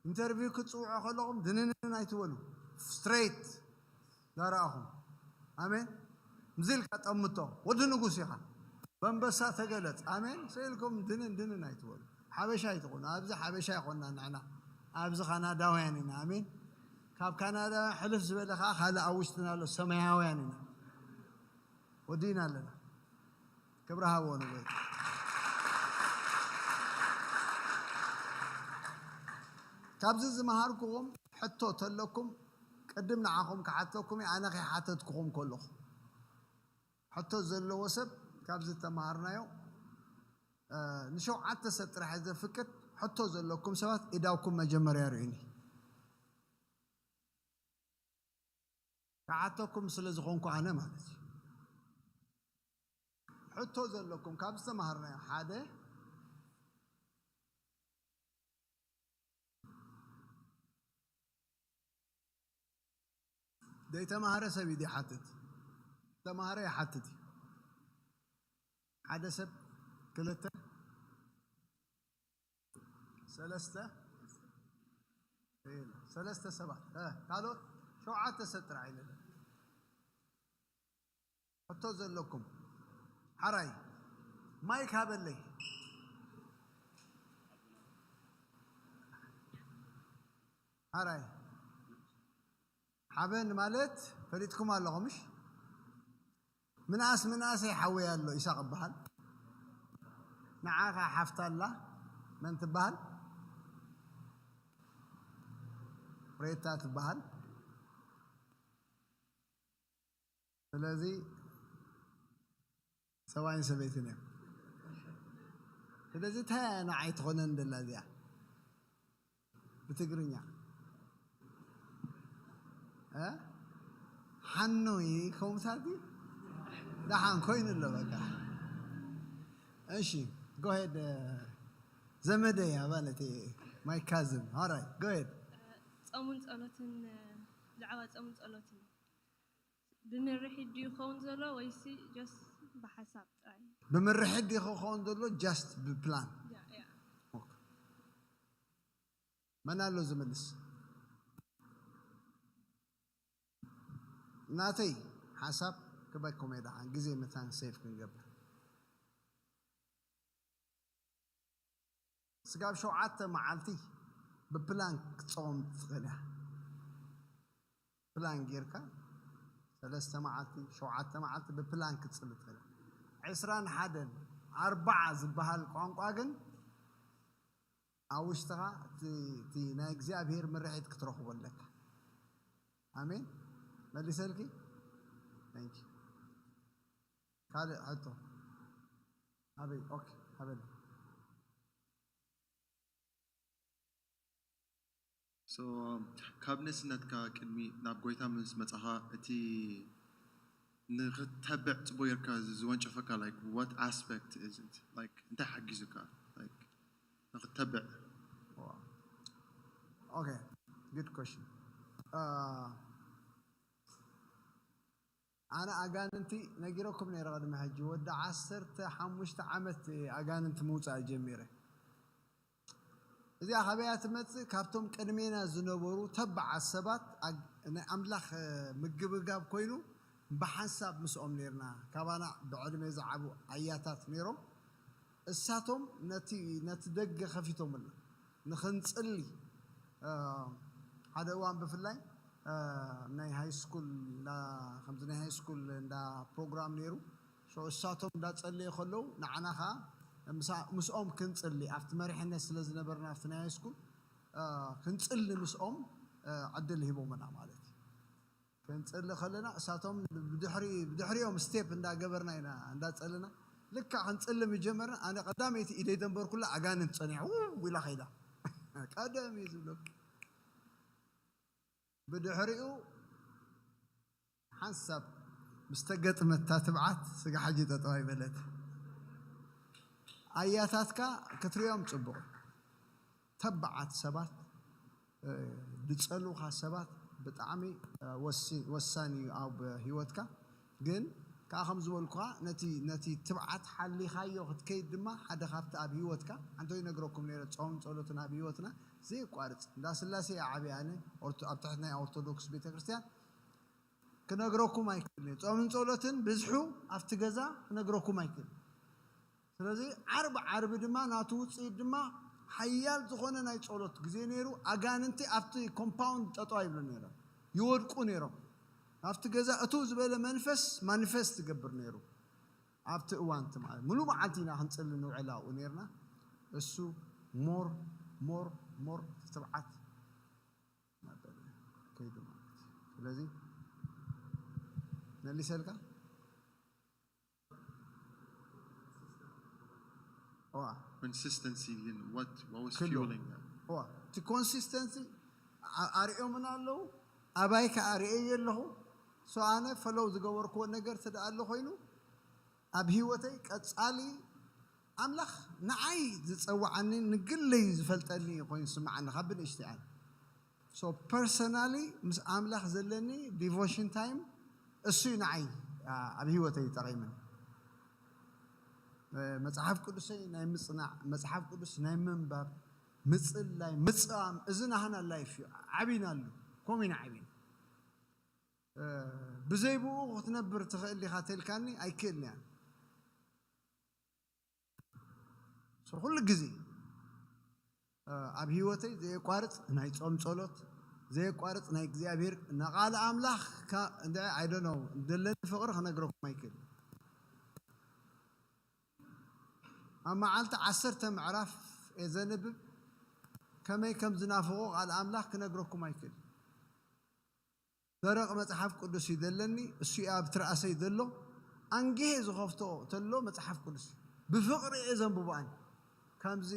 ኢንተርቪው ክትጽውዑ ከለኹም ድንንን ኣይትበሉ። ስትሬት ዳርኣኹም። ኣሜን። ምዚ ኢልካ ጠምቶ። ወዲ ንጉስ ኢኻ። በንበሳ ተገለጽ። ኣሜን። ስኢልኩም ድንን ድንን ኣይትበሉ። ሓበሻ ኣይትኾኑ። ኣብዚ ሓበሻ ኣይኮንና ንሕና። ኣብዚ ካናዳውያን ኢና። ኣሜን። ካብ ካናዳውያን ሕልፍ ዝበለ ከዓ ካልእ ኣብ ውሽጥና ኣሎ። ሰማያውያን ኢና። ወዲእና ኣለና። ክብሪ ሃቦ ንጎይታ። ካብዚ ዝመሃርኩኹም ሕቶ ተለኩም ቅድም ንዓኹም ክሓተኩም እየ፣ ኣነ ከይሓተትኩኹም ከለኹ። ሕቶ ዘለዎ ሰብ ካብዚ ተማሃርናዮ፣ እ፣ ንሸውዓተ ሰብ ጥራሕ እየ ዘፍቅድ። ሕቶ ዘለኩም ሰባት ኢዳውኩም መጀመርያ ርእዩኒ። ክሓተኩም ስለ ዝኾንኩ ኣነ ማለት እዩ። ሕቶ ዘለኩም ካብ ዝተማሃርናዮ ሓደ ዘይተማሃረ ሰብ እዩ ዝሓትት። ዝተማሃረ ይሓትት እዩ። ሓደ ሰብ ክልተ ሰለስተ ሰለስተ ሰባት፣ እ፣ ካልኦት ሸውዓተ ሰብ ጥራሕ ኢለ። ሕቶ ዘለኩም ሓራይ ማይክ ሃበለይ። ሓራይ ሓበን ማለት ፈሊጥኩም ኣለኹም ምሽ? ምንኣስ ምንኣሰይ ሓወይ ኣሎ ኢሳቕ እበሃል። ንዓኻ ሓፍታ ኣላ መን ትበሃል? ሬታ ትበሃል። ስለዚ ሰብኣይን ሰበይትን እዮም። ስለዚ እንታይ እያ ንዓይ ትኾነን ደላ እዚኣ? ብትግርኛ። እ? ሓኖ ይኸውን ሳቲ? ደሓን ኮይኑ ኣሎ በቃ። እሺ፣ go ahead፣ ዘመደይ እያ ማለት እዩ። My cousin። All right, go ahead። ጾምን ጸሎትን፣ ብዛዕባ ጾምን ጸሎትን። ብምርሒት ድዩ ክኸውን ዘሎ ወይሲ just ብሓሳብ ጥራይ? ብምርሒት ድዩ ክኸውን ዘሎ just ብፕላን? ያ፣ ያ። ኦኬ። መን ኣሎ ዝምልስ? ናተይ ሓሳብ ክበኩም እየ ደሓን ግዜ መታን ሴፍ ክንገብር። ስጋብ ሸውዓተ መዓልቲ ብፕላን ክትጸውም ትኽእል እያ። ፕላን ጌርካ ሰለስተ መዓልቲ፣ ሸውዓተ መዓልቲ ብፕላን ክትጽሊ ትኽእል እያ። ዕስራን ሓደን ኣርባዓ ዝበሃል ቋንቋ ግን ኣብ ውሽጥኻ እቲ፣ እቲ ናይ እግዚኣብሔር ምርሒት ክትረኽቦ ኣለካ። ኣሜን። መሊሰልኪ? Thank you። ካልእ ሕቶ? ኣበይ? ኦኬ፣ ሃበኒ። So ካብ ንእስነትካ ቅድሚ ናብ ጎይታ ምስ መጻኻ እቲ ንኽትተብዕ ጽቡቕ ጌርካ ዝወንጨፈካ like what aspect is it? Like እንታይ ሓጊዙካ? Like ንኽትተብዕ Okay, good question. Uh, ኣነ ኣጋንንቲ ነጊረኩም ነይረ። ቅድሚ ሕጂ ወዲ ዓሰርተ ሓሙሽተ ዓመት ኣጋንንቲ ምውፃእ ጀሚረ። እዚኣ ካበያ ትመፅእ? ካብቶም ቅድሜና ዝነበሩ ተባዓት ሰባት፣ ኣግ- ናይ ኣምላኽ ምግብጋብ ኮይኑ ብሓንሳብ ምስኦም ነርና። ካባና ብዕድመ ዝዓቡ ኣያታት ነይሮም። እሳቶም ነቲ ነቲ ደገ ከፊቶምልና ንኽንጽሊ። ሓደ እዋን ብፍላይ ናይ ሃይ ስኩል እንዳ- ከምዚ ናይ ሃይ ስኩል እንዳ ፕሮግራም ነይሩ። እሳቶም እንዳጸለዩ ከለዉ ንዓና ከዓ ምስኦም ክንጽሊ ኣብቲ መሪሕነት ስለ ዝነበርና ኣብቲ ናይ ሃይ ስኩል ክንጽሊ ምስኦም ዕድል ሂቦምና ማለት እዩ። ክንጽሊ ከለና እሳቶም ብድሕሪኦም ስቴፕ እንዳገበርና ኢና እንዳጸለና። ልክዕ ክንጽሊ ምጀመርና ኣነ ቀዳመይቲ ኢደይ ደንበርኩላ ኣጋንንት ጸኒሑ ኢላ ከይዳ። ቀደም እዩ ዝብለኩም። ብድሕሪኡ ሓንሳብ ምስ ተገጥመት እታ ትብዓት ስጋ ሕጂ ጠጠው ኣይበለት። ኣያታትካ ክትሪኦም ጽቡቕ። ተባዓት ሰባት ዝጸልውኻ ሰባት ብጣዕሚ ወሳኒ እዩ ኣብ ህይወትካ። ግን ከዓ ከም ዝበልኩኻ ነቲ ነቲ ትብዓት ሓሊኻዮ ክትከይድ ድማ ሓደ ካብቲ ኣብ ህይወትካ ሓንቶ ይነግረኩም ነይረ። ጾም ጸሎትን ኣብ ህይወትና ዘየቋርጽ እንዳ ስላሴ ዓብያነ ኣብ ትሕቲ ናይ ኦርቶዶክስ ቤተክርስትያን ክነግረኩም ኣይክእልን። ጾምን ጸሎትን ብዝሑ ኣብቲ ገዛ ክነግረኩም ኣይክእልን። ስለዚ ዓርቢ ዓርቢ ድማ ናቱ ውፅኢት ድማ ሓያል ዝኾነ ናይ ጸሎት ግዜ ነይሩ። ኣጋንንቲ ኣብቲ ኮምፓውንድ ጠጠው ኣይብሉ ነይሮም፣ ይወድቁ ነይሮም። ኣብቲ ገዛ እቱ ዝበለ መንፈስ ማኒፌስት ይገብር ነይሩ። ኣብቲ እዋንቲ ማለት ሙሉ መዓልቲ ኢና ክንጽሊ ንውዕል ኣብኡ ነርና። እሱ ሞር ሞር ሞር ትብዓት እናበለ ከይዱ ማለት እዩ። ስለዚ መሊሰልካ consistency in what what was fueling that? እቲ ኮንሲስተንሲ ኣርእዮምና ኣለዉ። ኣባይ ከዓ ኣርእየ ኣለኹ። ሶ ኣነ ፈለው ዝገበርክዎ ነገር ትደኣ ኣሎ ኮይኑ ኣብ ህይወተይ ቀፃሊ ኣምላኽ ንዓይ ዝፀዋዓኒ ንግለይ ዝፈልጠኒ ኮይኑ ስምዓኒ ካብ ብንእሽተይ ኣነ so personally ምስ ኣምላኽ ዘለኒ ዲቮሽን ታይም እሱ እዩ ንዓይ ኣብ ህይወተይ ይጠቒምን። መፅሓፍ ቅዱሰይ ናይ ምፅናዕ፣ መፅሓፍ ቅዱስ ናይ ምንባብ፣ ምፅላይ፣ ምፅዋም፣ እዚ ናህና ላይፍ እዩ። ዓቢናሉ፣ ከምኡ ኢና ዓቢና። ብዘይ ብኡ ክትነብር ትኽእል ዲኻ ተልካኒ ኣይክእልን እያ። ኩሉ ግዜ ኣብ ህይወተይ ዘየቋርፅ ናይ ፆም ፀሎት፣ ዘየቋርፅ ናይ እግዚኣብሔር ንቃል ኣምላኽ I don't know ዘለኒ ፍቕሪ ክነግረኩም ኣይክእል። ኣብ መዓልቲ ዓሰርተ ምዕራፍ እየ ዘንብብ። ከመይ ከም ዝናፍቆ ቃል ኣምላኽ ክነግረኩም ኣይክእል። ደረቕ መጽሓፍ ቅዱስ እዩ ዘለኒ፣ እሱ እዩ ኣብ ትርኣሰይ ዘሎ። ኣንጊሄ ዝኸፍቶ ተሎ መጽሓፍ ቅዱስ እዩ። ብፍቕሪ እየ ዘንብቦ ኣነ። ከምዚ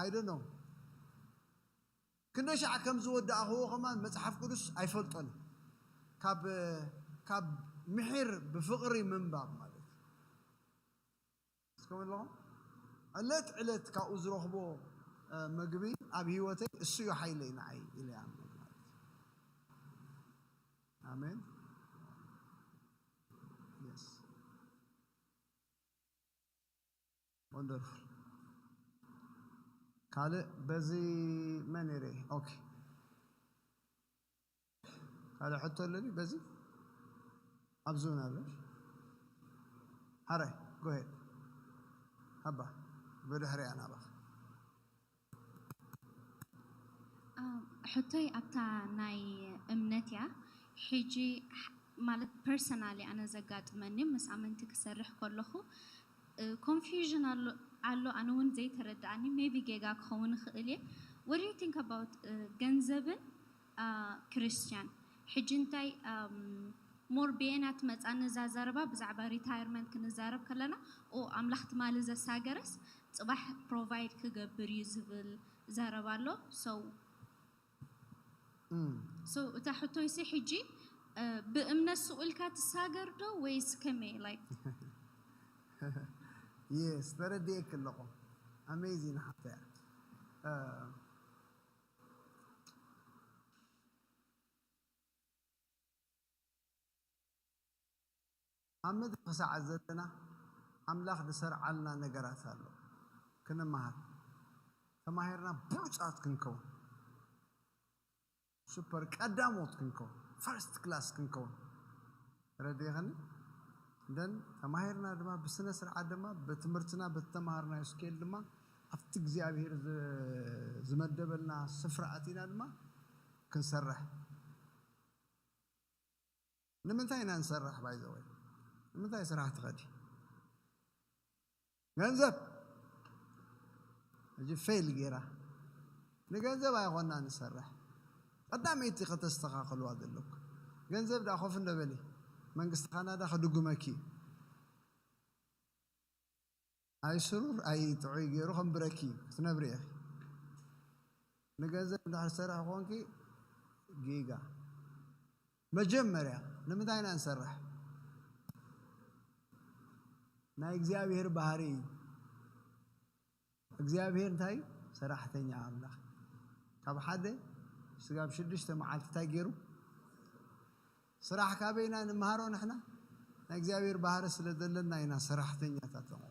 I don't know ክንደይ ሻዕ ከም ዝወዳእኽዎ ከማን መጽሓፍ ቅዱስ ኣይፈልጦን። ካብ ካብ ምሒር ብፍቕሪ ምንባብ ማለት እዩ። እስከም ኣለኹም ዕለት ዕለት ካብኡ ዝረኽቦ መግቢ ኣብ ህይወተይ እሱ እዩ ሓይለይ ንዓይ ኢለ ይኣምን ማለት እዩ። ኣሜን። Yes. Wonderful. ካልእ በዚ መን ይርኢ? ኦኬ። ካልእ ሕቶ ኣለኒ በዚ ኣብዚ እውን ኣሎ። ሓራይ ጎሄድ ሃባ ብድሕሪያ ናባኻ። ሕቶይ ኣብታ ናይ እምነት እያ። ሕጂ ማለት ፐርሰናሊ ኣነ ዘጋጥመኒ ምስ ኣመንቲ ክሰርሕ ከለኹ ኮንፊውዥን ኣሎ ኣሎ ኣነ እውን ዘይተረድኣኒ maybe ጌጋ ክኸውን ይኽእል እየ። What do you think about ገንዘብን ክርስቲያን ሕጂ እንታይ more ብየና ትመፃኒ እዛ ዘረባ ብዛዕባ ሪታየርመንት ክንዛረብ ከለና ኦ ኣምላኽ ትማሊ ዘሳገረስ ፅባሕ ፕሮቫይድ ክገብር እዩ ዝብል ዘረባ ኣሎ so so እታ ሕቶይሲ ሕጂ ብእምነት ስቕ ኢልካ ትሳገር ዶ ወይስ ከመይ like yes ተረዲኤክ ኣለኹ amazing ሓፍተያ ኣብ ምድሪ ክሳዕ ዘለና ኣምላኽ ዝሰርዓልና ነገራት ኣሎ። ክንመሃር ተማሂርና ብሉጻት ክንከውን፣ ሱፐር ቀዳሞት ክንከውን፣ ፈርስት ክላስ ክንከውን ረድእኽኒ። ደን ተማሂርና ድማ ብስነ ስርዓት ድማ ብትምህርትና በተማሃርናዮ ስኬል ድማ ኣብቲ እግዚኣብሔር ዝ- ዝመደበልና ስፍራ ኣቲና ድማ ክንሰርሕ። ንምንታይ ኢና ንሰርሕ? ባይዘወይ ንምንታይ ስራሕ ትኸዲ? ገንዘብ። ሕጂ ፌል ጌራ። ንገንዘብ ኣይኾና ንሰርሕ። ቀዳመይቲ ከተስተኻኽልዋ ዘለኩ፣ ገንዘብ ዳ ኮፍ እንደበሊ፣ መንግስቲ ካናዳ ክድጉመኪ እዩ። ኣይ ስሩር ኣይ ጥዑይ ገይሩ ከንብረኪ እዩ ክትነብሪ ኢኺ። ንገንዘብ እንድሕር ትሰርሒ ኮንኪ ጌጋ። መጀመርያ ንምንታይ ኢና ንሰርሕ? ናይ እግዚኣብሔር ባህሪ እዩ። እግዚኣብሔር እንታይ እዩ? ሰራሕተኛ ኣምላኽ። ካብ ሓደ ስጋብ ሽዱሽተ መዓልቲ እንታይ ገይሩ? ስራሕ ካበይና ንምሃሮ ንሕና? ናይ እግዚኣብሔር ባህሪ ስለ ዘለና ኢና ሰራሕተኛታት ንኾን።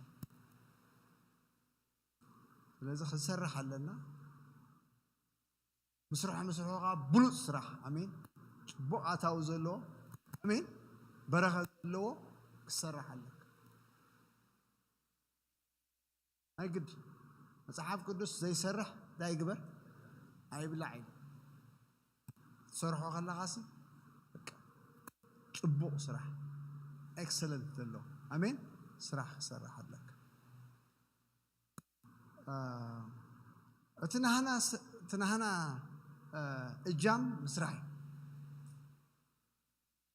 ስለዚ ክንሰርሕ ኣለና። ምስራሕ ምስርሑ ከዓ ብሉፅ ስራሕ። ኣሜን። ፅቡቅ ኣታዊ ዘለዎ፣ ኣሜን፣ በረኸት ዘለዎ ክሰርሕ ኣለካ። ናይ ግድ መፅሓፍ ቅዱስ ዘይሰርሕ እንታይ ይግበር? ኣይብላዕ እዩ። ትሰርሖ ከለኻሲ በቃ ፅቡቕ ስራሕ፣ ኤክሰለንት ዘለዎ፣ ኣሜን፣ ስራሕ ክሰርሕ ኣለካ። እ፣ እቲ ናህና ስ- እቲ ናህና እ፣ እጃም ምስራሕ እዩ።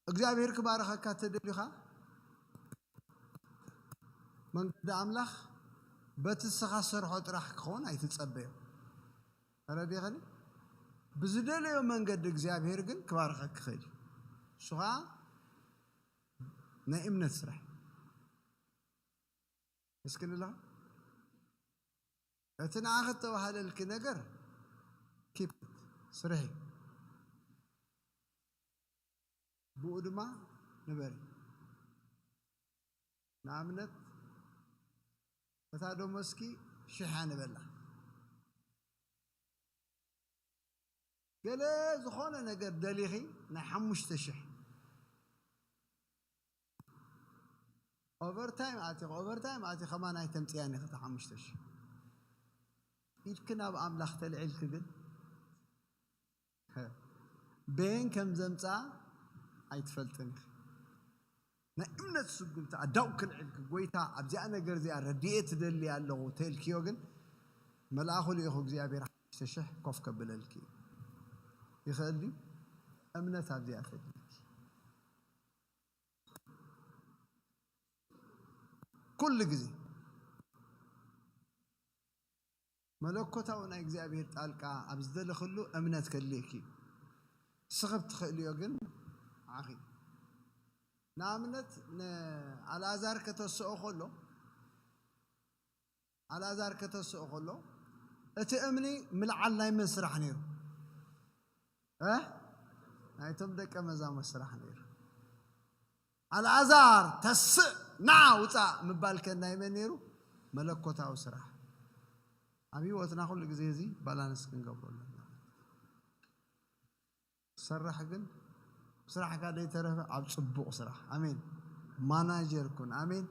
እግዚኣብሔር ክባርኸካ ተደልዩኻ መንገዲ ኣምላኽ በቲ ንስኻ ሰርሖ ጥራሕ ክኸውን ኣይትጸበዮ። ተረዲኸኒ? ብዝደለዮ መንገዲ እግዚኣብሔር ግን ክባርኸካ ክኽእል እዩ። እሱ ኸዓ ናይ እምነት ስራሕ። እስኪ ንላ እቲ ንዓኺ እተባህለልኪ ነገር ኪፕ ስርሒ፣ ብኡ ድማ ንበሪ። ንኣብነት እታ ደሞዝኪ ሽሕ እያ ንበላ። ገለ ዝኾነ ነገር ደሊኺ ናይ ሓሙሽተ ሽሕ ኦቨርታይም ኣቲኺ ኦቨርታይም ኣቲኺ ከማን ኣይተምፅያን ኢኺ። እቲ ሓሙሽተ ሽሕ ኢድኪ ናብ ኣምላኽ ተልዒልኪ ግን በየን ከም ዘምፅኣ ኣይትፈልጥን ኢኺ። ናይ እምነት ስጉምቲ ኣዳው ክልዕልኪ፣ ጎይታ ኣብዚኣ ነገር እዚኣ ረድኤት እደሊ ኣለኹ ተልክዮ ግን መልኣኹ ልኢኹ እግዚኣብሔር ሓሙሽተ ሽሕ ኮፍ ከብለልኪ እዩ። ይኽእል ድዩ? እምነት ኣብዚኣ ተድልየኪ ኩሉ ግዜ። መለኮታዊ ናይ እግዚኣብሔር ጣልቃ ኣብ ዝደለኽሉ እምነት ከድልየኪ እዩ። ስኽብ ትኽእልዮ ግን ዓኺ። ንኣብነት ንኣልኣዛር ከተስኦ ከሎ ኣልኣዛር ከተስኦ ከሎ እቲ እምኒ ምልዓል ናይ መን ስራሕ ነይሩ? እ? ናይቶም ደቀ መዛሙርት ስራሕ ነይሩ። ኣልኣዛር ተስእ፣ ና ውፃእ ምባል ከ ናይ መን ነይሩ? መለኮታዊ ስራሕ። ኣብ ህይወትና ኩሉ ግዜ እዚ ባላንስ ክንገብሮ ኣለና። ሰራሕ ግን ስራሕካ ዘይተረፈ ኣብ ፅቡቕ ስራሕ። ኣሜን። ማናጀር ኩን። ኣሜን።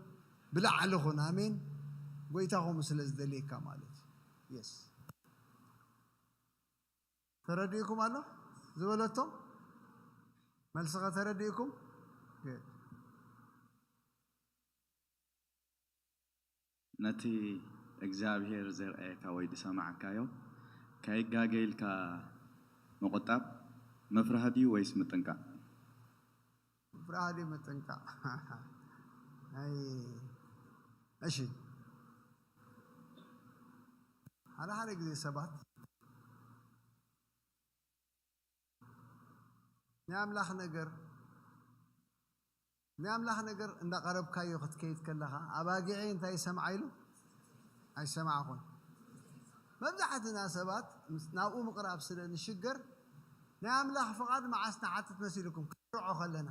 ብላዕሊ ኩን። ኣሜን። ጎይታ ከምኡ ስለ ዝደልየካ ማለት እዩ። የስ። ተረዲእኩም ኣሎ ዝበለቶ? መልስኸ ተረዲእኩም? Good። ነቲ እግዚኣብሄር ዘርኣየካ ወይ ዝሰማዕካዮ ከይጋገ ኢልካ ምቑጣብ ምፍራህ ድዩ ወይስ ምጥንቃቕ? ምፍራህ ድዩ ምጥንቃቕ? ኣይ፣ እሺ፣ ሓደ ሓደ ግዜ ሰባት ናይ ኣምላኽ ነገር ናይ ኣምላኽ ነገር እንዳቐረብካዮ ክትከይድ ከለኻ ኣባጊዐይ እንታይ ይሰምዓ ኢሉ ኣይሰማዕኹን። መብዛሕትና ሰባት ምስ ናብኡ ምቕራብ ስለ ንሽገር ናይ ኣምላኽ ፍቓድ መዓስ ንሓትት መሲልኩም ክንርዖ ከለና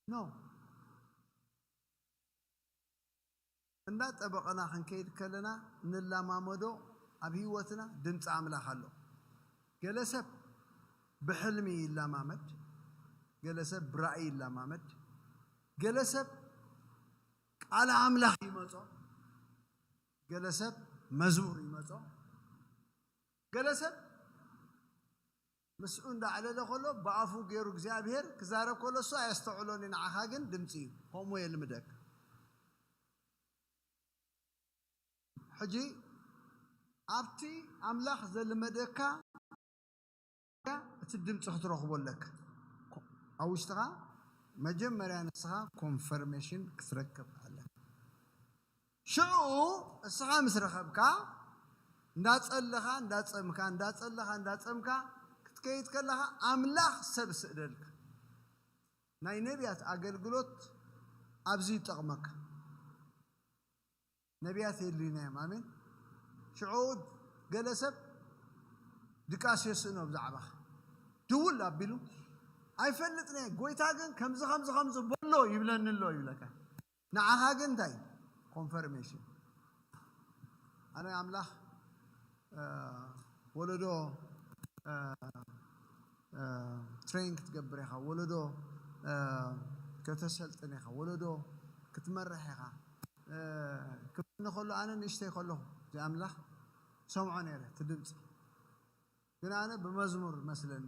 ኖ። እንዳጠበቐና ክንከይድ ከለና እንላማመዶ ኣብ ህይወትና ድምፂ ኣምላኽ ኣሎ። ገለ ሰብ ብሕልሚ ይላማመድ፣ ገለ ሰብ ብራእይ ይላማመድ፣ ገለ ሰብ ቃል ኣምላኽ ይመጾ፣ ገለ ሰብ መዝሙር ይመጾ፣ ገለ ሰብ ምስኡ እንዳዕለለ ከሎ ብኣፉ ገይሩ እግዚኣብሔር ክዛረብ ከሎ እሱ ኣየስተውዕሎን እዩ፣ ንዓኻ ግን ድምፂ እዩ። ከምኡ የልምደካ። ሕጂ ኣብቲ ኣምላኽ ዘልመደካ እቲ ድምፂ ክትረኽቦ ኣለካ። ኣብ ውሽጥኻ መጀመርያ ንስኻ ኮንፈርሜሽን ክትረክብ ኣለካ። ሽዑ እስኻ ምስ ረኸብካ እንዳጸለኻ እንዳጸምካ እንዳጸለኻ እንዳጸምካ ክትከይድ ከለኻ ኣምላኽ ሰብ ስእደልካ። ናይ ነቢያት ኣገልግሎት ኣብዚ ይጠቕመካ። ነቢያት የድልዩና እዮም። ኣሜን። ሽዑ ገለ ሰብ ድቃስ የስእኖ ብዛዕባኻ ድውል ኣቢሉ ኣይፈልጥን እየ፣ ጎይታ ግን ከምዚ ከምዚ ከምዚ በሎ ይብለኒ ኣሎ ይብለካ። ንዓኻ ግን እንታይ ኮንፈርሜሽን? ኣነ ኣምላኽ እ፣ ወለዶ እ፣ እ፣ ትሬን ክትገብር ኢኻ፣ ወለዶ እ፣ ከተሰልጥን ኢኻ፣ ወለዶ ክትመርሕ ኢኻ እ፣ ክብለኒ ከሎ ኣነ ንእሽተይ ከለኹ እዚ ኣምላኽ ሰምዖ ነይረ እቲ ድምፂ። ግን ኣነ ብመዝሙር መስለኒ።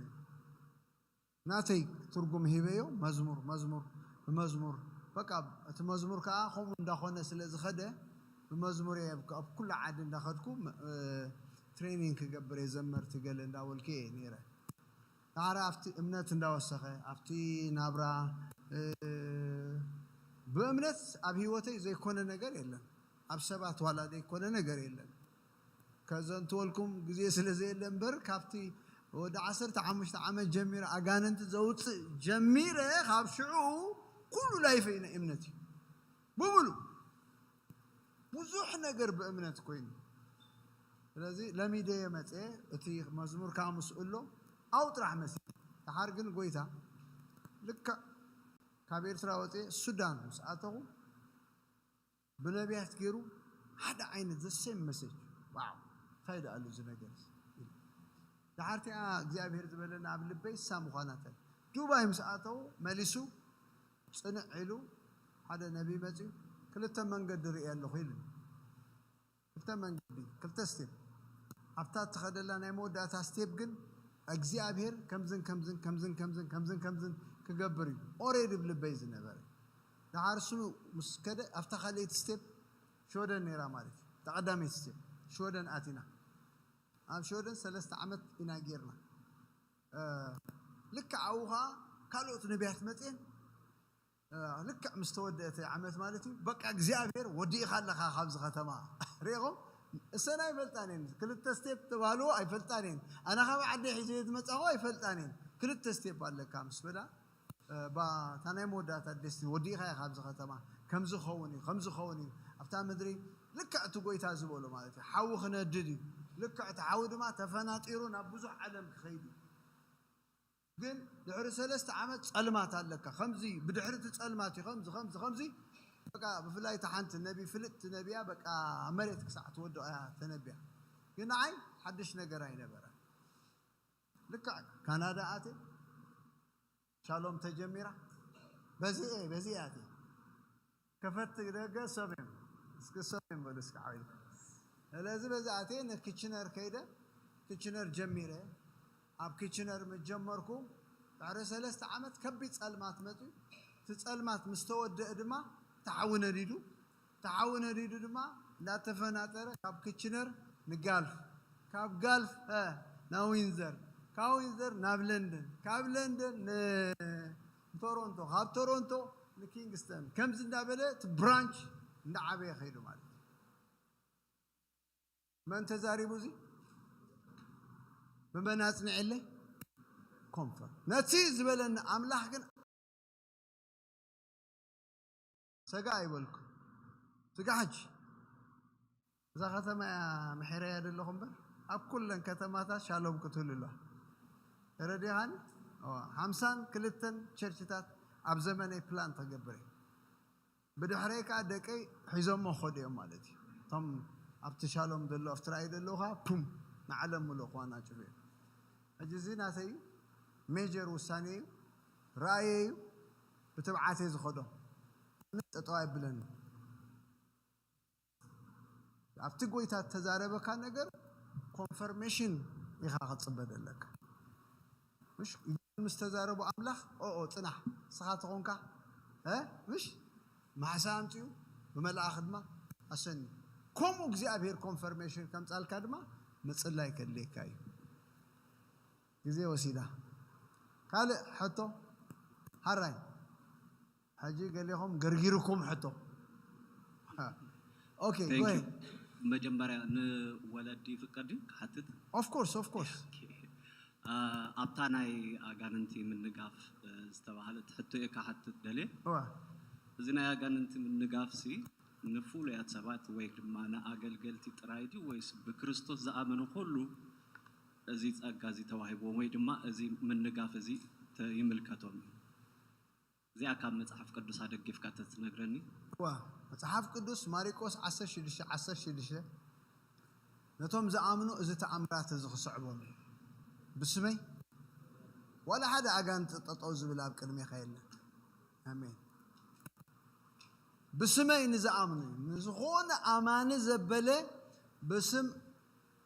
ናተይ ትርጉም ሂበዮ። መዝሙር መዝሙር ብመዝሙር በቃ እቲ መዝሙር ከዓ ከምኡ እንዳኾነ ስለ ዝኸደ ብመዝሙር እየ ኣብ ኩሉ ዓዲ እንዳኸድኩ እ፣ ትሬኒንግ ክገብር እየ ዘመርቲ ገለ እንዳበልኩ እየ ነይረ። ዳሕራ ኣብቲ እምነት እንዳወሰኸ ኣብቲ ናብራ እ፣ ብእምነት ኣብ ህይወተይ ዘይኮነ ነገር የለን። ኣብ ሰባት ዋላ ዘይኮነ ነገር የለን። ከዘንትወልኩም ግዜ ስለ ዘየለ እምበር ካብቲ ወዲ ዓሰርተ ሓሙሽተ ዓመት ጀሚረ ኣጋንንቲ ዘውፅእ ጀሚረ ካብ ሽዑ ኩሉ ላይፈይ ናይ እምነት እዩ ብምሉ ብዙሕ ነገር ብእምነት ኮይኑ። ስለዚ ለሚደየ መፅየ እቲ መዝሙር ከዓ ምስኡ ኣሎ ኣው ጥራሕ መስ ድሓር ግን ጎይታ ልክዕ ካብ ኤርትራ ወፅየ ሱዳን ምስ ኣተኹ ብነቢያት ገይሩ ሓደ ዓይነት ዘሴም መሴጅ። ዋው እንታይ ደኣሉ እዚ ነገር ድሓርቲኣ እግዚኣብሔር ዝበለና ኣብ ልበይ እሳ ምዃናተን ዱባይ ምስ ኣተዉ መሊሱ ፅንዕ ኢሉ ሓደ ነቢይ መፅዩ ክልተ መንገዲ ርኢ ኣለኹ ኢሉ ክልተ መንገዲ ክልተ ስቴፕ ኣብታ እትኸደላ ናይ መወዳእታ ስቴፕ ግን እግዚኣብሔር ከምዝን ከምዝን ከምዝን ከምዝን ከምዝን ከምዝን ክገብር እዩ ኦሬዲ ብልበይ ዝነበረ። ደሓር ስኑ ምስ ከደ ኣብታ ካልኣይቲ ስቴፕ ሽወደን ነይራ ማለት እዩ። እታ ቀዳመይቲ ስቴፕ ሽወደን ኣቲና ኣብ ሽወደን ሰለስተ ዓመት ኢና ጌርና። ልክዕ ኣብኡ ከዓ ካልኦት ነቢያት መፅየን ልክዕ ምስ ተወደአት ዓመት ማለት እዩ በቃ እግዚኣብሔር ወዲእኻ ኣለኻ ካብዚ ከተማ ሪኢኹም። እሰን ኣይፈልጣን እየን ክልተ ስቴፕ ተባህልዎ ኣይፈልጣን እየን። ኣነ ካብ ዓዲ ሒዘ ዝመፃኹ ኣይፈልጣን እየን። ክልተ ስቴፕ ኣለካ ምስ በላ እታ ናይ መወዳእታ ደስቲ ወዲእኻ ኢኻ ኣብዚ ከተማ ከምዚ ኸውን እዩ ከምዚ ኸውን እዩ ኣብታ ምድሪ ልክዕ እቲ ጎይታ ዝበሎ ማለት እዩ ሓዊ ክነድድ እዩ። ልክዕ እቲ ሓዊ ድማ ተፈናጢሩ ናብ ብዙሕ ዓለም ክኸይድ እዩ። ግን ድሕሪ ሰለስተ ዓመት ፀልማት ኣለካ ከምዚ ብድሕሪ እቲ ፀልማት እዩ ከምዚ ከምዚ ከምዚ በቃ ብፍላይ እታ ሓንቲ ነቢ ፍልጥቲ ነቢያ በቃ መሬት ክሳዕ ትወድኦ እያ ተነቢያ። ግን ንዓይ ሓድሽ ነገር ኣይነበረ። ልክዕ ካናዳ ኣትየ ሻሎም ተጀሚራ በዚ እየ በዚ እየ ኣትየ ከፈቲ ደገ እሶም እዮም እስኪ እሶም እዮም በሉ እስኪ ዓው ኢልኩም። ስለዚ በዚ ኣትየ ንክችነር ከይደ ክችነር ጀሚረ ኣብ ክችነር ምስ ጀመርኩ ድሕሪ ሰለስተ ዓመት ከቢድ ፀልማት መፅዩ። እቲ ፀልማት ምስ ተወደአ ድማ እቲ ሓዊ ነዲዱ። እቲ ሓዊ ነዲዱ ድማ እንዳተፈናጠረ ካብ ክችነር ንጋልፍ ካብ ጋልፍ ናብ ዊንዘር ካብ ዊንዘር ናብ ለንደን ካብ ለንደን ንቶሮንቶ ካብ ቶሮንቶ ንኪንግስተን ከምዚ እንዳበለ እቲ ብራንች እንዳዓበየ ከይዱ ማለት እዩ። መን ተዛሪቡ እዚ ብመን ኣፅኒዐለይ ኮንፈር ነቲ ዝበለኒ ኣምላኽ ግን ሰጋ ኣይበልኩ ስጋ ሕጂ እዛ ከተማ እያ ምሒረያ ዘለኹ እምበር ኣብ ኩለን ከተማታት ሻሎም ክትህሉ ኣለዋ። ተረዲኻኒ? ሓምሳን ክልተን ቸርችታት ኣብ ዘመነይ ፕላን ተገብረ። ብድሕረይ ከዓ ደቀይ ሒዞሞ ኸዱ እዮም ማለት እዩ። እቶም ኣብቲ ሻሎም ዘሎ ኣብቲ ራእይ ዘለዉ ከዓ ፑም ንዓለም ምልእኽዋ ናጭፉ እዮም። ሕጂ እዚ ናተይ ሜጀር ውሳኔ እዩ፣ ራእየ እዩ፣ ብትብዓት እየ ዝኸዶ። ጠጠው ኣይብለኒ። ኣብቲ ጎይታ እተዛረበካ ነገር ኮንፈርሜሽን ኢኻ ክትጽበ ዘለካ። ምሽ ምስ ተዛረቦ ኣምላኽ ኦኦ ጽናሕ ስኻ ተኾንካ እ ምሽ ማሕሳ ኣምጽኡ ብመልኣኽ ድማ ኣሰኒ። ከምኡ እግዚኣብሔር ኮንፈርሜሽን ከምጻልካ ድማ ምጽላይ ከድልየካ እዩ። ግዜ ወሲዳ። ካልእ ሕቶ ሓራይ። ሕጂ ገሊኹም ገርጊርኩም ሕቶ። ኦኬ፣ go ahead። መጀመርያ ንወለዲ ይፍቀድ ድዩ ክሓትት? Of course, of course። ኣብታ ናይ ኣጋንንቲ ምንጋፍ ዝተባህለት ሕቶ እየ ክሓትት ደልየ። እዋ እዚ ናይ ኣጋንንቲ ምንጋፍ ሲ ንፍሉያት ሰባት ወይ ድማ ንኣገልገልቲ ጥራይ ድዩ ወይስ ብክርስቶስ ዝኣመኑ ኩሉ እዚ ጸጋ እዚ ተዋሂብዎም ወይ ድማ እዚ ምንጋፍ እዚ ይምልከቶም እዩ? እዚኣ ካብ መጽሓፍ ቅዱስ ኣደጊፍካ ተትነግረኒ። እዋ መጽሓፍ ቅዱስ ማሪቆስ ዓሰርተ ሽዱሽተ ዓሰርተ ሽዱሽተ ነቶም ዝኣምኑ እዚ ተኣምራት እዚ ክስዕቦም እዩ። ብስመይ ዋላ ሓደ ኣጋንንቲ ጠጠው ዝብል ኣብ ቅድሜኻ የለን። ኣሜን። ብስመይ ንዝኣምኑ እዩ። ንዝኾነ ኣማኒ ዘበለ ብስም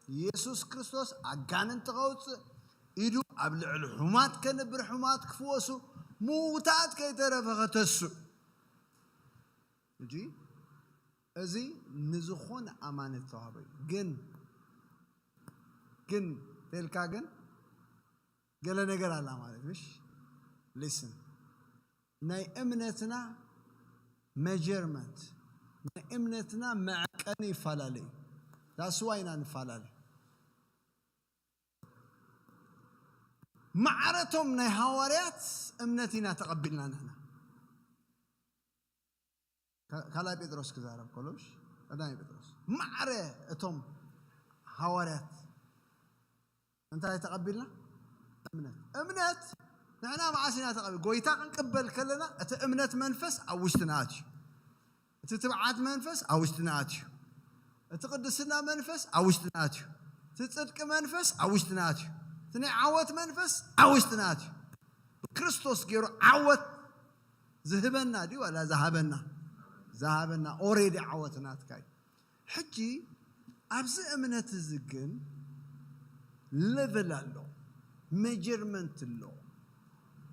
ኢየሱስ ክርስቶስ ኣጋንንቲ ከውፅእ፣ ኢዱ ኣብ ልዕሊ ሕሙማት ከንብር፣ ሕሙማት ክፍወሱ፣ ምውታት ከይተረፈ ከተስኡ። እጂ እዚ ንዝኾነ ኣማኒ ዝተዋህበ እዩ። ግን ግን ተልካ ግን ገለ ነገር ኣላ ማለት ምሽ? ሊስን ናይ እምነትና መጀርመንት ናይ እምነትና መዐቀኒ ይፈላለ እዩ። ዳስዋ ኢና ንፈላለ። ማዕረቶም ናይ ሃዋርያት እምነት ኢና ተቐቢልና ንሕና። ካልኣይ ጴጥሮስ ክዛረብ ከሎ ምሽ ቀዳማይ ጴጥሮስ ማዕረ እቶም ሃዋርያት እንታይ ተቐቢልና? እምነት። እምነት ንሕና መዓስ ኢና ተቐቢል? ጎይታ ክንቅበል ከለና እቲ እምነት መንፈስ ኣብ ውሽጥና ኣትዩ። እቲ ትብዓት መንፈስ ኣብ ውሽጥና ኣትዩ። እቲ ቅድስና መንፈስ ኣብ ውሽጥና ኣትዩ። እቲ ጽድቂ መንፈስ ኣብ ውሽጥና ኣትዩ። እቲ ናይ ዓወት መንፈስ ኣብ ውሽጥና ኣትዩ። ብክርስቶስ ገይሩ ዓወት ዝህበና ድዩ ዋላ ዝሃበና? ዝሃበና። ኦሬዲ ዓወት ናትካ እዩ። ሕጂ ኣብዚ እምነት እዚ ግን ሌቨል ኣሎ፣ ሜጀርመንት ኣሎ።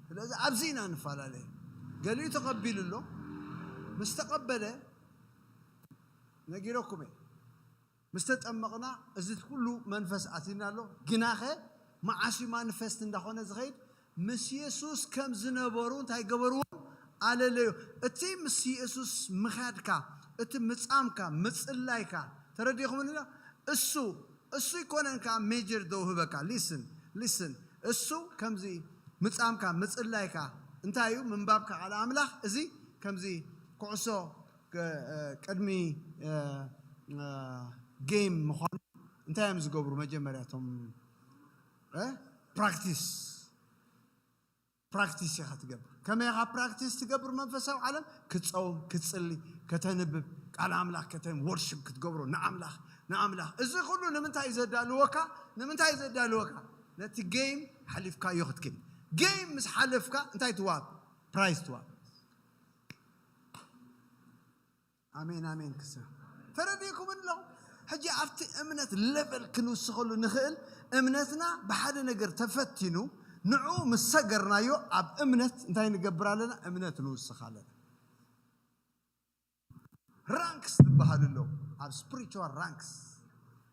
ስለዚ ኣብዚ ኢና ንፈላለ። ገሊኡ ተቐቢሉ ኣሎ፣ ምስ ተቐበለ ነጊረኩም እየ። ምስ ተጠመቕና እዚ ኩሉ መንፈስ ኣቲና ኣሎ። ግናኸ መዓስ እዩ ማኒፌስት እንዳኾነ ዝኸይድ? ምስ የሱስ ከም ዝነበሩ እንታይ ገበርዎም? ኣለለዩ። እቲ ምስ የሱስ ምኻድካ፣ እቲ ምጻምካ፣ ምጽላይካ ተረዲኹምኒ ዶ? እሱ እሱ ይኮነን ከዓ ሜጀር ደውህበካ። ሊስን ሊስን እሱ ከምዚ ምጻምካ፣ ምጽላይካ እንታይ እዩ? ምንባብካ ቃል ኣምላኽ። እዚ ከምዚ ኩዕሶ ቅድሚ ጌም ምዃኑ እንታይ እዮም ዝገብሩ? መጀመርያ እቶም ፕራክቲስ ፕራክቲስ ኢኻ ትገብር። ከመይ ኢኻ ፕራክቲስ ትገብር? መንፈሳዊ ዓለም ክትጸውም፣ ክትጽሊ፣ ከተንብብ፣ ቃል ኣምላኽ ከተን ወርሽፕ ክትገብሮ ንኣምላኽ ንኣምላኽ። እዚ ኩሉ ንምንታይ እዩ ዘዳልወካ? ንምንታይ እዩ ዘዳልወካ? ነቲ ጌም ሓሊፍካዮ ክትከይድ። ጌም ምስ ሓለፍካ እንታይ ትዋብ? ፕራይዝ ትዋብ። ኣሜን ኣሜን። ክሰ ተረዲእኩም ኣለኹም። ሕጂ ኣብቲ እምነት ሌቨል ክንውስኸሉ ንኽእል። እምነትና ብሓደ ነገር ተፈቲኑ ንዕኡ ምስ ሰገርናዮ ኣብ እምነት እንታይ ንገብር ኣለና? እምነት ንውስኽ ኣለና። ራንክስ ዝበሃሉ ኣለዉ። ኣብ ስፕሪቹዋል ራንክስ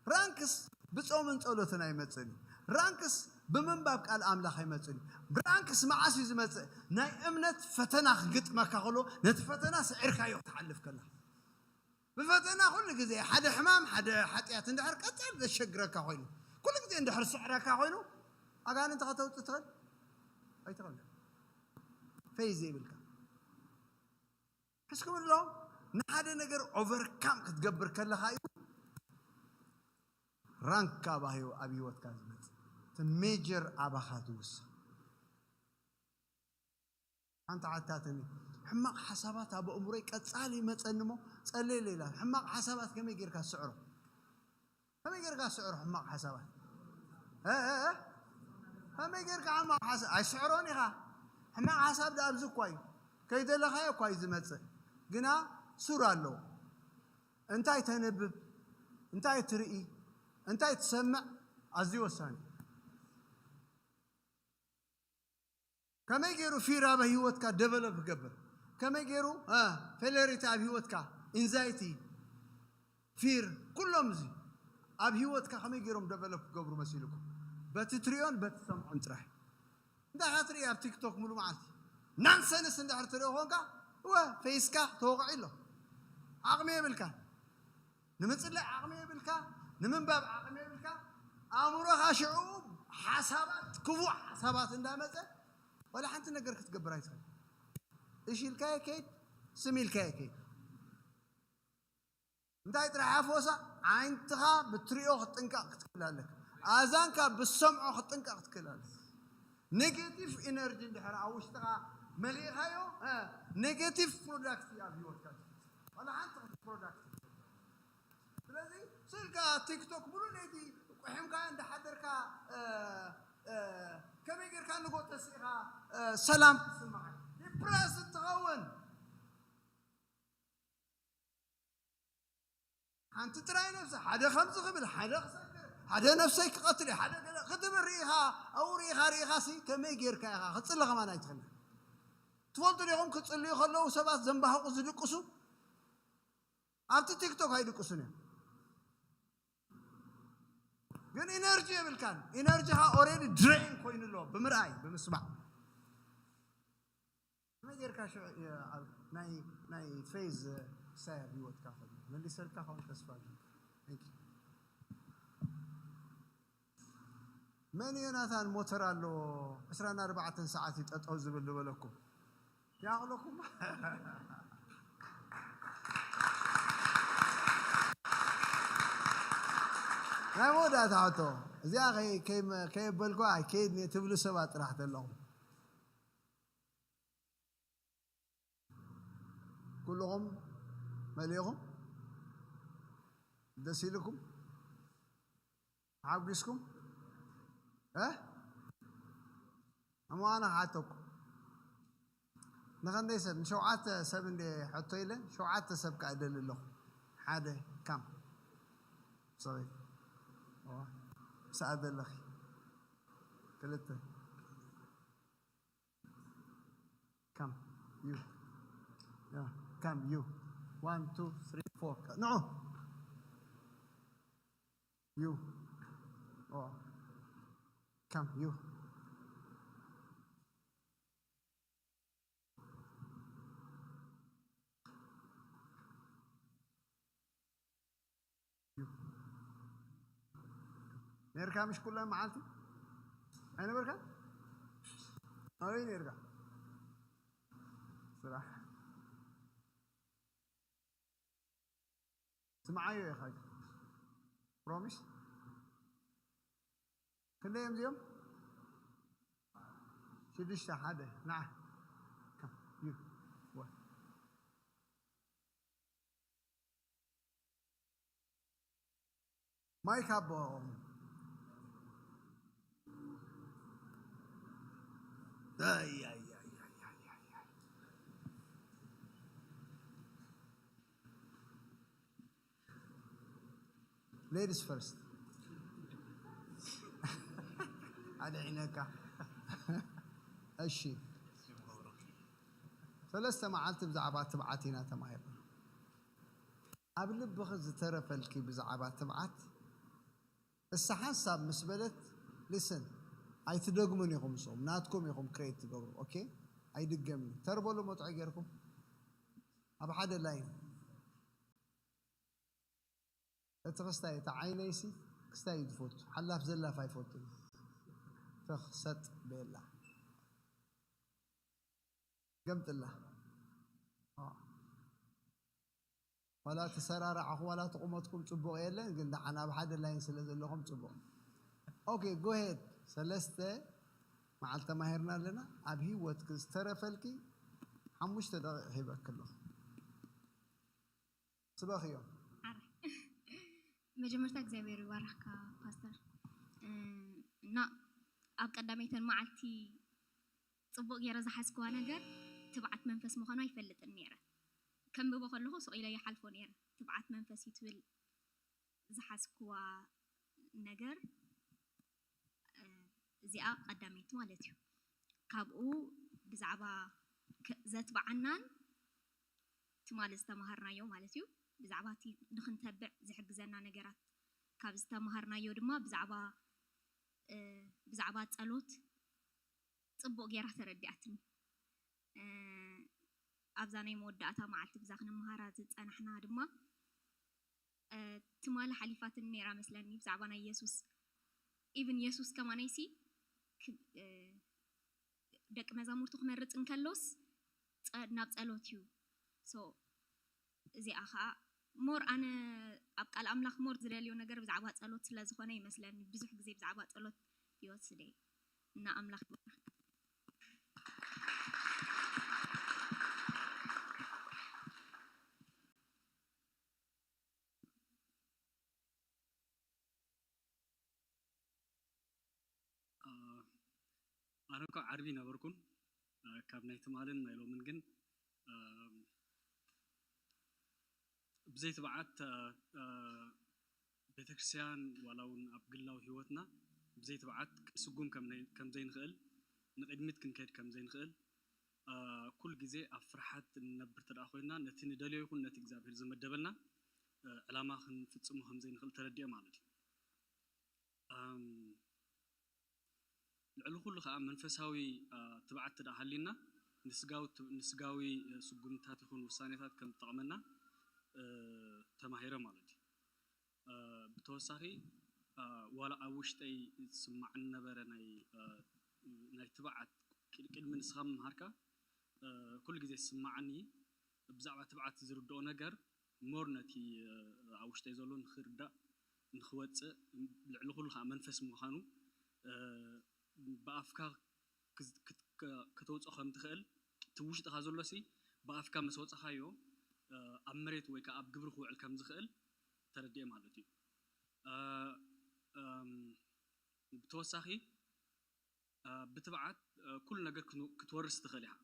ራንክስ ብጾምን ጸሎትን ኣይመጽእን እዩ። ራንክስ ብምንባብ ቃል ኣምላኽ ኣይመጽእን እዩ። ራንክስ መዓስ እዩ ዝመጽእ? ናይ እምነት ፈተና ክግጥመካ ከሎ ነቲ ፈተና ስዒርካዮ ክትሓልፍ ከለኻ። ብፈተና ኩሉ ግዜ ሓደ ሕማም ሓደ ሓጢኣት እንድሕር ቀጻል ዘሸግረካ ኮይኑ ኩሉ ግዜ እንድሕር ስዕረካ ኮይኑ ኣጋንንቲ ከተውፅእ ትኽእል ኣይትኽእል? ፌዝ የብልካ። ሕስኩም ኣሎ ንሓደ ነገር ኦቨርካም ክትገብር ከለኻ እዩ ራንክ ኣብ ኣብ ህይወትካ ዝመፅእ እቲ ሜጀር ኣባኻ ዝውስኽ። ሓንቲ ሓታትኒ፣ ሕማቕ ሓሳባት ኣብ ኣእምሮይ ቀጻሊ ይመጸኒ እሞ ጸልየለይ ኢላ። ሕማቕ ሓሳባት ከመይ ጌርካ ትስዕሮ? ከመይ ጌርካ ትስዕሮ ሕማቕ ሓሳባት? እ፣ እ፣ እ? ከመይ ጌርካ ሕማቕ ሓሳብ? ኣይስዕሮን ኢኻ። ሕማቕ ሓሳብ ደኣ ኣብዚ እኳ እዩ። ከይደለኻዮ እኳ እዩ ዝመጽእ። ግና ሱር ኣለዎ። እንታይ ተንብብ፣ እንታይ ትርኢ፣ እንታይ ትሰምዕ ኣዝዩ ወሳኒ እዩ። ከመይ ገይሩ ፊር ኣብ ህይወትካ ደቨሎፕ ክገብር፣ ከመይ ገይሩ፣ እ፣ ፌለሪቲ ኣብ ህይወትካ፣ ኢንዛይቲ፣ ፊር፣ ኩሎም እዚ ኣብ ህይወትካ ከመይ ገይሮም ደቨሎፕ ክገብሩ መሲልኩም? በቲ ትሪኦን በቲ ትሰምዖን ጥራሕ። እንታይ ኢኻ ትርኢ ኣብ ቲክቶክ ሙሉ መዓልቲ? ናንሰንስ እንድሕር ትርኢ ኮንካ፣ እወ፣ ፌስካ ተወቕዒ ኣሎ። ዓቕሚ የብልካ። ንምጽላይ ዓቕሚ የብልካ፣ ንምንባብ ዓቕሚ የብልካ። ኣእምሮኻ ሽዑ ሓሳባት፣ ክፉእ ሓሳባት እንዳመጸ፣ ዋላ ሓንቲ ነገር ክትገብር ኣይትኽእል። እሺ ኢልካዮ ከይድ፣ ስም ኢልካዮ ከይድ። እንታይ ጥራሕ ኣፎሳ? ዓይንትኻ ብትሪኦ ክትጥንቀቕ ክትክእል ኣለካ። ኣዛንካ ብሰምዖ ክትጥንቀቕ ክትክእል ኣለካ። ኔጌቲቭ ኢነርጂ እንድሕር ኣብ ውሽጥኻ መሊእኻዮ፣ እ፣ ኔጌቲቭ ፕሮዳክት እዩ ኣብ ህይወትካ ዝፍጠር። ዋላ ሓንቲ ፕሮዳክት። ስለዚ ስልካ ቲክቶክ ሙሉ ለይቲ ቁሒምካ እንዳሓደርካ፣ እ፣ እ፣ ከመይ ጌርካ ንጎ ተሲእኻ፣ እ፣ ሰላም ክስምዓካ? ዲፕረስ ትኸውን። ሓንቲ ጥራይ ነብሲ፣ ሓደ ከምዚ ክብል፣ ሓደ ክሰክር፣ ሓደ ነብሰይ ክቐትል እዩ፣ ሓደ ገለ ክትብል ርኢኻ፣ ኣብኡ ርኢኻ፣ ርኢኻ ሲ ከመይ ጌርካ ኢኻ ክትጽሊ ከማን ኣይትኽእልን። ትፈልጡ ዲኹም ክጽልዩ ከለዉ ሰባት ዘንባህቑ ዝድቅሱ? ኣብቲ ቲክቶክ ኣይድቅሱን እዮም። ግን ኢነርጂ የብልካን። ኢነርጂኻ ኦሬዲ ድሬን ኮይኑ ኣሎ ብምርኣይ፣ ብምስማዕ። ከመይ ጌርካ ሽዑ፣ እ፣ ኣብ ናይ፣ ናይ ፌዝ፣ እ፣ ሳየር ህይወትካ ከሎ መሊሰልካ ኸውን ተስፋ ኣለኒ። Thank you። መን ዮናታን ሞተር ኣለዎ ዕስራን ኣርባዕተን ሰዓት እዩ ጠጠው ዝብል ዝበለኩም? ያቕለኩም። ናይ መወዳእታ ሕቶ እዚኣ ከይ-፣ ከይ-፣ ከየበልኩ ኣይከይድን እየ ትብሉ ሰባት ጥራሕ ተለኹም። ኩልኹም መሊእኹም? ደስ ኢልኩም? ሓጒስኩም? እ? እሞ ኣነ ክሓተኩም። ንኸንደይ ሰብ? ንሸውዓተ ሰብ እንደ ሕቶ ኢለ፣ ሸውዓተ ሰብ ከኣ እደሊ ኣለኹ። ሓደ፣ ካም። ሶሪ። እዋ፣ ምስኣ ዘለኺ። ክልተ። Come, you. Yeah, come, you. One, two, three, four. ንዑ። You. Oh. Come, you. ነርካ ምሽ ኩላ መዓልቲ ኣይነበርካ? ኣበይ ነርካ? ስራሕ። ስምዓዮ ኢኻ። ፕሮሚስ። ክንደይ እዮም እዚኦም? ሽዱሽተ፣ ሓደ፣ ንዓ። ከም፣ ዩ፣ ወ። ማይክ ኣቦኦም። ኣይ፣ ኣይ፣ ኣይ፣ ኣይ፣ ኣይ፣ ኣይ፣ ኣይ። ሌዲስ ፈርስት። ኣድዒነካ። እሺ። ሰለስተ መዓልቲ ብዛዕባ ትብዓት ኢና ተማሂርና። ኣብ ልብኺ ዝተረፈልኪ ብዛዕባ ትብዓት እሳ ሓንሳብ ምስ በለት፣ ሊስን፣ ኣይትደግሙን ኢኹም፣ እሶም ናትኩም ኢኹም ክሬት ትገብሩ። ኦኬ፣ ኣይድገምን። ተርበሉ መጥዖ ጌርኩም ኣብ ሓደ ላይን። እቲ ክስታይ፣ እቲ ዓይነይሲ ክስታይ እዩ ዝፈቱ። ሓላፍ ዘላፍ ኣይፈቱን። ተኽሰጥ ቤላ። ገምጥላ። ኦ። ዋላ ተሰራራዕኹ፣ ዋላ ተቑመትኩም ጽቡቕ የለን፣ ግን ደሓን ኣብ ሓደ ላይን ስለ ዘለኹም ጽቡቕ። ኦኬ፣ ጎሄድ። ሰለስተ መዓልቲ ተማሂርና ኣለና። ኣብ ህይወትኪ ዝተረፈልኪ ሓሙሽተ ደቂቕ ሂበኪ ኣለኹ። ስበኽዮም። መጀመርታ እግዚኣብሔር ይባርኽካ ፓስተር። እና ኣብ ቀዳመይተን መዓልቲ ፅቡቅ ገይረ ዝሓዝክዋ ነገር ትብዓት መንፈስ ምዃኑ ኣይፈልጥን ነይረ። ከንብቦ ከለኹ ስቕ ኢለ ይሓልፎ ነይረ። ትብዓት መንፈስ እዩ ትብል ዝሓዝክዋ ነገር እዚኣ ቀዳመይቲ ማለት እዩ። ካብኡ ብዛዕባ ዘትብዓናን ትማሊ ዝተማሃርናዮ ማለት እዩ። ብዛዕባ እቲ ንክንተብዕ ዝሕግዘና ነገራት ካብ ዝተማሃርናዮ ድማ ብዛዕባ ብዛዕባ ፀሎት ፅቡቅ ገይራ ተረዲኣትኒ። ኣብዛ ናይ መወዳእታ መዓልቲ ብዛ ክንመሃራ ዝፀናሕና ድማ ትማሊ ሓሊፋትኒ ነይራ መስለኒ ብዛዕባ ናይ የሱስ ኢቭን የሱስ ከማነይሲ ደቂ መዛሙርቱ ክመርፅ እንከሎስ ናብ ፀሎት እዩ። እዚኣ ከዓ ሞር ኣነ ኣብ ቃል ኣምላኽ ሞር ዝደልዮ ነገር ብዛዕባ ፀሎት ስለ ዝኾነ ይመስለኒ ብዙሕ ግዜ ብዛዕባ ፀሎት ይወስደ እና ኣምላኽ ኣነ እኳ ዓርቢ ነበርኩን ካብ ናይ ትማልን ናይ ሎምን ግን ብዘይ ትብዓት ቤተክርስትያን ዋላ እውን ኣብ ግላዊ ህይወትና ብዘይ ትብዓት ክንስጉም ከም ዘይንኽእል ንቅድሚት ክንከይድ ከም ዘይንኽእል ኩል ግዜ ኣብ ፍርሓት እንነብር ተደኣ ኮይና ነቲ ንደልዮ ይኹን ነቲ እግዚኣብሔር ዝመደበልና ዕላማ ክንፍጽሞ ከም ዘይንኽእል ተረዲኦ ማለት እዩ። ልዕሊ ኩሉ ከዓ መንፈሳዊ ትብዓት ተደኣ ሃሊና ንስጋዊ ስጉምትታት ይኹን ውሳኔታት ከም ዝጠቕመና ተማሂረ ማለት እዩ። ብተወሳኺ ዋላ ኣብ ውሽጠይ ዝስማዕ ዝነበረ ናይ ትብዓት ቅድሚ ንስኻ ምምሃርካ ኩሉ ግዜ ዝስማዓኒ ብዛዕባ ትብዓት ዝርድኦ ነገር ሞር ነቲ ኣብ ውሽጠይ ዘሎ ንክርዳእ ንክወፅእ ልዕሊ ኩሉ ከዓ መንፈስ ምዃኑ ብኣፍካ ከተውፅኦ ከም ትኽእል እቲ ውሽጥኻ ዘሎ ሲ ብኣፍካ ምስ ወፅኻዮ ኣብ መሬት ወይ ከዓ ኣብ ግብሪ ክውዕል ከም ዝኽእል ተረዲኤ ማለት እዩ። ብተወሳኺ ብትብዓት ኩሉ ነገር ክትወርስ ትኽእል ኢኻ።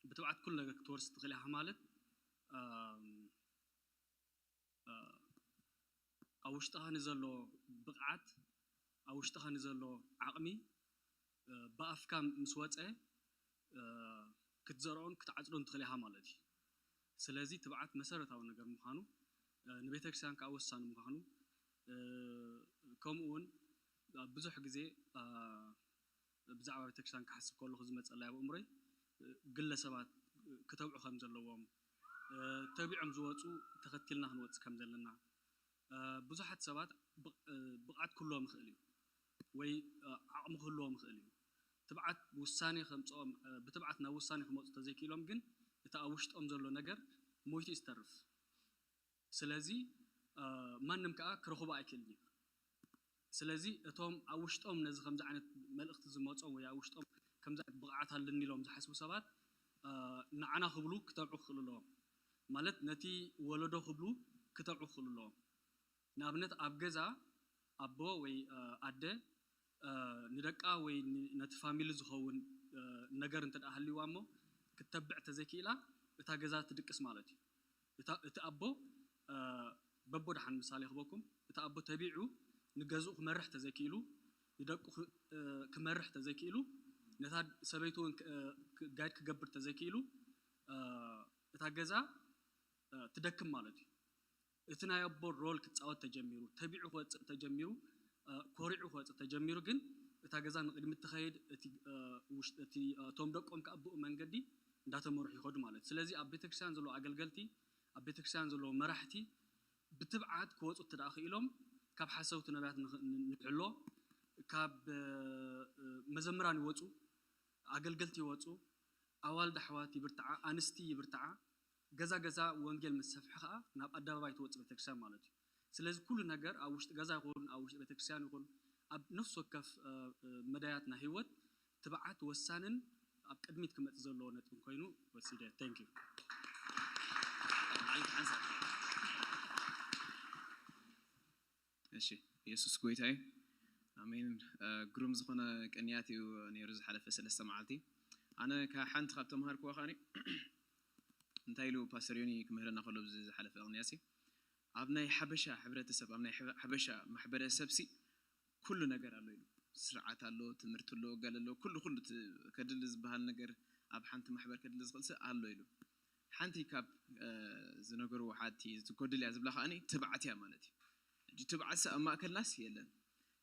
ብትብዓት ኩሉ ነገር ክትወርስ ትኽእል ኢኻ ማለት ኣብ ውሽጥኻ ንዘሎ ብቕዓት ኣብ ውሽጥኻ ንዘሎ ዓቕሚ ብኣፍካ ምስ ወፀ ክትዘርኦን ክትዓፅዶን ትኽእል ኢኻ ማለት እዩ። ስለዚ ትብዓት መሰረታዊ ነገር ምዃኑ ንቤተክርስትያን ከዓ ወሳኒ ምዃኑ ከምኡ እውን ብዙሕ ግዜ ብዛዕባ ቤተክርስትያን ክሓስብ ከለኹ ዝመፀለይ ኣብ ኣእምሮይ ግለሰባት ክተብዑ ከም ዘለዎም ተቢዖም ዝወፁ ተኸቲልና ክንወፅእ ከም ዘለና ብዙሓት ሰባት ብቕዓት ክህልዎም ይኽእል እዩ ወይ ዓቕሚ ክህልዎም ይኽእል እዩ። ትብዓት ውሳኔ ከምፅኦም ብትብዓት ናብ ውሳኔ ክመፁ ተዘይክኢሎም ግን እቲ ኣብ ውሽጦም ዘሎ ነገር ሞይቱ እዩ ዝተርፍ። ስለዚ ማንም ከዓ ክረኽቦ ኣይክእልን እዩ። ስለዚ እቶም ኣብ ውሽጦም ነዚ ከምዚ ዓይነት መልእኽቲ ዝመፆም ወይ ኣብ ውሽጦም ከምዚ ዓይነት ብቕዓት ኣለኒ ኢሎም ዝሓስቡ ሰባት ንዓና ክብሉ ክተብዑ ክኽእሉ ኣለዎም። ማለት ነቲ ወለዶ ክብሉ ክተብዑ ክኽእሉ ኣለዎም። ንኣብነት ኣብ ገዛ ኣቦ ወይ ኣደ ንደቃ ወይ ነቲ ፋሚሊ ዝኸውን ነገር እንተ ደኣ ሃልይዋ እሞ ክትተብዕ ተዘይክኢላ እታ ገዛ ትድቅስ ማለት እዩ። እቲ ኣቦ በቦ ደሓን ምሳሌ ክበኩም እቲ ኣቦ ተቢዑ ንገዝኡ ክመርሕ ተዘይክኢሉ ንደቁ ክመርሕ ተዘይክኢሉ ነታ ሰበይቱ እውን ጋይድ ክገብር ተዘይክኢሉ እታ ገዛ ትደክም ማለት እዩ። እቲ ናይ ኣቦ ሮል ክፃወት ተጀሚሩ ተቢዑ ክወፅእ ተጀሚሩ ኮሪዑ ክወፅእ ተጀሚሩ ግን እታ ገዛ ንቅድሚት ትኸይድ እቶም ደቆም ከዓ ብኡ መንገዲ እንዳተመርሑ ይኸዱ ማለት ስለዚ ኣብ ቤተክርስትያን ዘለዉ ኣገልገልቲ ኣብ ቤተክርስትያን ዘለዉ መራሕቲ ብትብዓት ክወፁ እትደኣ ክኢሎም ካብ ሓሰውቲ ነቢያት ንሕሎ ካብ መዘምራን ይወፁ ኣገልገልቲ ይወፁ ኣዋልድ ኣሕዋት ይብርትዓ ኣንስቲ ይብርትዓ ገዛ ገዛ ወንጌል ምስ ሰፍሐ ከዓ ናብ ኣደባባይ ትወፅእ ቤተክርስትያን ማለት እዩ። ስለዚ ኩሉ ነገር ኣብ ውሽጢ ገዛ ይኹን ኣብ ውሽጢ ቤተክርስትያን ይኹን ኣብ ነፍሲ ወከፍ መዳያት ናይ ህይወት ትብዓት ወሳንን ኣብ ቅድሚት ክመጽእ ዘለዎ ነጥቢ ኮይኑ ወሲደ። Thank you። ዓሌት ሓንሳብ። እሺ፣ ኢየሱስ ጎይታ እዩ። ኣሜን። ግሩም ዝኾነ ቅንያት እዩ ነይሩ ዝሓለፈ ሰለስተ መዓልቲ። ኣነ ሓንቲ ካብ ተምሃርክዋ ከዓኒ እንታይ ኢሉ ፓስተር ዮኒ ክምህረና ከሎ ብዚ ዝሓለፈ ቅንያት፣ ኣብ ናይ ሓበሻ ሕብረተሰብ፣ ኣብ ናይ ሓበሻ ማሕበረሰብ ሲ ኩሉ ነገር ኣሎ ኢሉ። ስርዓት ኣሎ፣ ትምህርቲ ኣሎ፣ ገለ ኣሎ፣ ኩሉ ኩሉ ከድሊ ዝበሃል ነገር ኣብ ሓንቲ ማሕበር ከድሊ ዝኽእል ሲ ኣሎ ኢሉ። ሓንቲ ካብ ዝነገርዎ ሓንቲ ትጎድል እያ ዝብላ ከዓኒ ትብዓት እያ ማለት እዩ። ሕጂ ትብዓት ሲ ኣብ ማእከልናስ የለን።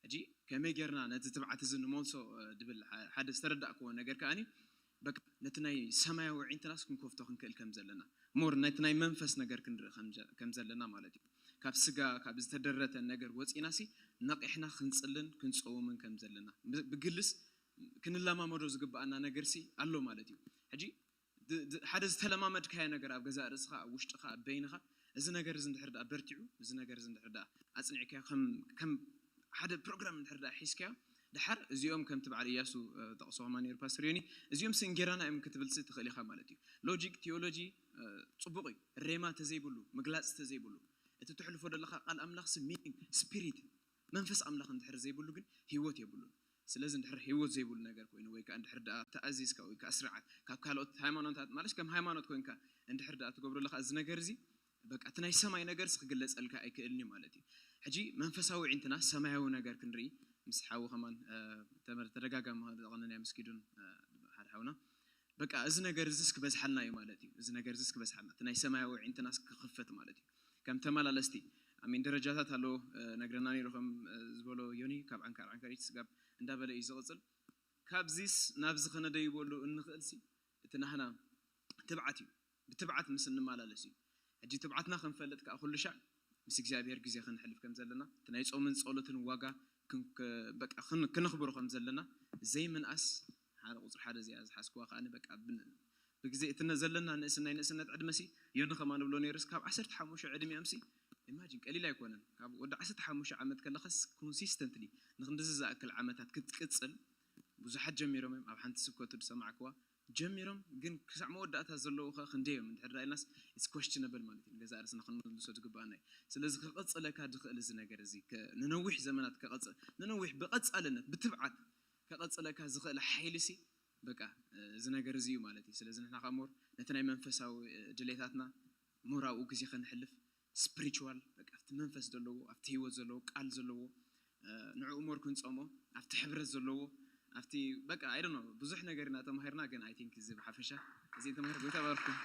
ሕጂ ከመይ ጌርና ነቲ ትብዓት እዚ ንመልሶ ድብል ሓደ ዝተረዳእክዎ ነገር ከዓኒ በቃ ነቲ ናይ ሰማያዊ ዒንትናስ ክንከፍቶ ክንክእል ከም ዘለና ሞር ነቲ ናይ መንፈስ ነገር ክንርኢ ከም ዘለና ማለት እዩ። ካብ ስጋ ካብ ዝተደረተ ነገር ወፂና ሲ ነቂሕና ክንፅልን ክንፀውምን ከም ዘለና ብግልስ ክንለማመዶ ዝግባኣና ነገር ሲ ኣሎ ማለት እዩ። ሕጂ ሓደ ዝተለማመድካዮ ነገር ኣብ ገዛእ ርእስኻ ኣብ ውሽጥኻ ኣብ በይንኻ እዚ ነገር እዚ እንድሕር ደኣ በርቲዑ እዚ ነገር እዚ እንድሕር ደኣ ኣፅኒዕካዮ ከም ሓደ ፕሮግራም እንድሕር ደኣ ሒዝካዮ ድሓር እዚኦም ከምቲ በዓል እያሱ ጠቕሶ ከማ ነይሩ ፓስተር ዮኒ እዚኦም ሲ እንጌራና እዮም ክትብል ሲ ትኽእል ኢኻ ማለት እዩ። ሎጂክ ቴዎሎጂ ፅቡቕ እዩ። ሬማ ተዘይብሉ ምግላፅ ተዘይብሉ እቲ ትሕልፎ ዘለኻ ቃል ኣምላኽ ሲ ሚኒንግ ስፒሪት መንፈስ ኣምላኽ እንድሕር ዘይብሉ ግን ህይወት የብሉን። ስለዚ እንድሕር ህይወት ዘይብሉ ነገር ኮይኑ ወይ ከዓ እንድሕር ደኣ ተኣዚዝካ ወይ ከዓ ስርዓት ካብ ካልኦት ሃይማኖታት ማለት ከም ሃይማኖት ኮይንካ እንድሕር ደኣ ትገብሮ ኣለካ እዚ ነገር እዚ በቃ እቲ ናይ ሰማይ ነገር ሲ ክግለፀልካ ኣይክእልን እዩ ማለት እዩ። ሕጂ መንፈሳዊ ዒንትና ሰማያዊ ነገር ክንርኢ ምስ ሓዊ ከማን ተደጋጋሚ ተቐንና ምስኪዱን ሓደ ሓውና በቃ እዚ ነገር እዚስ ክበዝሓልና እዩ ማለት እዩ። እዚ ነገር እዚስ ክበዝሓልና እቲ ናይ ሰማያዊ ዒንትናስ ክኽፈት ማለት እዩ። ከም ተመላለስቲ ኣሜን ደረጃታት ኣለዎ ነግረና ነይሩ ከም ዝበሎ ዮኒ ካብ ዓንካር ዓንካሪት ስጋብ እንዳበለ እዩ ዝቕፅል። ካብዚስ ናብዚ ከነደይበሉ እንኽእል ሲ እቲ ናህና ትብዓት እዩ። ብትብዓት ምስ እንመላለስ እዩ። ሕጂ ትብዓትና ክንፈልጥ ከዓ ኩሉ ሻዕ ምስ እግዚኣብሔር ግዜ ክንሕልፍ ከም ዘለና እቲ ናይ ፆምን ፀሎትን ዋጋ በቃ ክነኽብሮ ከም ዘለና ዘይምንኣስ ሓደ ቁፅሪ ሓደ እዚኣ ዝሓዝክዋ ከዓ በቃ ብግዜ እቲ ዘለና ንእስናይ ንእስነት ዕድመ ሲ ዮኒ ከማ ንብሎ ነይርስ ካብ ዓሰርተ ሓሙሽተ ዕድሚኦም ሲ ኢማጂን ቀሊል ኣይኮነን። ካብ ወዲ ዓሰርተ ሓሙሽተ ዓመት ከለኸስ ኮንሲስተንትሊ ንክንድዚ ዝኣክል ዓመታት ክትቅፅል ብዙሓት ጀሚሮም እዮም። ኣብ ሓንቲ ስብከቱ ዝሰማዕክዋ ጀሚሮም ግን ክሳዕ መወዳእታ ዘለዉ ከ ክንደይ እዮም እንድሕር ዳኢልናስ it's questionable ማለት እዩ። ንገዛ ርእስና ክንምልሶ ዝግባኣና እዩ። ስለዚ ክቕፅለካ ዝኽእል እዚ ነገር እዚ ንነዊሕ ዘመናት ክቐፅል ንነዊሕ ብቐፃልነት ብትብዓት ከቐፅለካ ዝኽእል ሓይሊ ሲ በቃ እዚ ነገር እዚ እዩ ማለት እዩ። ስለዚ ንሕና ከዓ ሞር ነቲ ናይ መንፈሳዊ ድሌታትና ሞር ኣብኡ ግዜ ከነሕልፍ ስፕሪቹዋል በቃ ኣብቲ መንፈስ ዘለዎ ኣብቲ ህይወት ዘለዎ ቃል ዘለዎ ንዕኡ ሞር ክንፀሞ ኣብቲ ሕብረት ዘለዎ ኣብቲ በቃ ኣይ ዶንት ኖ ብዙሕ ነገር ኢና ተማሂርና ግን ኣይ ቲንክ እዚ ብሓፈሻ እዚ ተማሂር ጎይታ ባርኩም።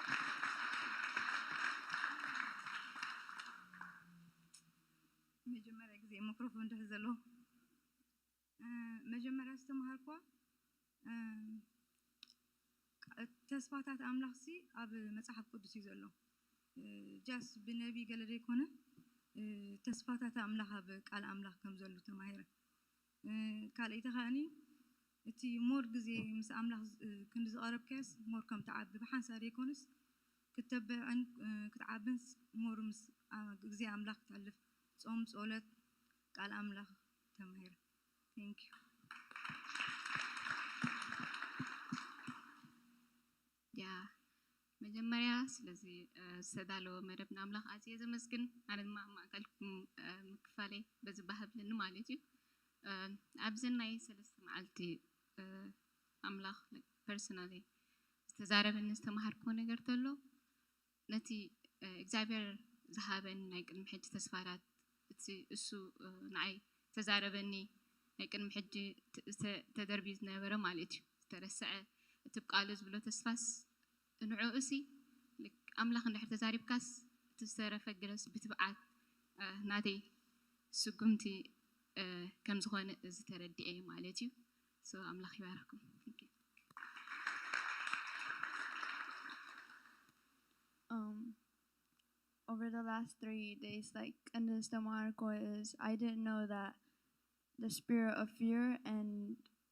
መጀመርያ ግዜ ማይክሮፎን ድሕር ዘለዎ መጀመርያ ዝተምሃርኳ ተስፋታት ኣምላኽሲ ኣብ መፅሓፍ ቅዱስ እዩ ዘሎ። ጃስት ብነቢ ገለ ዘይኮነ ተስፋታት ኣምላኽ ኣብ ቃል ኣምላኽ ከም ዘሎ ተማሂረ። ካልኣይቲ ከኣኒ እቲ ሞር ግዜ ምስ ኣምላኽ ክንዲ ዝቐረብካዮስ ሞር ከም ትዓቢ ብሓንሳእ ዘይኮነስ ክተብዕን ክትዓብን ሞር ምስ ግዜ ኣምላኽ ክተሕልፍ ፆም፣ ፀሎት፣ ቃል ኣምላኽ ተማሂረ። Thank you። ያ መጀመርያ ስለዚ ዝተዳለወ መደብ ንኣምላኽ ኣዝየ ዘመስግን። ኣነ ድማ ኣብ ማእከልኩም ምክፋለይ በዚ ባህ ኣብለኒ ማለት እዩ። ኣብዚ ናይ ሰለስተ መዓልቲ ኣምላኽ ፐርሰናሊ ዝተዛረበኒ ዝተምሃርክዎ ነገር ተሎ ነቲ እግዚኣብሔር ዝሃበኒ ናይ ቅድሚ ሕጂ ተስፋታት እቲ እሱ ንዓይ ተዛረበኒ ናይ ቅድሚ ሕጂ ተደርብዩ ዝነበረ ማለት እዩ ዝተረስዐ እቲ ቃሉ ዝብሎ ተስፋስ ንዕኡ ሲ ኣምላኽ እንድሕር ተዛሪብካስ እቲ ዝተረፈ ግለስ ብትብዓት ናተይ ስጉምቲ ከም ዝኾነ እዚ ተረዲኤ ማለት እዩ። ኣምላኽ ይባርኩም። Um, over the last three days, like, in this Demarco is, I didn't know that the spirit of fear and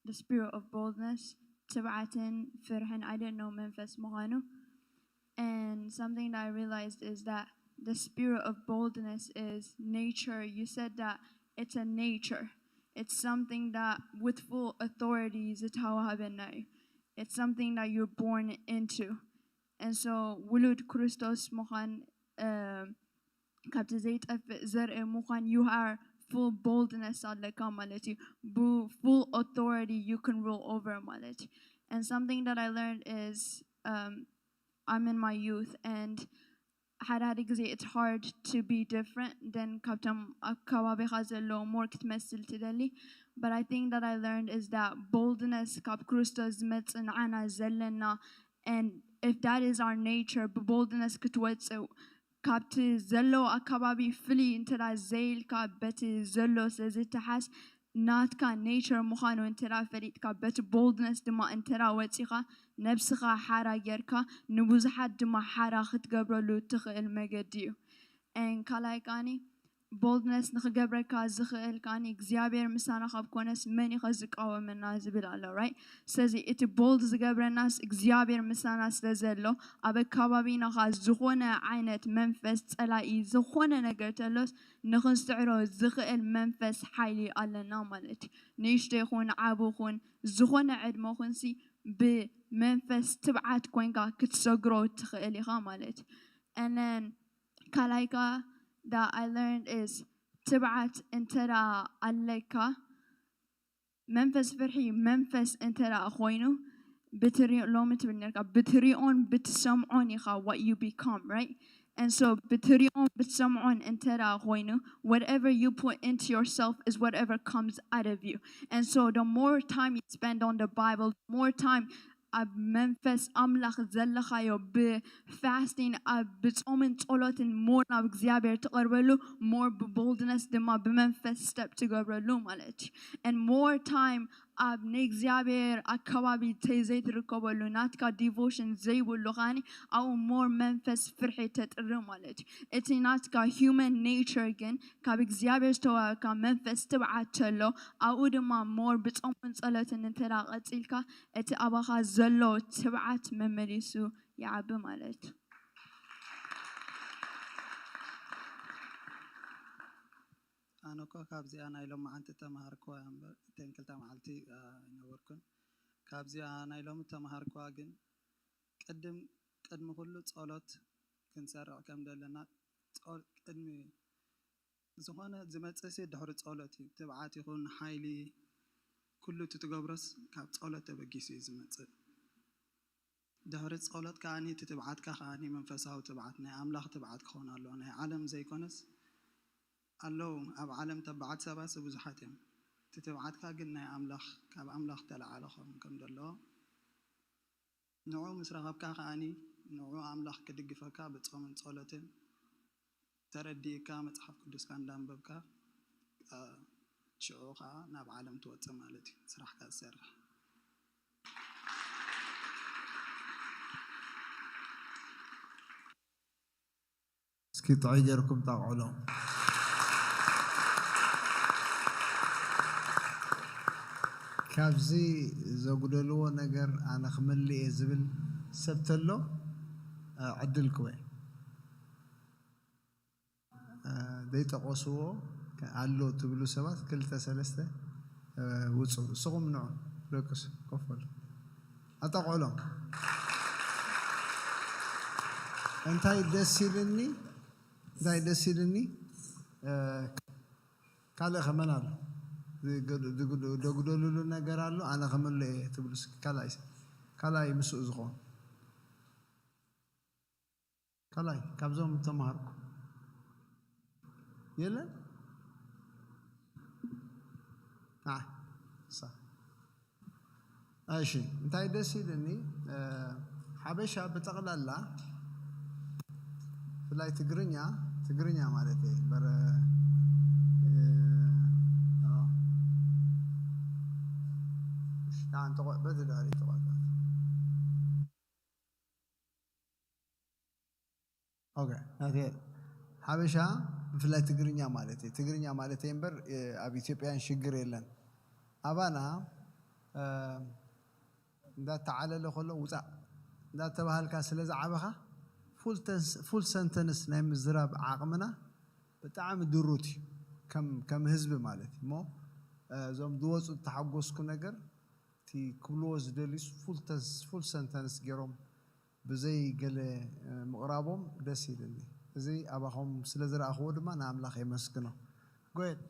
the spirit of boldness, ትብዓትን ፍርሕን, I didn't know መንፈስ ምዃኑ. And something that I realized is that the spirit of boldness is nature. You said that it's a nature. It's something that with full authority ዝተዋሃበና እዩ. It's something that you're born into. And so ውሉድ ክርስቶስ ምዃን፣ um, ካብቲ ዘይጠፍእ ዘርኢ ምዃን፣ you are full boldness ኣለካ ማለት እዩ። ብ full authority you can rule over ማለት እዩ። And something that I learned is, um, I'm in my youth, and ሓደ ሓደ ግዜ it's hard to be different than ካብቶም ኣብ ከባቢኻ ዘለዉ more ክትመስል ትደሊ። But I think that I learned is that boldness ካብ ክርስቶስ ዝመጽእ ንዓና ዘለና፣ and if that is our nature፣ ብ boldness ክትወጽእ፣ ካብቲ ዘሎ ኣከባቢ ፍልይ እንተ ደኣ ዘይልካ፣ በቲ ዘሎ ስለ ዝተሓዝ ናትካ nature ምዃኑ እንተ ደኣ ፈሊጥካ፣ በቲ boldness ድማ እንተ ደኣ ወጺኻ፣ ነብስኻ ሓራ ጌርካ፣ ንብዙሓት ድማ ሓራ ክትገብረሉ እትኽእል መገዲ እዩ። And ካልኣይ ከኣኒ፣ boldness ንኽገብረካ ዝኽእል ከኣኒ እግዚኣብሔር ምሳና ካብ ኮነስ መን እዩ ዝቃወመና ዝብል ኣሎ፣ right? ስለዚ እቲ bold ዝገብረናስ እግዚኣብሔር ምሳና ስለ ዘሎ፣ ኣብ ኣከባቢና ኸኣ ዝኾነ ዓይነት መንፈስ ጸላኢ ዝኾነ ነገር ተሎስ ንኽንስዕሮ ዝኽእል መንፈስ ሓይሊ ኣለና ማለት እዩ። ንእሽቶ ይኹን ዓቢ ይኹን ዝኾነ ዕድመ ኹንሲ ብመንፈስ ትብዓት ኮይንካ ክትሰግሮ ትኽእል ኢኻ ማለት እዩ። And then ካልኣይ ከኣ that I learned is ትብዓት እንተ ደኣ ኣለካ፣ መንፈስ ፍርሒ መንፈስ እንተ ደኣ ኮይኑ፣ ብትሪኦ፣ ሎሚ ትብል ነርካ፣ ብትሪኦን ብትሰምዖን ኢኻ what you become, right? And so ብትሪኦን ብትሰምዖን እንተ ደኣ ኮይኑ, whatever you put into yourself is whatever comes out of you. And so the more time you spend on the Bible, the more time ኣብ መንፈስ ኣምላኽ ዘለኻዮ ብ fasting፣ ኣብ ብጾምን ጸሎትን more ናብ እግዚኣብሔር ትቐርበሉ፣ more ብ boldness ድማ ብመንፈስ step ትገብረሉ ማለት እዩ። And more time ኣብ ንእግዚኣብሔር ኣከባቢ ተይ ዘይትርከበሉ፣ ናትካ devotion ዘይብሉ ኻኒ፣ ኣብኡ more መንፈስ ፍርሒ ተጥሪ ማለት እዩ። እቲ ናትካ human nature ግን ካብ እግዚኣብሔር ዝተዋሃበካ መንፈስ ትብዓት ተሎ፣ ኣብኡ ድማ more ብጾምን ጸሎትን እንተ ደኣ ቀጺልካ፣ እቲ ኣባኻ ዘሎ ትብዓት መመሊሱ ይዓቢ ማለት እዩ። ኣነ እኮ ካብዚኣ ናይ ሎማዓንቲ ተማሃርኩዋ እያ እምበር፣ እተን ክልተ መዓልቲ፣ አ፣ ኣይነበርኩን። ካብዚኣ ናይ ሎሚ ተማሃርኩዋ ግን፣ ቅድም-፣ ቅድሚ ኩሉ ጸሎት ክንሰርዕ ከም ዘለና፣ ጸል-፣ ቅድሚ ዝኾነ ዝመጽእሲ ድሕሪ ጸሎት እዩ። ትብዓት ይኹን ሓይሊ፣ ኩሉ እቲ ትገብሮስ ካብ ጸሎት ተበጊሱ እዩ ዝመጽእ። ድሕሪ ጸሎት ከኣኒ፣ እቲ ትብዓትካ ከኣኒ መንፈሳዊ ትብዓት፣ ናይ ኣምላኽ ትብዓት ክኸውን ኣለዎ። ናይ ዓለም ዘይኮነስ ኣለዉ፣ ኣብ ዓለም ተባዓት ሰባትሲ ብዙሓት እዮም። እቲ ትብዓትካ ግን ናይ ኣምላኽ፣ ካብ ኣምላኽ ተለዓለ ክኸውን ከም ዘለዎ፣ ንዑ ምስ ረኸብካ ከኣኒ፣ ንዑ ኣምላኽ ክድግፈካ ብጾምን ጸሎትን ተረዲእካ፣ መጽሓፍ ቅዱስካ እንዳንበብካ፣ እ፣ ሽዑ ከኣ ናብ ዓለም ትወጽእ ማለት እዩ፣ ስራሕካ ትሰርሕ። እስኪ ጥዑይ ጌርኩም ጣቕዑሎም። ካብዚ ዘጉደልዎ ነገር ኣነ ክመልእ እየ ዝብል ሰብ ተሎ፣ እ፣ ዕድል ክወ። እ፣ ዘይጠቐስዎ ኣሎ ትብሉ ሰባት ክልተ ሰለስተ፣ እ፣ ውጹ። ንስኹም ንዑ፣ ደቅሱ፣ ኮፍ በሉ። ኣጣቕዑሎም። እንታይ ደስ ኢልኒ፣ እንታይ ደስ ኢልኒ፣ እ፣ ካልእ ከመን ኣሎ? ዝግ-፣ ዝግ-፣ ዘጉደሉሉ ነገር ኣሎ፣ ኣነ ከመሎ እየ ትብሉ እስኪ፣ ካልኣይ፣ ካልኣይ ምስኡ ዝኸውን። ካልኣይ፣ ካብዞም ተማሃርኩ። የለን? ኣ፣ ሳ-፣ እሺ፣ እንታይ ደስ ኢልኒ፣ እ፣ ሓበሻ ብጠቕላላ፣ ብፍላይ ትግርኛ፣ ትግርኛ ማለት እየ፣ እምበር፣ እ፣ ኦ፣ እሺ፣ ንዓን ተቖ-፣ በዚ ድሕሪት ተቖርበት። ኦኬ፣ ናተይ ሓበሻ ብፍላይ ትግርኛ ማለት እዩ። ትግርኛ ማለት እየ እምበር፣ እ፣ ኣብ ኢትዮጵያን ሽግር የለን። ኣባና፣ እ፣ እንዳተዓለለ ከሎ ውፃእ እንዳተባሃልካ ስለ ዝዓበኻ፣ ፉል ተንስ-፣ ፉል ሰንተንስ ናይ ምዝራብ ዓቕምና ብጣዕሚ ድሩት እዩ፣ ከም፣ ከም ህዝቢ ማለት እዩ። እሞ፣ እ፣ እዞም ዝወፁ ዝተሓጎስኩ ነገር፣ እቲ ክብልዎ ዝደልዩስ ፉል ተንስ ፉል ሰንተንስ ገይሮም ብዘይ ገለ ምቕራቦም ደስ ኢልኒ። እዚ ኣባኹም ስለ ዝረኣኽዎ ድማ ንኣምላኽ የመስግኖ። ጎየት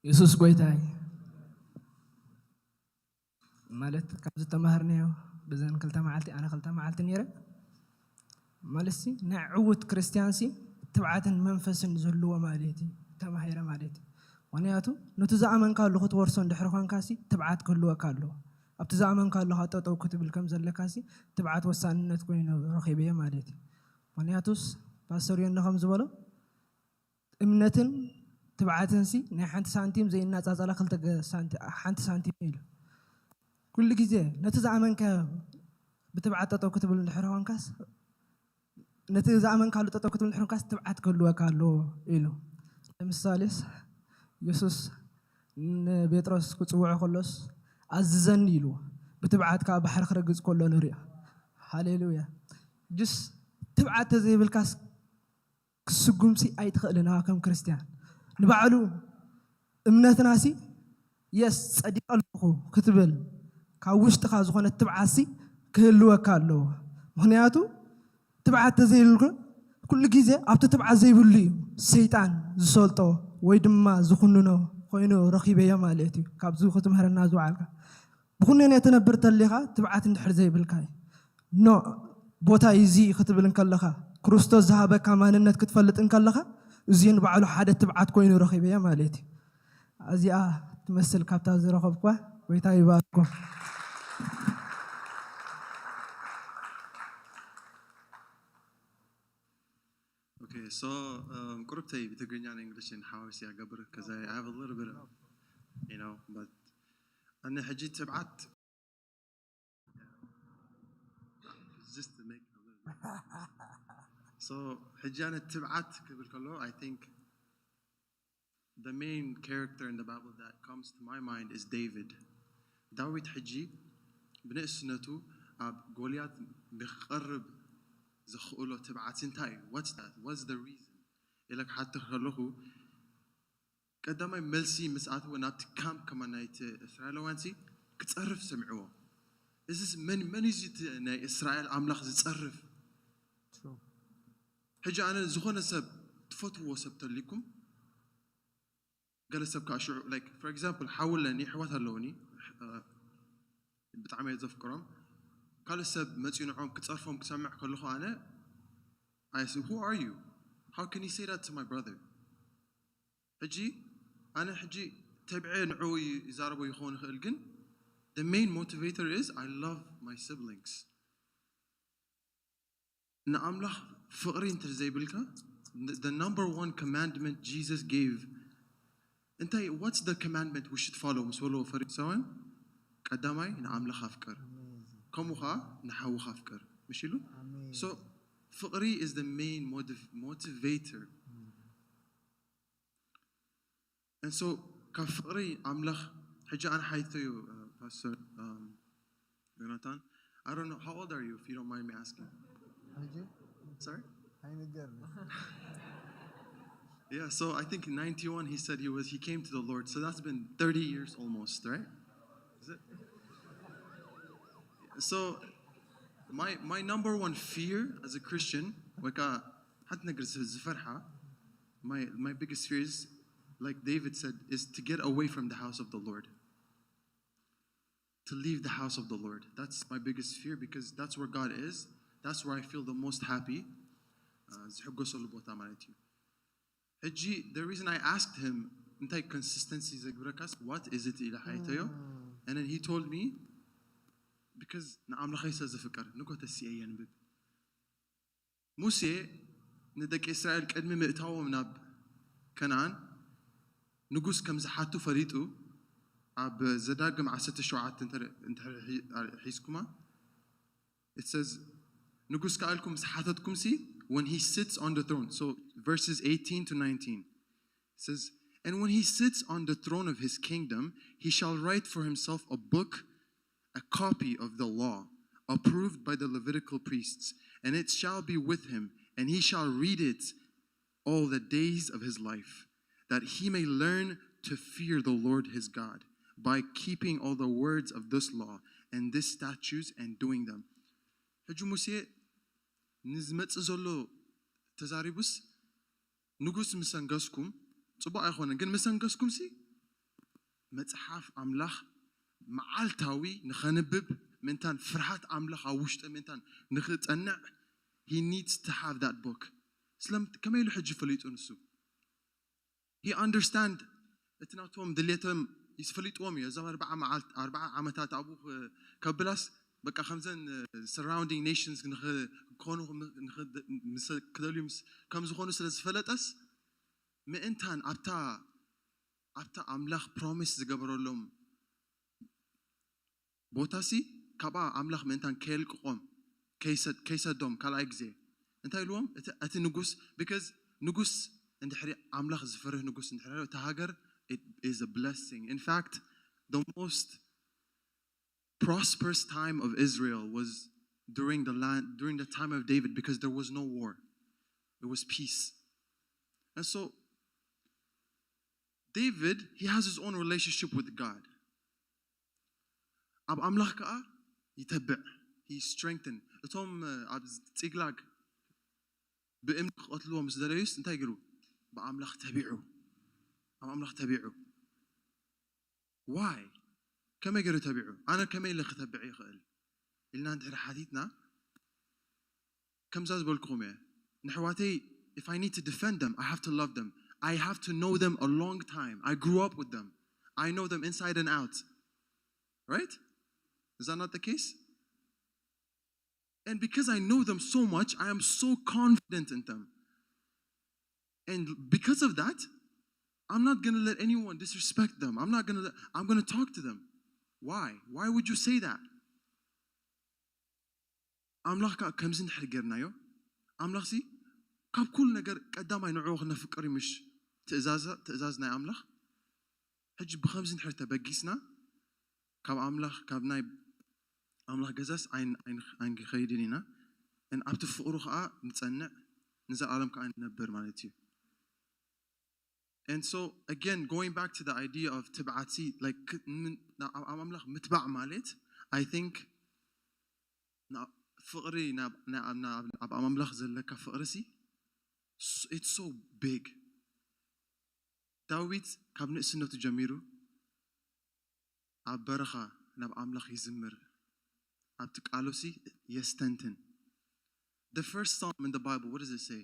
የሱስ ጎይታይ ማለት ካብ ዝተማሃርናዮ ብዘን ክልተ መዓልቲ ኣነ ክልተ መዓልቲ ነይረ ማለት ሲ ናይ ዕውት ክርስትያን ሲ ትብዓትን መንፈስን ዘለዎ ማለት እዩ ተማሂረ ማለት እዩ። ምክንያቱ ነቲ ዝኣመንካሉ ክትወርሶ እንድሕር ኮንካ ሲ ትብዓት ክህልወካ ኣለዎ። ኣብቲ ዝኣመንካሉ ጠጠው ክትብል ከም ዘለካ ሲ ትብዓት ወሳንነት ኮይኑ ረኺበዮ ማለት እዩ። ምክንያቱስ ፓስተር ዮኒ ከም ዝበሎ እምነትን ትብዓትን ሲ ናይ ሓንቲ ሳንቲም ዘይናጻጸላ ክልተ ገ- ሳንቲ- ሓንቲ ሳንቲም ኢሉ ኩሉ ግዜ ነቲ ዝኣመንካዮ ብትብዓት ጠጠው ክትብል እንድሕር ኮንካስ ነቲ ዝኣመንካሉ ጠጠው ክትብል እንድሕር ኮንካስ ትብዓት ክህልወካ ኣለዎ ኢሉ። ለምሳሌስ የሱስ ንጴጥሮስ ክጽውዖ ከሎስ ኣዝዘኒ ኢሉ ብትብዓት ከዓ ባሕሪ ክረግጽ ከሎ ንሪኦ። ሃሌሉያ። ጅስ ትብዓት ተዘይብልካስ ክስጉምሲ ኣይትኽእልን ኢኻ ከም ክርስትያን ንባዕሉ እምነትናሲ የስ ጸዲቀ ኣለኹ ክትብል ካብ ውሽጥኻ ዝኾነ ትብዓትሲ ክህልወካ ኣለዎ። ምክንያቱ ትብዓት ተዘይብልኩ ኩሉ ግዜ ኣብቲ ትብዓት ዘይብሉ እዩ ሰይጣን ዝሰልጦ ወይ ድማ ዝኹንኖ ኮይኑ ረኺበዮ ማለት እዩ። ካብዚ ክትምህረና ዝወዓልካ ብኹነኔ ትነብር ተሊኻ ትብዓት እንድሕር ዘይብልካ እዩ። ኖ ቦታ እዚ ክትብል እንከለኻ ክርስቶስ ዝሃበካ ማንነት ክትፈልጥ እንከለኻ እዚ ንባዕሉ ሓደ ትብዓት ኮይኑ ረኺበዮ ማለት እዩ። እዚኣ ትመስል ካብታ ዝረኸብኳ። ጎይታ ይባርኩም። Okay, so um, ቁርብተይ ብትግርኛ and English and how I see I because I have a little bit of, you know, but أنا ሕጂ ትብዓት just to make a little bit. So ሕጂ ኣነ ትብዓት ክብል ከሎ I think the main character in the Bible that comes to my mind is David. ዳዊት ሕጂ ብንእስነቱ ኣብ ጎልያት ንክቐርብ ዘኽእሎ ትብዓት እንታይ እዩ? What's that? What's the reason? ኢለ ክሓትኽ ከለኹ ቀዳማይ መልሲ ምስ ኣትዎ ናብቲ ካምፕ ከማን ናይቲ እስራኤላውያን ሲ ክጸርፍ ሰምዕዎ። እዚስ መን መን እዩ እቲ ናይ እስራኤል ኣምላኽ ዝጸርፍ? ሕጂ ኣነ ዝኾነ ሰብ ትፈትውዎ ሰብ ተሊኩም ገለ ሰብ ከዓ ሽዑ like for example ሓው ኣለኒ ኣሕዋት ኣለውኒ ብጣዕሚ እየ ዘፍቅሮም ካልእ ሰብ መፂኡ ንዖም ክፀርፎም ክሰምዕ ከለኹ ኣነ I say, who are you? How can you say that to my brother? ሕጂ ኣነ ሕጂ ተብዐ ንዑ ይዛረቦ ይኸውን ይኽእል ግን the main motivator is I love my siblings ንኣምላኽ ፍቕሪ እንተ ዘይብልካ the number one commandment Jesus gave እንታይ what's the commandment we should follow ምስ በልዎ ፈሪሳውያን ቀዳማይ ንኣምላኽ ኣፍቅር ከምኡ ኸዓ ንሓውኻ ኣፍቅር ምሽ ኢሉ so ፍቕሪ is the main motiv- motivator and so ካብ ፍቕሪ ኣምላኽ ሕጂ ኣነ ሓይቶ እዩ ፓስተር ዮናታን I don't know how old are you if you don't mind me asking ሕጂ sorry ኣይንገርኒ Yeah, so I think ninety-one he said he was he came to the Lord. So that's been thirty years almost, right? Is it? So my my number one fear as a Christian, like uh, ሓንቲ ነገር ዝ- ዝፈርሓ, my my biggest fear is like David said is to get away from the house of the Lord. To leave the house of the Lord. That's my biggest fear because that's where God is. That's where I feel the most happy. Uh, ዝሕጎሰሉ ቦታ ማለት እዩ ሕጂ the reason I asked him እንታይ consistency ዘግብረካስ what is it ኢለ ሓይተዮ and then he told me because ንኣምላኸይ ስለ ዝፍቅር ንጎ ተሲኤ የንብብ ሙሴ ንደቂ እስራኤል ቅድሚ ምእታዎም ናብ ከነኣን ንጉስ ከም ዝሓቱ ፈሊጡ ኣብ ዘዳግም ዓሰርተ ሸውዓተ እንተ- እንተ ሒ- ሒዝኩማ it says ንጉስ ከኣልኩም ምስ ሓተትኩም ሲ when he sits on the throne so verses eighteen to nineteen says and when he sits on the throne of his kingdom he shall write for himself a book a copy of the law approved by the Levitical priests and it shall be with him and he shall read it all the days of his life that he may learn to fear the Lord his God by keeping all the words of this law and these statutes and doing them. ሕጂ ሙሴ ንዝመጽእ ዘሎ ተዛሪቡስ፣ ንጉስ ምሰንገስኩም ጽቡቕ ኣይኮነን፣ ግን ምሰንገስኩም ሲ መጽሓፍ ኣምላኽ መዓልታዊ ንኸንብብ ምእንታን ፍርሃት ኣምላኽ ኣብ ውሽጢ ምእንታን ንኽጸንዕ he needs to have that book. ስለም ከመይ ኢሉ ሕጂ ፈሊጡ ንሱ? He understand እቲ ናቶም ድሌቶም ይስፈልጥዎም እዩ። እዞም ኣርባዓ መዓልት ኣርባዓ ዓመታት ኣብኡ ከብላስ በቃ ከምዘን surrounding nations ንኽኮኑ ክደልዩ ከም ዝኾኑ ስለ ዝፈለጠስ ምእንታን ኣብታ ኣብታ ኣምላኽ ፕሮሚስ ዝገበረሎም ቦታሲ ካብኣ ኣምላኽ ምእንታን ከየልቅቖም ከይሰዶም ካልኣይ ግዜ እንታይ ኢልዎም እቲ ንጉስ because ንጉስ እንድሕሪ ኣምላኽ ዝፈርህ ንጉስ እንድሕሪ እቲ ሃገር is a blessing. In fact, the most prosperous time of Israel was during the land during the time of David because there was no war. It was peace. And so David, he has his own relationship with God. ኣብ ኣምላኽ ከዓ ይተብዕ። He strengthen እቶም ኣብ ፂግላግ ብእምኒ ክቐትልዎ ምስ ደለዩስ እንታይ ገይሩ? ብኣምላኽ ተቢዑ ኣብ ኣምላኽ ተቢዑ why ከመይ ገይሩ ተቢዑ ኣነ ከመይ ኢለ ክተብዕ ይኽእል ኢልና እንድሕር ሓቲትና ከምዛ ዝበልኩኹም እየ ንሕዋተይ if I need to defend them I have to love them I have to know them a long time I grew up with them I know them inside and out right is that not the case and because I know them so much I am so confident in them and because of that I'm not going to let anyone disrespect them I'm not going to I'm going to talk to them why why would you say that ኣምላኽ ከዓ ከምዚ እንድሕር ጌርናዮ ኣምላኽሲ ካብ ኩሉ ነገር ቀዳማይ ንዕኡ ክነፍቅር እዩ ምሽ ትእዛዝ ናይ ኣምላኽ ሕጂ ብከምዚ እንድሕር ተበጊስና ካብ ኣምላኽ ካብ ናይ ኣምላኽ ገዛስ ኣይንኸይድን ኢና ኣብቲ ፍቅሩ ከዓ ንፀንዕ ንዘለኣለም ከዓ ንነብር ማለት እዩ And so again, going back to the idea of ትብዓት ሲ like ኣብ ኣምላኽ ምትባዕ ማለት I think ፍቕሪ ኣብ ኣምላኽ ዘለካ ፍቕሪ ሲ it's so big ዳዊት ካብ ንእስነቱ ጀሚሩ ኣብ በረኻ ናብ ኣምላኽ ይዝምር ኣብቲ ቃሉ ሲ የስተንትን The first psalm in the Bible, what does it say?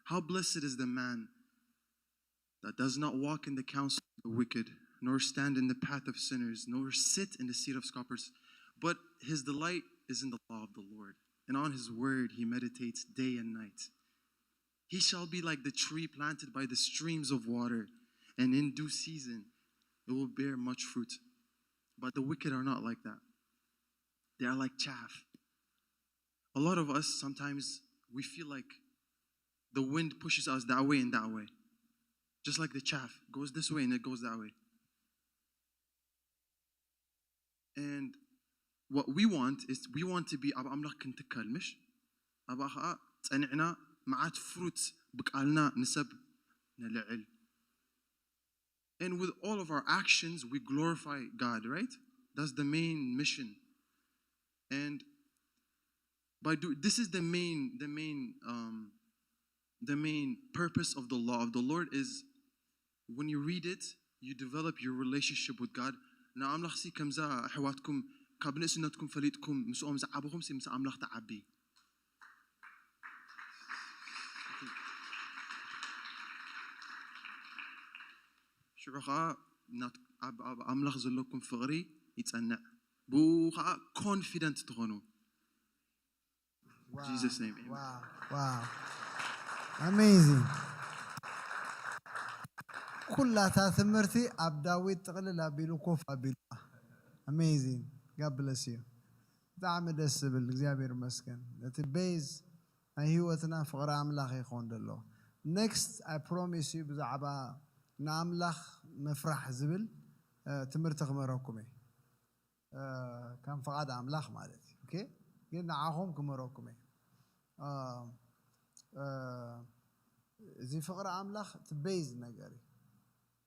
How blessed is the man that does not walk in the counsel of the wicked, nor stand in the path of sinners, nor sit in the seat of scoffers, but his delight is in the law of the Lord, and on his word he meditates day and night. He shall be like the tree planted by the streams of water, and in due season it will bear much fruit. But the wicked are not like that. They are like chaff. A lot of us sometimes we feel like the wind pushes us that way and that way. Just like the chaff goes this way and it goes that way. And what we want is we want to be ኣብ ኣምላኽ ክንትከል ምሽ ኣብኣ ከዓ ፀኒዕና መዓት ፍሩት ብቃልና ንሰብ ነልዕል And with all of our actions, we glorify God, right? That's the main mission. And by do this is the main the main um, the main purpose of the law of the Lord is when you read it, you develop your relationship with God. ንኣምላኽ ሲ ከምዛ ኣሕዋትኩም ካብ ንእስነትኩም ፈሊጥኩም ምስኦም ዝዓበኹም ሲ ምስ ኣምላኽ ትዓቢ ሽዑ ከዓ ኣብ ኣምላኽ ዘለኩም ፍቕሪ ይጸንዕ ብኡ ከዓ ኮንፊደንት ትኾኑ Jesus name. Wow. Amazing. ኩላታ ትምህርቲ ኣብ ዳዊት ጥቕልል ኣቢሉ ኮፍ ኣቢሉ amazing. God bless you. ብጣዕሚ ደስ ዝብል እግዚኣብሔር ይመስገን። እቲ ቤዝ ናይ ህይወትና ፍቕሪ ኣምላኽ ይኸውን ዘሎ። Next I promise you ብዛዕባ ንኣምላኽ ምፍራሕ ዝብል ትምህርቲ ክመረኩም እየ። ከም ፍቓድ ኣምላኽ ማለት እዩ። ኦኬ ግን ንዓኹም ክመረኩም እየ። እዚ ፍቕሪ ኣምላኽ እቲ ቤዝ ነገር እዩ።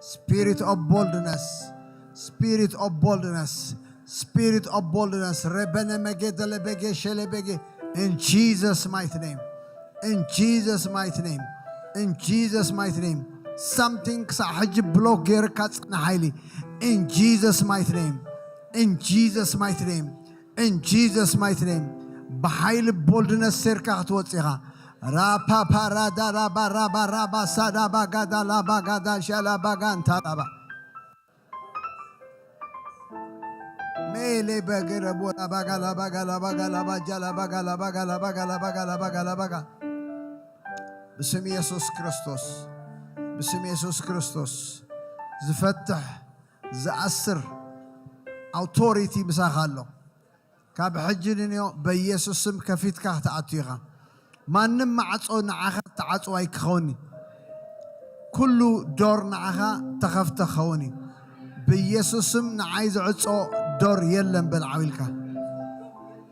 Spirit of boldness. Spirit of boldness. Spirit of boldness. Rebene megedele bege shele bege. In Jesus' mighty name. In Jesus' mighty name. In Jesus' mighty name. Something ክሳዕ ሕጂ ብሎክ ገይርካ ዝጸንሐ ሓይሊ። In Jesus' mighty name. In Jesus' mighty name. In Jesus' mighty name. ብሓይሊ ቦልድነስ ሴርካ ክትወጽእ ኢኻ። ራፓፓራዳ ራባ ራባ ራባ ሳዳ ባጋዳ ላባጋዳ ሻላ ባጋንታ ላባ ሜሌ በገረቦ ላባጋ ላባጋ ላባጋ ላባጃ ላባጋ ላባጋ ላባጋ ላባጋ ላባጋ ላባጋ ብስም የሱስ ክርስቶስ፣ ብስም የሱስ ክርስቶስ ዝፈትሕ ዝኣስር ኣውቶሪቲ ምሳኻ ኣሎ። ካብ ሕጂ ንንዮ በኢየሱስ ስም ከፊትካ ክትኣቱ ኢኻ። ማንም ማዕጾ ንዓኻ ተዓጽዋ ኣይክኸውን እዩ። ኩሉ ዶር ንዓኻ ተኸፍተ ክኸውን እዩ። ብኢየሱስ ስም ንዓይ ዝዕጾ ዶር የለን በል ዓው ኢልካ።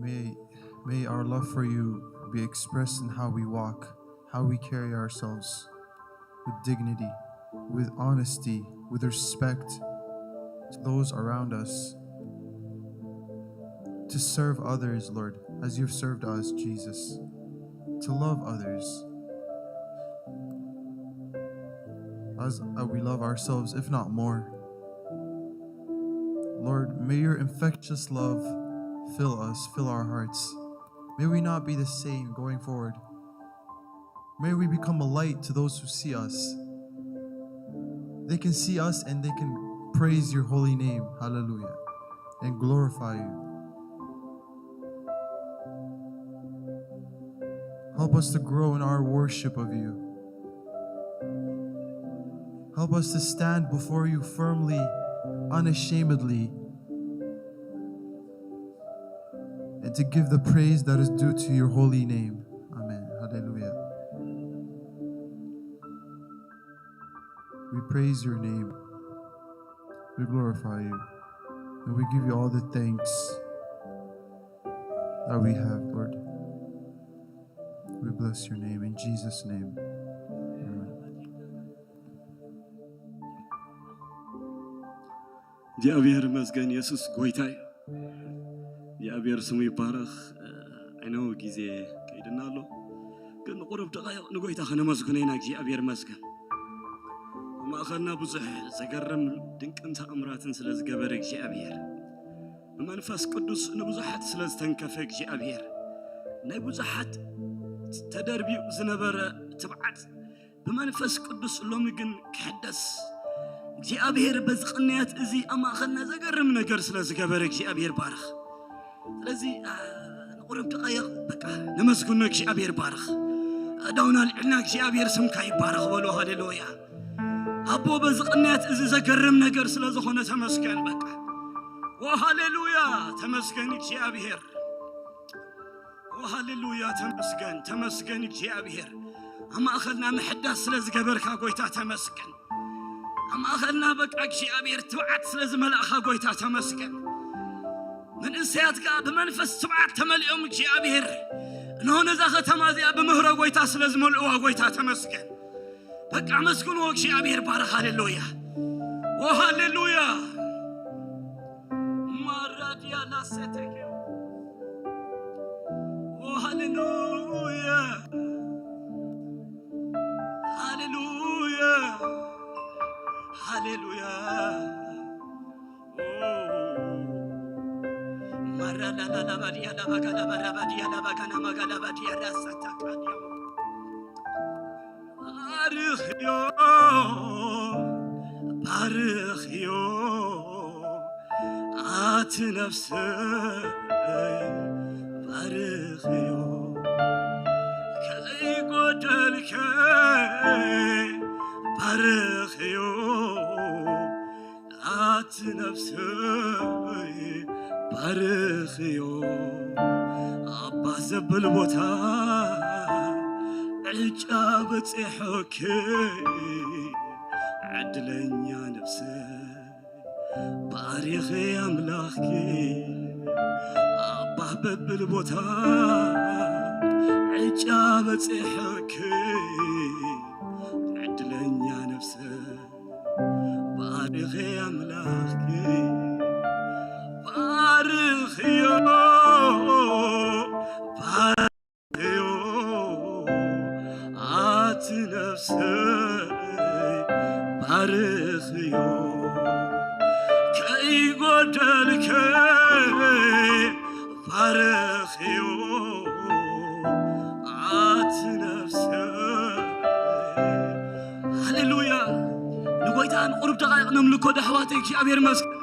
May, may our love for you be expressed in how we walk, how we carry ourselves with dignity, with honesty, with respect to those around us, to serve others, Lord, as you've served us, Jesus, to love others as uh, we love ourselves, if not more. Lord, may your infectious love fill us, fill our hearts. May we not be the same going forward. May we become a light to those who see us. They can see us and they can praise your holy name. Hallelujah. And glorify you. Help us to grow in our worship of you. Help us to stand before you firmly, unashamedly, and to give the praise that is due to your holy name. Amen. Hallelujah. We praise your name. We glorify you. And we give you all the thanks that we have, Lord. We bless your name in Jesus' name. Amen. እግዚኣብሔር ይመስገን፣ የሱስ ጎይታ እዩ። እግዚኣብሔር ስሙ ይባረኽ። I know ግዜ ከይድና ኣሎ፣ ግን ንቁሩብ ደቓይቕ ንጎይታ ከነመስግኖ ኢና። እግዚኣብሔር ይመስገን። ኣብ ማእኸልና ብዙሕ ዘገርም ድንቅን ተኣምራትን ስለ ዝገበረ እግዚኣብሔር፣ ብመንፈስ ቅዱስ ንብዙሓት ስለ ዝተንከፈ እግዚኣብሔር፣ ናይ ብዙሓት ተደርቢዩ ዝነበረ ትብዓት ብመንፈስ ቅዱስ ሎሚ ግን ክሕደስ እግዚኣብሔር በዚ ቅንያት እዚ ኣብ ማእኸልና ዘገርም ነገር ስለ ዝገበረ እግዚኣብሔር ባርኽ። ስለዚ ንቁርብ ደቃይቕ በቃ ነመስግኖ። እግዚኣብሔር ባርኽ። ኣእዳውና ኣልዒልና እግዚኣብሔር ስምካ ይባረኽ በሉ። ሃሌሉያ። ኣቦ በዚ ቅንያት እዚ ዘገርም ነገር ስለ ዝኾነ ተመስገን። በቃ ሃሌሉያ። ተመስገን እግዚኣብሔር። ሃሌሉያ። ተመስገን፣ ተመስገን እግዚኣብሔር። ኣብ ማእኸልና ምሕዳስ ስለ ዝገበርካ ጎይታ ተመስገን። ኣብ ማእኸልና በቃ እግዚኣብሔር ትብዓት ስለ ዝመላእኻ ጎይታ ተመስገን። መንእሰያት ከኣ ብመንፈስ ትብዓት ተመሊኦም እግዚኣብሔር እንሆ ነዛ ከተማ እዚኣ ብምህሮ ጎይታ ስለ ዝመልእዋ ጎይታ ተመስገን። በቃ ኣመስግንዎ እግዚኣብሔር ባረኽ። ሃሌሉያ። ሃሌሉያ። ማራዲያ ላሴቴኬ። ሃሌሉያ። ሃሌሉያ። ሃሌሉያ። ማራላላላባዲያ ላባጋላባራባዲያ ላባጋና ማጋላባዲያ ራሳታካዲያ። ባርኽዮ፣ ባርኽዮ፣ ኣቲ ነፍሰይ ባርኽዮ፣ ከይጎደልከ ባርኽዮ፣ ኣቲ ነፍሰይ ባርኽዮ። ኣባ ዘብል ቦታ ዕጫ በጺሖኪ፣ ዕድለኛ ነፍሰይ ባሪኺ ኣምላኽኪ። ኣባ በብል ቦታ ዕጫ በጺሖኪ፣ ዕድለኛ ነፍሰይ ባርኺ ኣምላኽኪ። ባርኽዮ፣ ባርኽዮ፣ ኣቲ ነፍሰይ ባርኽዮ፣ ከይጎደልከ ባርኽዮ፣ ኣቲ ነፍሰይ። ሃሌሉያ። ንጎይታ ንቁሩብ ደቓይቕ ነምልኮ ዶ ኣሕዋተይ። እግዚኣብሔር ይመስገን።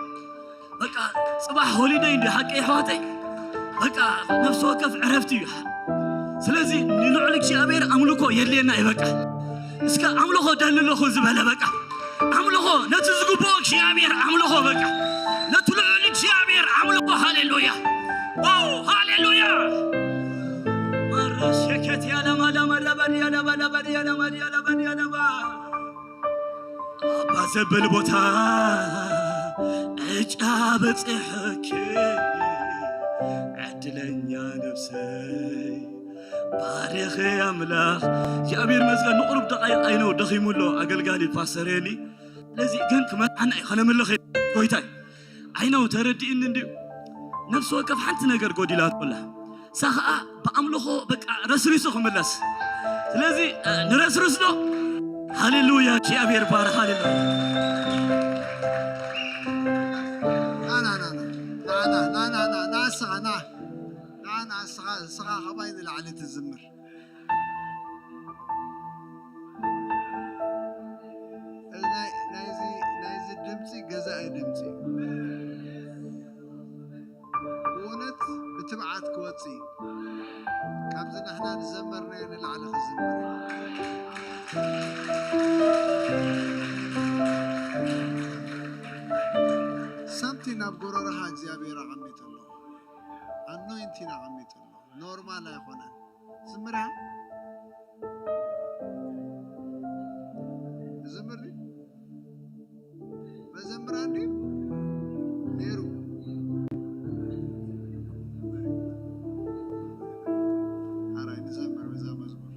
በቃ ጽባሕ ሆሊደይ እንዲ ሓቂ ኣሕዋተይ። በቃ ነፍሲ ወከፍ ዕረፍቲ እዩ። ስለዚ ንልዑል እግዚኣብሔር ኣምልኮ የድልየና እዩ። በቃ እስከ ኣምልኾ ደሊ ኣለኹ ዝበለ በቃ ኣምልኾ ነቲ ዝግብኦ እግዚኣብሔር ኣምልኾ በቃ ነቲ ልዑል እግዚኣብሔር ኣምልኾ። ሃሌሉያ። ዋው ሃሌሉያ። ማራሸከት ያለማዳማዳባድ ያለማዳባድ ያለማድ ያለማድ ያለማ ኣባ ዘብል ቦታ ዕጫ በጺሐኪ፣ ዕድለኛ ነፍሰይ ባርኺ ኣምላኽ። እግዚኣብሔር ይመስገን፣ ንቑሩብ ደቓይቕ ኣይነው ደኺሙ ኣሎ ኣገልጋሊ ፓስተር ኤሊ። ስለዚ ግን ክመርዓና እዩ፣ ከነምልኽ እዩ። ጎይታይ፣ ዓይነው ተረዲእኒ እንድዩ። ነፍሲ ወከፍ ሓንቲ ነገር ጎዲላቶ ኣላ። እሳ ኸኣ ብኣምልኾ በቃ ረስሪሱ ክምለስ። ስለዚ፣ እ፣ ንረስርስ ዶ? ሃሌሉያ፣ እግዚኣብሔር ይባረኽ፣ ሃሌሉያ። ና፣ ና፣ ና፣ ና፣ ና፣ ና፣ ና፣ ና፣ ና፣ እስኻ፣ ና፣ ና፣ ና፣ እስኻ፣ እስኻ ኻባይ ንላዕሊ ትዝምር። ናይ፣ ናይዚ፣ ናይዚ ድምፂ ገዛኢ ድምፂ እዩ። ብእውነት ብትብዓት ክወፅእ እዩ። ካብዚ ንሕና ዝዘመርናዮ ንላዕሊ ክዝምር እዩ። ሳምቲንግ ኣብ ጎረሮኻ እግዚኣብሔር ኣቐሚጡ ኣሎ። ኣኖይንቲን ኣቐሚጡ ኣሎ። ኖርማል ኣይኮነን። ዝምር እያ። ዝምር ድዩ? መዘምራን ድዩ? ነይሩ። ሓራይ ንዘምር በዛ መዝሙር።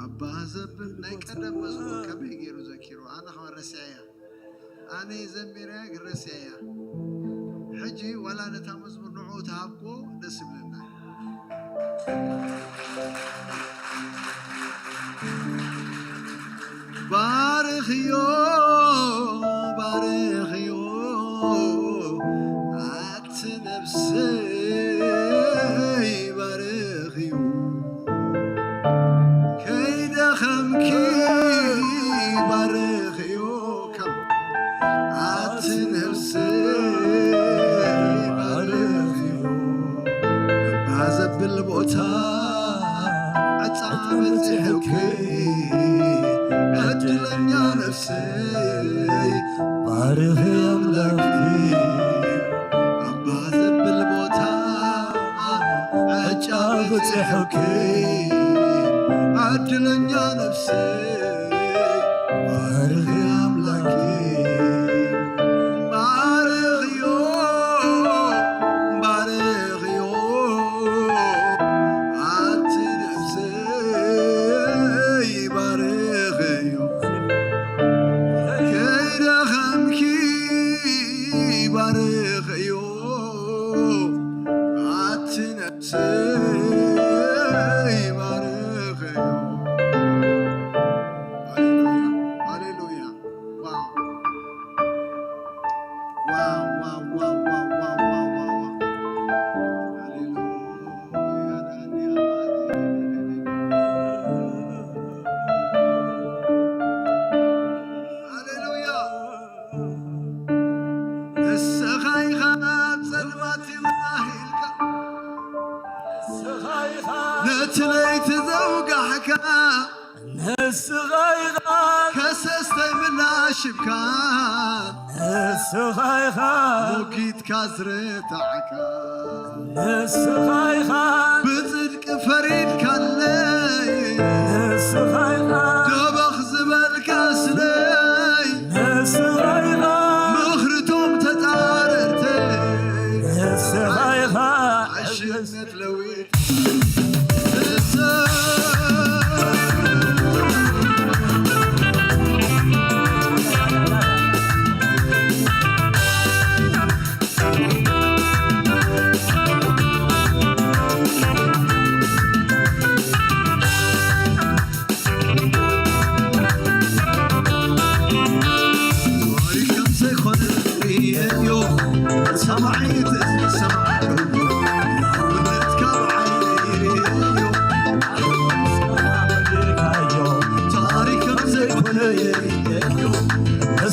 ኣባ ዘብል ናይ ቀደም መዝሙር ከመይ ገይሩ ዘኪሩ? ኣነ ኸዓ ረሲዐያ። ኣነ ዘሚረያ ግን ረሲዐያ። ሕጂ ዋላ ነታ መዝሙር ንዕኡ ተሃብክዎ ደስ ይብለና። ባርኽዮ፣ ባርኽዮ፣ ኣቲ ነፍሰይ ባርኽዮ። ከይደኸምኪ ባርኽዮ፣ ከም ኣቲ ነፍሰይ ባርኽዮ። እባ ዘብል ቦታ ዕፃ በፂሑኪ፣ ዕድለኛ ነፍሰይ ባርኺ ኣምላኽኪ። ኣባ ዘብል ቦታ ዕጫ በፂሑኪ፣ ዕድለኛ ነፍሰይ ባርኺ ኣምላኽኪ። ባርኽዮ፣ ባርኽዮ፣ ኣቲ ነፍሰይ ባርኽዮ። ከይደኸምኪ ባርኽዮ፣ ኣቲ ነፍሰይ ባርኽዮ። ሃሌሉያ፣ ሃሌሉያ። ዋው። ዋው፣ ዋው፣ ዋው። ሃሌሉያ፣ ሃሌሉያ። ሃሌሉያ። ንስኻ ኢኻ ኣብ ጸልማት ይብራህ ኢልካ፣ ንስኻ ኢኻ ነቲ ለይቲ ዘውጋሕካ፣ ንስኻ ኢኻ ከሰስተይ ምላሽ ሂብካ፣ ንስኻ ኢኻ ሞጊትካ ዝረታዕካ፣ ንስኻ ኢኻ ብጽድቂ ፈሪድካለይ፣ ንስኻ ኢኻ ደበኽ ዝበልካ ስለይ፣ ንስኻ ኢኻ ምኽርቶም ተጻረርተይ፣ ንስኻ ኢኻ ዕሽነት ለዊጥ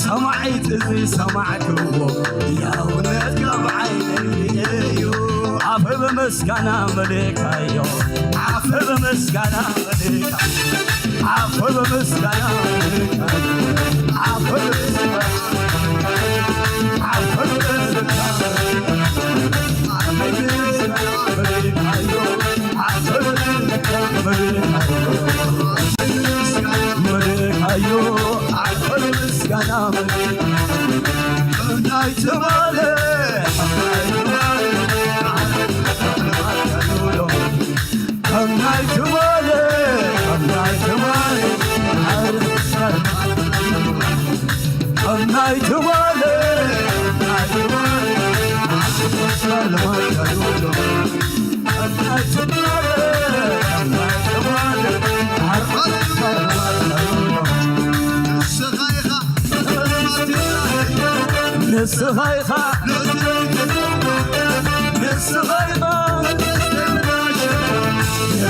ሰማዒት እዚ ሰማዕክዎ የእውነት ካብ ዓይነይ እዩ። ኣፈ ብምስጋና መሊእካዮ፣ ኣፈ ብምስጋና መሊእካዮ፣ ኣፈ ብምስጋና መሊእካዮ፣ ኣፈ ብምስጋና፣ ኣፈ ብምስጋና፣ ኣፈ ብምስጋና መሊእካዮ፣ ኣፈ ብምስጋና መሊእካዮ። መለካዮ ኣፈር ምስጋና ናይ ትማለ ከም ናይ ትማሊ፣ ከም ናይ ትማሊ፣ ዓርቢ ሰላም፣ ከም ናይ ትማሊ፣ ከም ናይ ትማሊ፣ ዓርቢ ሰላም፣ ከም ናይ ትማሊ፣ ከም ናይ ትማሊ፣ ዓርቢ ሰላም፣ ንስኻ ኢኻ ንስኻ ኢኻ፣ ንስኻ ኢኻ፣ ንስኻ ኢኻ፣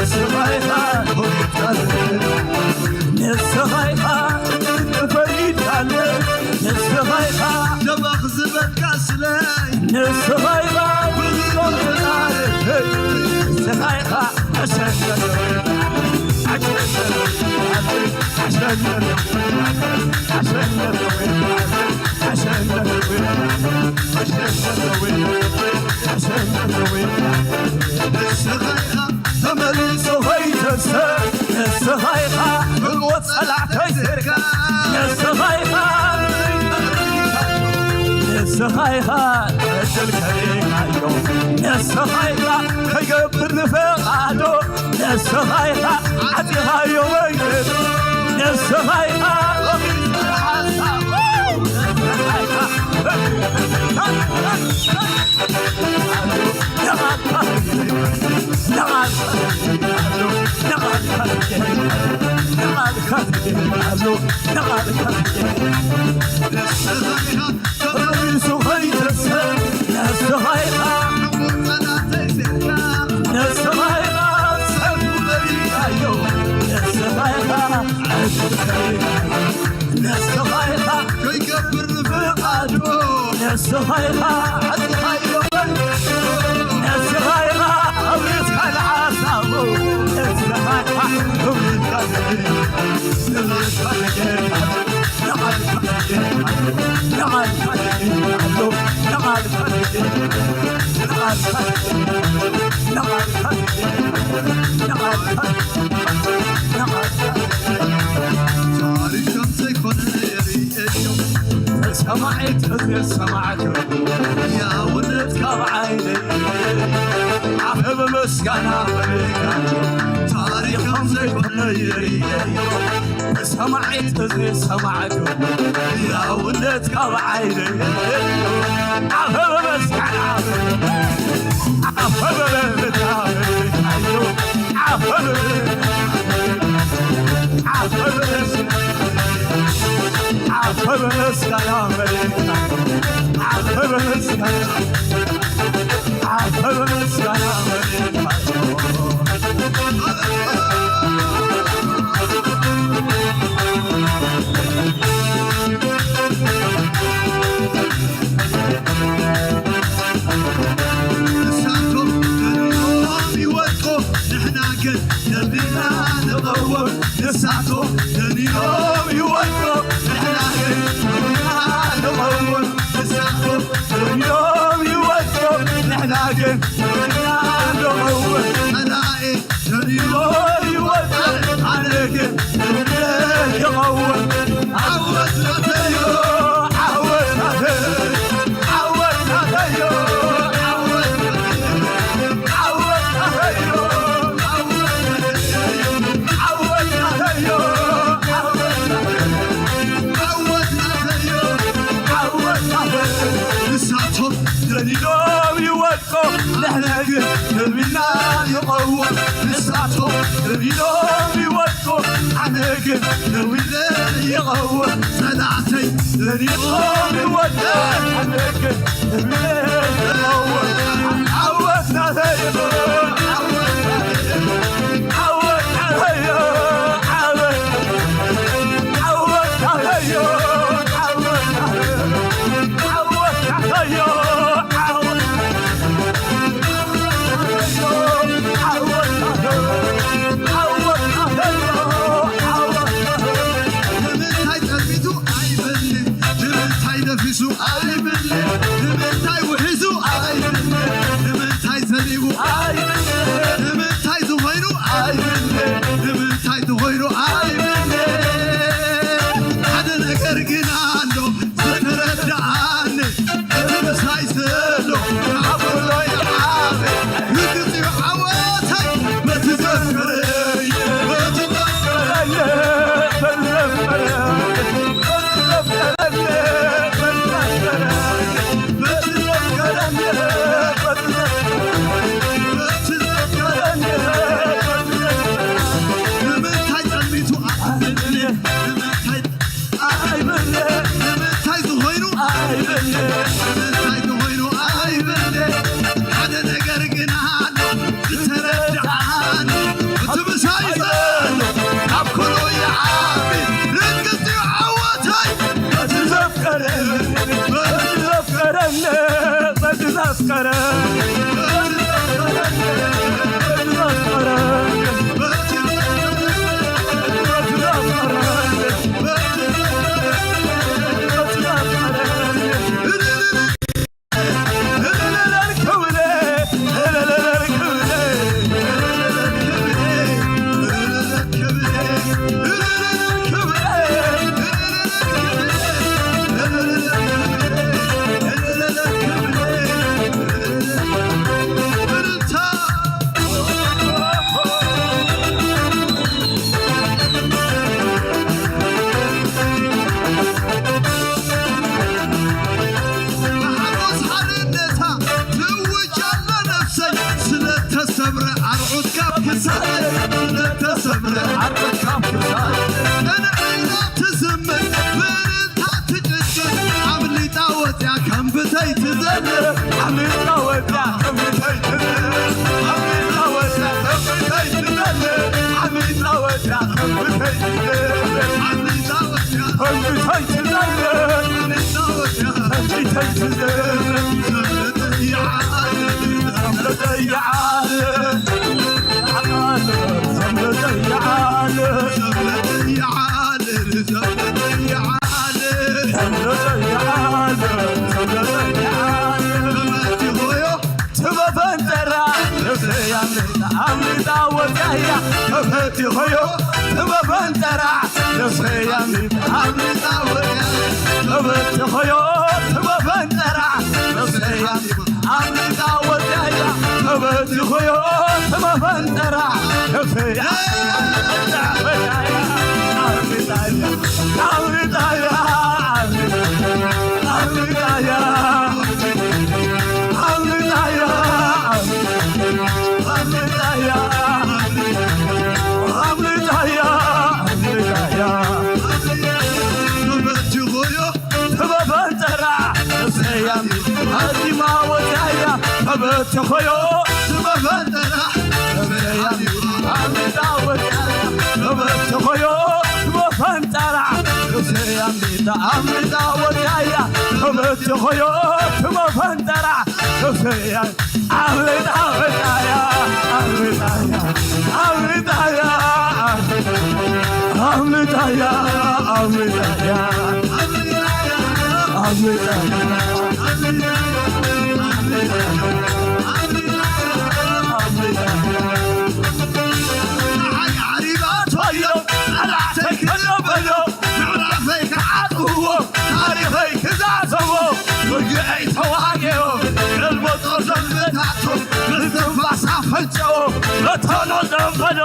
ንስኻ ኢኻ፣ ንስኻ ኢኻ፣ ንስኻ ኢኻ፣ ንስኻ ኢኻ፣ ደባኽ ዝበልካ ስለይ፣ ንስኻ ኢኻ፣ ንስኻ ኢኻ፣ ንስኻ ኢኻ ተመሊሱ ኸይተሰ፣ ንስኻ ኢኻ ብሞት ጸላእተይ ጌርካ፣ ንስኻ ኢኻ፣ ንስኻ ኢኻ ዕድል ከሪእካዮ፣ ንስኻ ኢኻ ከይገብር ንፍቓዶ፣ ንስኻ ኢኻ ዓጢኻዮ መንገዱ፣ ንስኻ ኢኻ ሓሳቡ፣ ንስኻ ኢኻ ንስኻ ኢኻ ከይገብር ንፍቓዱ፣ ንስኻ ኢኻ ኣጥሓዮ፣ ንስኻ ኢኻ ኣውሪስካ ንሓሳቡ፣ ንስኻ ኢኻ ክብርካ ንዓልካ ንዓልካ ንዓልካ ንዓልካ ንዓልካ ንዓልካ ንዓልካ ንዓልካ ታሪኽ ከም ዘይኮነ የርእየዮ። ሰማዒት እዝኒ ሰማዕኩ፣ ያውነት ካብ ዓይነይ ዓኸበ መስጋና በልካዮ። ታሪኽ ከም ዘይኮነ የርእየዮ። ሰማዒት እዝኒ ሰማዕኩ፣ ያውነት ካብ ዓይነይ ዓኸበ መስጋና በልካዮ። ዓኸበ በልካዮ። ንሳቶም ደኒኖም ይወድቁ፣ ንሕና ግን ደኒና ንቐውም። ንሳቶም ደኒኖም ይወድቁ፣ ንሕና ግን ደኒና ንቐውም። ንሳቶም ደኒኖም ይወድቁ፣ ንሕና ግን ደኒና ንቐውም። ጸላኢ ደኒኖም ይወድቁ፣ ኣነ ግን ደኒነ ይቐውም። ዓወት ናተዮ፣ ዓወት ናተዮ። ንሳቶም ደሊሎም ይወድቁ፣ ንሕና ግን ደልቢና ንቐውም። ንሳቶም ደሊሎም ይወድቁ፣ ኣነ ግን ደዊለ ይቐውም። ጸላእተይ ደሊሎም ይወድቁ፣ ኣነ ግን ደዊለ ይቐውም። ዓወት ናተይ፣ ዓወት ናተይ፣ ዓወት ናተይ፣ ዓወት፣ ዓወት ናተይ፣ ዓወት ናተይ፣ ዓወት ናተይ፣ ዓወት ንምንታይ ጸልሚቱ ኣይብልን፣ ንምንታይ ነፊሱ ኣይብልን፣ ንምንታይ ውሒሱ ኣይብልን፣ ንምንታይ ዘሪቡ ኣይብልን፣ ብሓጎስ ሓድነታ ትእውጅ ኣላ ነፍሰይ፣ ስለተሰብረ ኣርዑት ካብ ክሳድ፣ ስለተሰብረ ኣርዑት ካብ ክሳድ፣ ቀንዒላ ትዝምር ብእልልታ ትጭጭር፣ ኣምሊጣ ወፅያ ከም ብተይ ትዘልል፣ ኣምሊጣ ወፅያ ከም ብተይ ትዘልል፣ ኣምሊጣ ወፅያ ከም ብተይ ትዘልል፣ ኣምሊጣ ወፅያ ከም ብተይ ትዘልል፣ ኣምሊጣ ወፅያ ከም ብተይ ትዘልል፣ ኣምሊጣ ወፅያ ከም ብተይ ትዘልል። ተበፈንጠራ ነፍሰይ ኣምልጣ ኣምልጣ ወፂኣያ ተፈቲኾዮ ተበፈንጠራ ነፍሰይ ኣምልጣ ኣምልጣ ወፂኣያ ተፈቲኾዮ ተበፈንጠራ ነፍሰይ ኣምልጣ ወፂኣያ ተፈቲኾዮ ተበፈንጠራ ነፍሰይ ኣምልጣ ወፂኣያ ኣምልጣያ ኣምልጣያ ኣምልጣያ ተበፈንጠራ ነፍሰይ ኣዚማ ወፂኣያ ተበተኾዮ ተበፈንጠራ ነፍሰይ ኣዚማ ወፂኣያ ተበተኾዮ ተበፈንጠራ ነፍሰይ ኣምሊጣ ኣምሊጣ ወፂኣያ ተበተኾዮ ተበፈንጠራ ነፍሰይ ኣምልጣ ወፃያ ኣምልጣያ ኣምልጣያ ኣምልጣያ ኣምልጣያ ኣምልጣያ ንዓይ ዓሪባቶ ኢሎም ቃላተይ ክለበሎ ምዕራፈይ ክዓጥዎ ታሪኸይ ክዛዘቦ ውግአይ ተዋጊኦ ገልበጦ ዘንበታቶ ምስትንፋሳ ፈንጨኦ በተኖ ዘንበሎ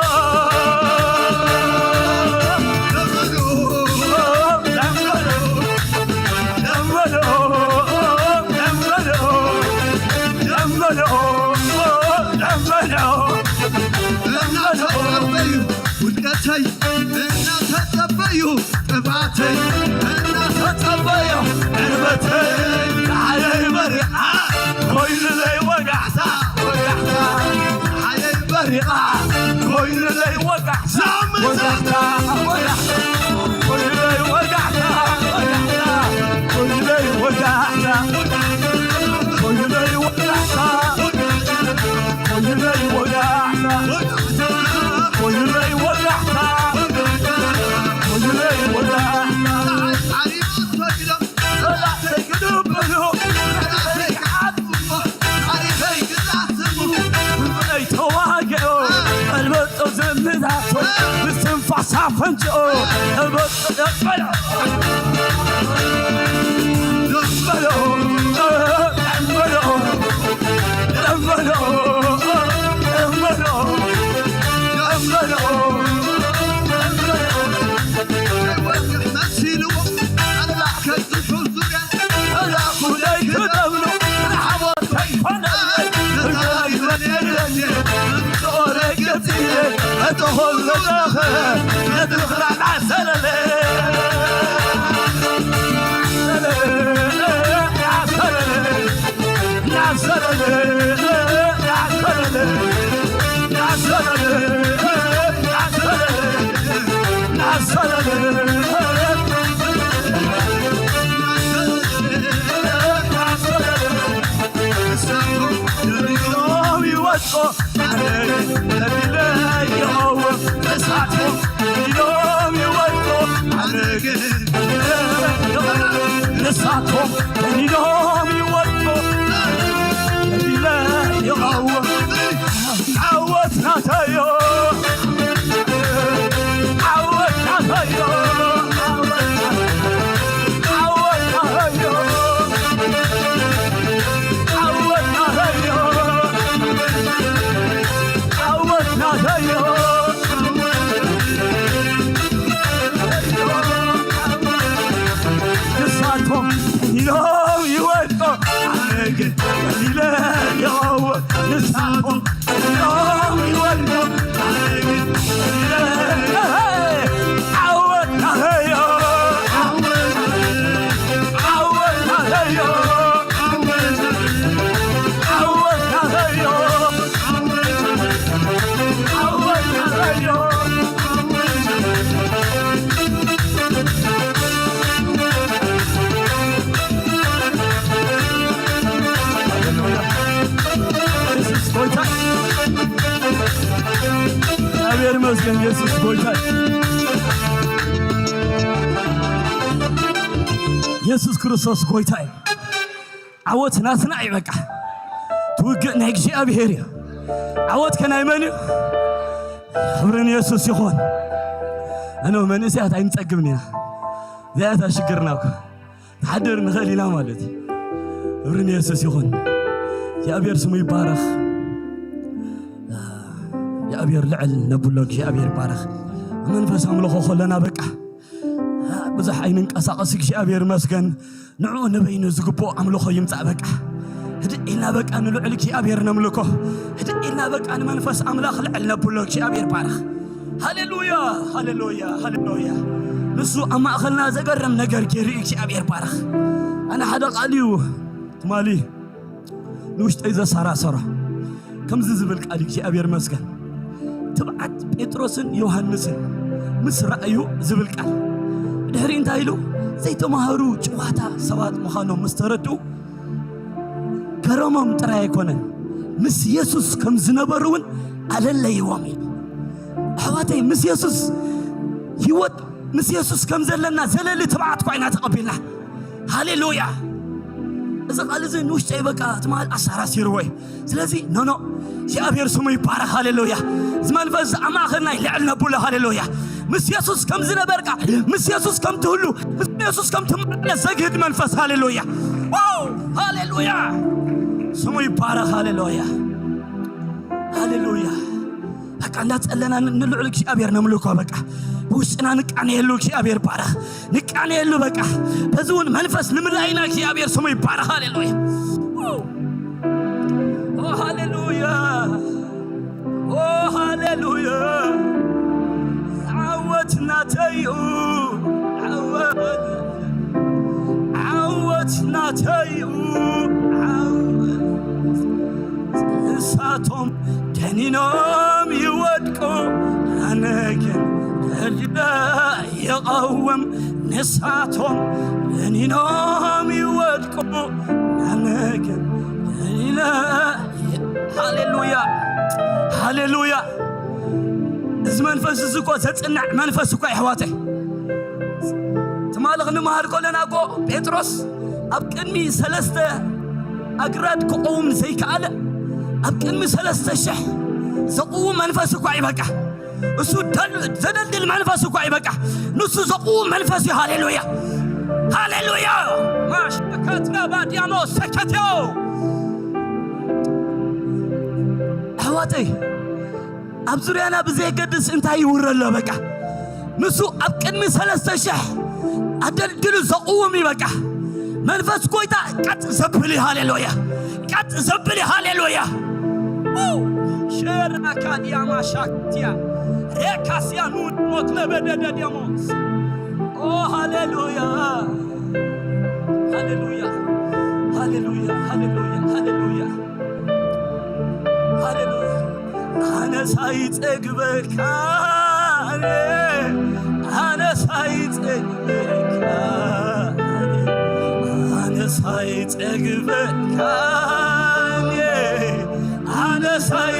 እናተጸበዩ ውድቀተይ እናተጸበዩ ጥፋተይ እናተጸበዩ ዕርበተይ ፀሓየይ በሪቓ ኮይኑለይ ወጋሕታ ወጋሕታ ፀሓየይ በሪቓ ኮይኑለይ ወጋሕታ ተዋግኦ ቀልበጦ ዘምታቶ ምስትንፋሳ ፈንጭኦ ቀልበጦ ደበሎ ደበሎ ደበሎ ደበሎ ደበሎ ደበሎ መሲልዎ ኣምላኽ ከይትሑ ዙርያ ኣምላኹ ለይትደብሉ ንሓቦ ኣነ ግን ተቢለ ይቐውም፣ ንሳቶም ኢሎም ይወድቁ። ኣነ ግን ንሳቶም ኢሎም ይወድቁ። ተቢለ ይቐውም፣ ዓወት ናተዮ። ዓወት ናተዮ። ዓወት ናተዮ። ዓወት ናተዮ። ዓወት ናተዮ። ንሳቶም ኢሎም ይወድቁ፣ ኣነ ግን ኢለ ይቐውም። ንሳቶም ኢሎም ይወድቁ፣ ኣነ ግን ኢለ ዓወት ናተዮ። ዓወት ናተዮ። ዓወት ናተዮ። ዓወት ናተዮ። ሃሌሉያ። ኢየሱስ ጎይታ። እግዚኣብሔር ይመስገን። ኢየሱስ ጎይታ። ኢየሱስ ክርስቶስ ጎይታ እዩ። ዓወት ናትና እዩ። በቃ ትውግእ ናይ እግዚኣብሔር እዩ። ዓወት ከናይ መን እዩ? ክብሪ ንየሱስ ይኹን። እኖ መንእሰያት ኣይንጸግብን ኢና። እዚኣታ ሽግርና እኮ። ክሓድር ንኽእል ኢና ማለት እዩ። ክብሪ ንየሱስ ይኹን። እግዚኣብሔር ስሙ ይባረኽ። እግዚኣብሔር ልዕል ነብሎ እግዚኣብሔር ይባረኽ። ኣብ መንፈስ ኣምልኾ ከለና በቃ ብዙሕ ኣይንንቀሳቐስ። እግዚኣብሔር ይመስገን። ንዕኡ ንበይኑ ዝግብኦ ኣምልኾ ይምጻእ። በቃ ህድእ ኢልና በቃ ንልዑል እግዚኣብሔር ነምልኮ። ህድእ ኢልና በቃ ንመንፈስ ኣምላኽ ልዕል ነብሎ። እግዚኣብሔር ባረኽ። ሃሌሉያ፣ ሃሌሉያ፣ ሃሌሉያ። ንሱ ኣብ ማእኸልና ዘገርም ነገር ገይሩ እዩ። እግዚኣብሔር ባረኽ። ኣነ ሓደ ቃል እዩ ትማሊ ንውሽጠይ ዘሰራሰሮ። ከምዚ ዝብል ቃል እግዚኣብሔር መስገን። ትብዓት ጴጥሮስን ዮሃንስን ምስ ረኣዩ ዝብል ቃል። ድሕሪ እንታይ ኢሉ? ዘይተማሃሩ ጭዋታ ሰባት ምዃኖም ምስ ተረድኡ፣ ገረሞም ጥራይ ኣይኮነን፣ ምስ የሱስ ከም ዝነበሩ እውን ኣለለይዎም ኢሉ። ኣሕዋተይ፣ ምስ የሱስ ህይወት፣ ምስ የሱስ ከም ዘለና ዘለሊ ትብዓት እኳ ኢና ተቐቢልና። ሃሌሉያ። እዚ ቃል እዚ ንውሽጠይ በቃ ትማል ኣሰራሲርዎ እዩ። ስለዚ ኖ ኖ፣ እግዚኣብሔር ስሙ ይባረኽ። ሃሌሉያ። እዚ መንፈስ እዚ ኣብ ማእኸልና ይልዕል ነብሎ። ሃሌሉያ። ምስ የሱስ ከም ዝነበርካ፣ ምስ የሱስ ከም ትህሉ፣ ምስ የሱስ ከም ትመላለስ ዘግህድ መንፈስ። ሃሌሉያ። ዋው፣ ሃሌሉያ። ስሙ ይባረኽ። ሃሌሉያ፣ ሃሌሉያ። በቃ እንዳጸለና ን-፣ ንልዑል እግዚኣብሔር ነምልኮ። በቃ ብውሽጥና ንቃነየሉ። እግዚኣብሔር ባረኽ። ንቃነየሉ። በቃ በዚ እውን መንፈስ ንምልኣይና። እግዚኣብሔር ስሙ ይባረኽ። ሃሌሉያ። ኦ ሃሌሉያ። ኦ ሃሌሉያ። ዓወት ናተይ እዩ። ዓወት፣ ዓወት ናተይ እዩ። ዓወት። ንሳቶም ደኒኖም ይወድቁ፣ ኣነ ግን ደልለ ይቐውም። ንሳቶም ደኒኖም ይወድቁ፣ ኣነ ግን ደልለ። ሃሌሉያ፣ ሃሌሉያ። እዚ መንፈስ እዚ እኮ ዘጽንዕ መንፈስ እኮ፣ ኣሕዋተይ። ትማሊ ክንመሃር ከለና እኮ ጴጥሮስ ኣብ ቅድሚ ሰለስተ ኣግራድ ክቐውም ዘይከኣለ፣ ኣብ ቅድሚ ሰለስተ ሽሕ ዘቕውም መንፈስ እኳ እዩ። በቃ እሱ ደል-፣ ዘደልድል መንፈስ እኳ እዩ። በቃ ንሱ ዘቕውም መንፈስ እዩ። ሃሌሉያ፣ ሃሌሉያ። ማሽካትያ ባዲያሞ ሰከትዮ። ኣሕዋተይ፣ ኣብ ዙርያና ብዘየገድስ እንታይ ይውረ ኣሎ፣ በቃ ንሱ ኣብ ቅድሚ ሰለስተ ሽሕ ኣደልድሉ ዘቕውም እዩ። በቃ መንፈስ ጎይታ ቀጥ ዘብል እዩ። ሃሌሉያ፣ ቀጥ ዘብል እዩ። ሃሌሉያ። ሸራካ ዲያማ ሻክቲያ ሬካሲያ ኑድ ሞት ለበደደ ዲያሞስ። ኦ ሃሌሉያ፣ ሃሌሉያ፣ ሃሌሉያ፣ ሃሌሉያ፣ ሃሌሉያ፣ ሃሌሉያ። ኣነ ሳይጸግበካ፣ ኣነ ሳይጸግበካ፣ ኣነ ሳይጸግበካ፣ ኣነ ሳይ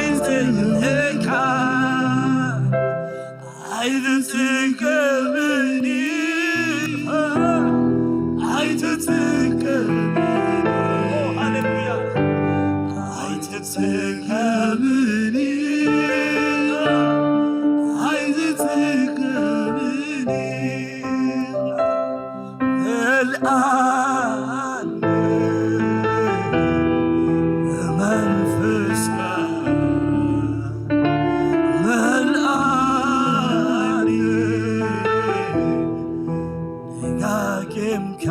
ኣይትጽገብኒ፣ ኣይትጽገብኒ፣ ሃሌሉያ። ኣይትጽገብኒ፣ ኣይትጽገብኒ፣ መልኣኒ መንፈስካ፣ መልኣኒ ደጋጊምካ፣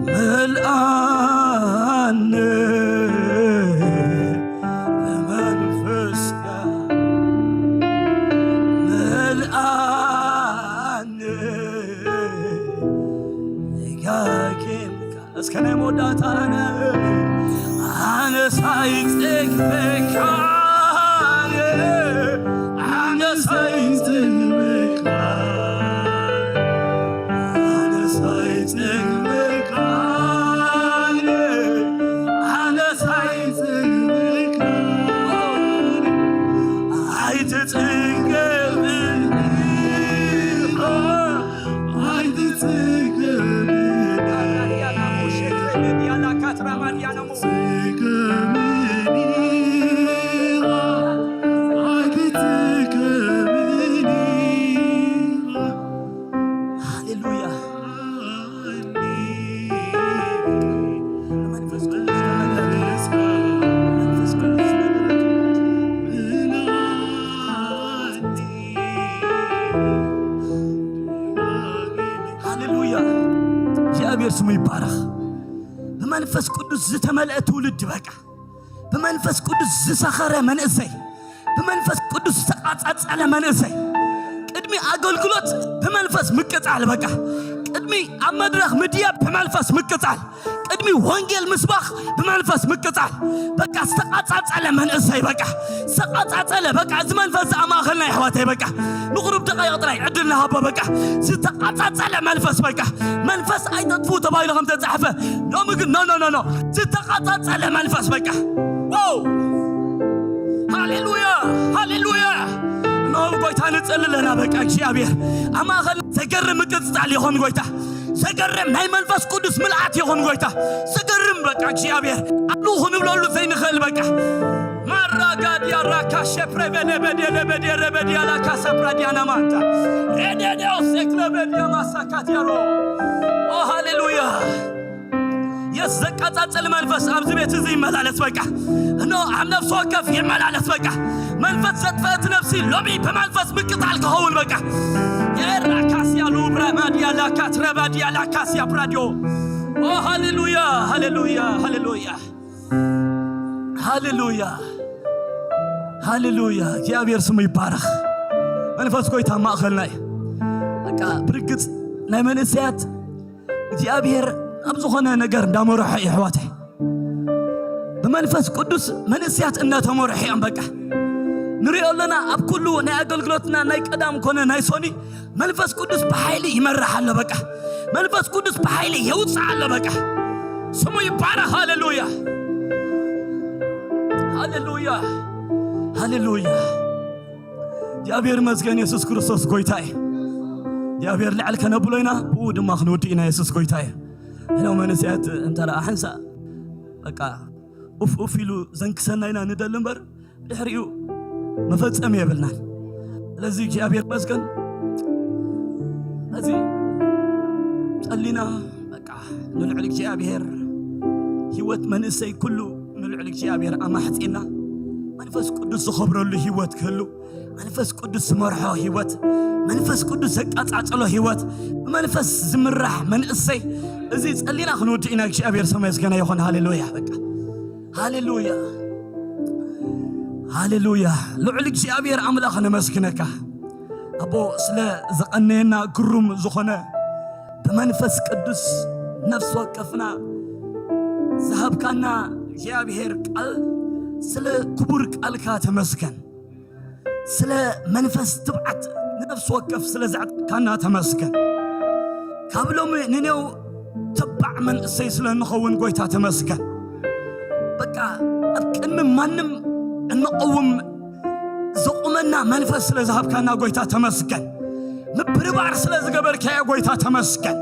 መልኣኒ ብመንፈስካ፣ መልኣኒ ደጋጊምካ። እስከ ናይ መወዳእታ ኣነ፣ ኣነስ ኣይጽግበካ፣ ኣነስ ኣይጽግበካ፣ ኣነስ ኣይጽግበካ፣ ኣነስ ኣይጽግበካ፣ ኣይትጽገብኒ። ሃሌሉያ። መንፈስ ቅዱስ ተመለከ። መንፈስ ቅዱስ ተመለከ። ሃሌሉያ። እግዚኣብሔር ስሙ ይባረኽ። ብመንፈስ ቅዱስ ዝተመልአ ትውልድ በቃ። ብመንፈስ ቅዱስ ዝሰኸረ መንእሰይ፣ ብመንፈስ ቅዱስ ዝተቃጻጸለ መንእሰይ፣ ቅድሚ ኣገልግሎት ብመንፈስ ምቅጻል በቃ። ቅድሚ ኣብ መድረኽ ምድያብ ብመንፈስ ምቅጻል። ቅድሚ ወንጌል ምስባኽ ብመንፈስ ምቅጻል። በቃ ዝተቃጻጸለ መንእሰይ በቃ። ዝተቃጻጸለ በቃ። እዚ መንፈስ ኣብ ማእኸልና የሕዋተይ በቃ። ንቁሩብ ደቃይቕ ጥራይ ዕድል ንሃቦ በቃ። ዝተቃጻጸለ መንፈስ በቃ። መንፈስ ኣይተጥፉ ተባሂሉ ከም ተጻሕፈ፣ ሎሚ ግን ኖ፣ ኖ፣ ኖ፣ ኖ። ዝተቃጻጸለ መንፈስ በቃ። ዋው! ሃሌሉያ! ሃሌሉያ! እነሆ ጎይታ ንጽሊ ኣለና በቃ። እግዚኣብሔር ኣብ ማእኸል ዘገርም ምቅጽጻል ይኹን ጎይታ። ዘገርም ናይ መንፈስ ቅዱስ ምልኣት ይኹን ጎይታ። ዘገርም በቃ እግዚኣብሔር ኣሉ ክንብለሉ ዘይንኽእል በቃ። ማራጋዲያ ራካ ሸፕረበለበደለበደረበዲያ ላካ ሳፕራዲያና ማንታ ሬዴዴዮ ሴክለበዲያ ማሳካቲያሮ። ኦ ሃሌሉያ። የስ ዘቃጻጽል መንፈስ ኣብዚ ቤት እዚ ይመላለስ በቃ። እነሆ ኣብ ነፍሲ ወከፍ ይመላለስ በቃ። መንፈስ ዘጥፈእት ነፍሲ ሎሚ ብመንፈስ ምቅጻል ክኸውን በቃ። የራካስያ ሉብራ ማዲያ ላካ ትረባዲያ ላካስያ ፕራዲዮ። ኦ ሃሌሉያ፣ ሃሌሉያ፣ ሃሌሉያ፣ ሃሌሉያ፣ ሃሌሉያ። እግዚኣብሔር ስሙ ይባረኽ። መንፈስ ጎይታ ማእኸልና እዩ። በቃ ብርግጽ ናይ መንእሰያት እግዚኣብሔር ኣብ ዝኾነ ነገር እንዳመርሖ እዩ ኣሕዋተይ። ብመንፈስ ቅዱስ መንእሰያት እናተመርሑ እዮም በቃ። ንሪኦ ኣለና ኣብ ኩሉ ናይ ኣገልግሎትና ናይ ቀዳም ኮነ ናይ ሶኒ መንፈስ ቅዱስ ብሓይሊ ይመርሕ ኣሎ በቃ። መንፈስ ቅዱስ ብሓይሊ የውፅእ ኣሎ በቃ። ስሙ ይባረኽ። ሃሌሉያ፣ ሃሌሉያ፣ ሃሌሉያ። እግዚኣብሔር ይመስገን፣ የሱስ ክርስቶስ ጎይታ እዩ። እግዚኣብሔር ልዕል ከነብሎ ኢና፣ ብኡ ድማ ክንውድእ ኢና። የሱስ ጎይታ እዩ። እነው መንእሰያት እንተ ደኣ ሓንሳእ በቃ ኡፍ ኡፍ ኢሉ ዘንክሰና ኢና ንደሊ እምበር፣ ድሕሪኡ መፈጸሚ የብልናን። ስለዚ እግዚኣብሔር ይመስገን። እዚ ጸሊና በቃ ንልዕሊ እግዚኣብሔር ህይወት መንእሰይ ኩሉ ንልዕሊ እግዚኣብሔር ኣማሕጺና መንፈስ ቅዱስ ዝኸብረሉ ህይወት ክህሉ፣ መንፈስ ቅዱስ ዝመርሖ ህይወት፣ መንፈስ ቅዱስ ዘቃጻጽሎ ህይወት፣ ብመንፈስ ዝምራሕ መንእሰይ፣ እዚ ጸሊና ክንውድእ ኢና። እግዚኣብሔር ስሙ ይመስገን ይኹን። ሃሌሉያ። በቃ ሃሌሉያ፣ ሃሌሉያ። ልዑል እግዚኣብሔር ኣምላኽ ነመስግነካ ኣቦ፣ ስለ ዘቐነየና ግሩም ዝኾነ ብመንፈስ ቅዱስ ነፍሲ ወከፍና ዝሃብካና እግዚኣብሔር ቃል፣ ስለ ክቡር ቃልካ ተመስገን። ስለ መንፈስ ትብዓት ንነፍሲ ወከፍ ስለ ዘዕጠካና ተመስገን። ካብ ሎሚ ንኔው ተባዕ መንእሰይ ስለ እንኸውን ጎይታ ተመስገን። በቃ ኣብ ቅድሚ ማንም እንቐውም ዘቑመ እና መንፈስ ስለ ዝሃብካና ጎይታ ተመስገን። ምብርባር ስለ ዝገበርካዮ ጎይታ ተመስገን።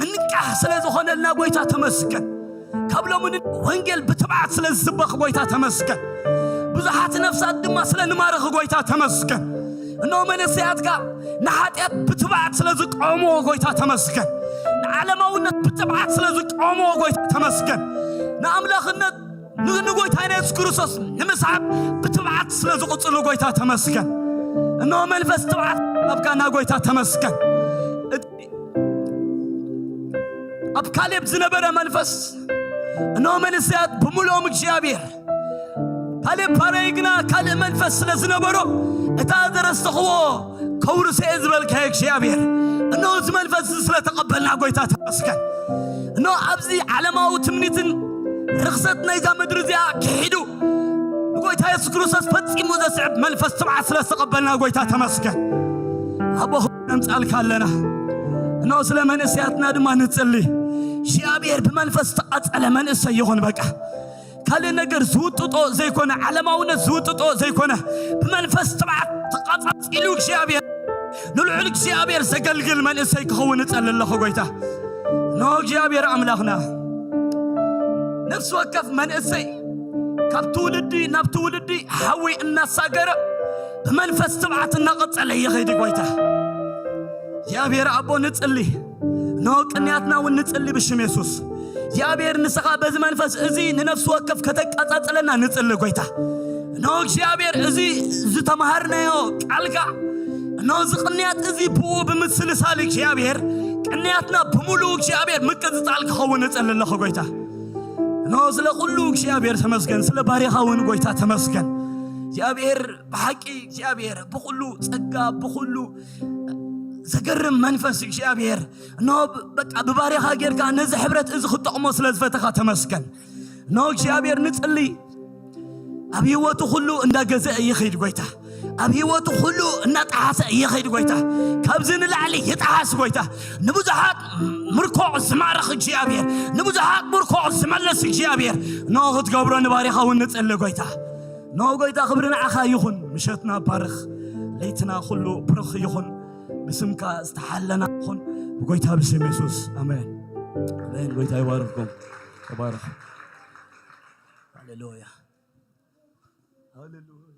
ምንቃሕ ስለ ዝኾነልና ጎይታ ተመስገን። ካብ ሎሚ ወንጌል ብትብዓት ስለ ዝስበኽ ጎይታ ተመስገን። ብዙሓት ነፍሳት ድማ ስለ ንማርኽ ጎይታ ተመስገን። እነሆ መንእሰያትካ ንሓጢኣት ብትብዓት ስለ ዝቃወምዎ ጎይታ ተመስገን። ንዓለማውነት ብትብዓት ስለ ዝቃወምዎ ጎይታ ተመስገን። ንኣምላኽነት ን- ንጎይታ የሱስ ክርስቶስ ንምስዓብ ብትብዓት ስለ ዝቕጽሉ ጎይታ ተመስገን። እነሆ መንፈስ ትብዓት ኣብካና ጎይታ ተመስገን። እቲ ኣብ ካሌብ ዝነበረ መንፈስ፣ እነሆ መንእሰያት ብምልኦም እግዚኣብሔር፣ ካሌብ ፋራይ ግና ካልእ መንፈስ ስለ ዝነበሮ፣ እታ ዘረስተኽዎ ከውርሰ እየ ዝበልካዮ እግዚኣብሔር፣ እነሆ እዚ መንፈስ እዚ ስለ ተቐበልና ጎይታ ተመስገን። እነሆ ኣብዚ ዓለማዊ ትምኒትን ርኽሰት ናይዛ ምድሪ እዚኣ ክሒዱ ንጎይታ የሱስ ክርስቶስ ፈጺሙ ዘስዕብ መንፈስ ትብዓት ስለ ዝተቐበልና ጎይታ ተመስገን። ኣቦ ነምጻልካ ኣለና። እነሆ ስለ መንእሰያትና ድማ ንጽሊ። እግዚኣብሔር ብመንፈስ ዝተቓጸለ መንእሰይ ይኹን። በቃ ካልእ ነገር ዝውጥጦ ዘይኮነ፣ ዓለማውነት ዝውጥጦ ዘይኮነ፣ ብመንፈስ ትብዓት ተቓጻጺሉ እግዚኣብሔር ንልዑል እግዚኣብሔር ዘገልግል መንእሰይ ክኸውን እጸሊ ኣለኹ ጎይታ። እነሆ እግዚኣብሔር ኣምላኽና ነፍሲ ወከፍ መንእሰይ ካብ ትውልዲ ናብ ትውልዲ ሓዊ እናሳገረ ብመንፈስ ትብዓት እናቐጸለ ይኸይድ ጎይታ። እግዚኣብሔር ኣቦ ንጽሊ፣ እነሆ ቅንያትና እውን ንጽሊ ብሽም የሱስ። እግዚኣብሔር ንስኻ በዚ መንፈስ እዚ ንነፍሲ ወከፍ ከተቃጻጽለና ንጽሊ ጎይታ። እነሆ እግዚኣብሔር እዚ ዝተምሃርናዮ ቃልካ፣ እነሆ እዚ ቅንያት እዚ ብኡ ብምስልሳል እግዚኣብሔር ቅንያትና ብምሉኡ እግዚኣብሔር ምቅጽጻል ክኸውን እጽሊ ኣለኹ ጎይታ። እነሆ ስለ ኩሉ እግዚኣብሔር ተመስገን፣ ስለ ባሪኻ እውን ጎይታ ተመስገን። እግዚኣብሔር ብሓቂ እግዚኣብሔር ብኹሉ ጸጋ ብኹሉ ዘገርም መንፈስ እግዚኣብሔር እነሆ ብ- በቃ ብባሪኻ ጌርካ ነዚ ሕብረት እዚ ክጠቕሞ ስለ ዝፈተኻ ተመስገን። እነሆ እግዚኣብሔር ንጽሊ ኣብ ህይወቱ ኩሉ እንዳገዘአ ይኸይድ ጎይታ። ኣብ ህይወቱ ኩሉ እናጠሓሰ ይኸይድ ጎይታ። ካብዚ ንላዕሊ ይጠሓስ ጎይታ። ንብዙሓት ምርኮ ዝማርኽ እግዚኣብሔር፣ ንብዙሓት ምርኮ ዝመልስ እግዚኣብሔር እነሆ ክትገብሮ ንባሪኻ እውን ንጽሊ ጎይታ። እነሆ ጎይታ ክብሪ ንዓኻ ይኹን። ምሸትና ባርኽ፣ ለይትና ኩሉ ብሩኽ ይኹን። ብስምካ ዝተሓለና ይኹን ብጎይታ ብስም የሱስ ኣሜን። ኣሜን። ጎይታ ይባርኽኩም። ተባረኽ። ሃሌሉያ። ሃሌሉያ።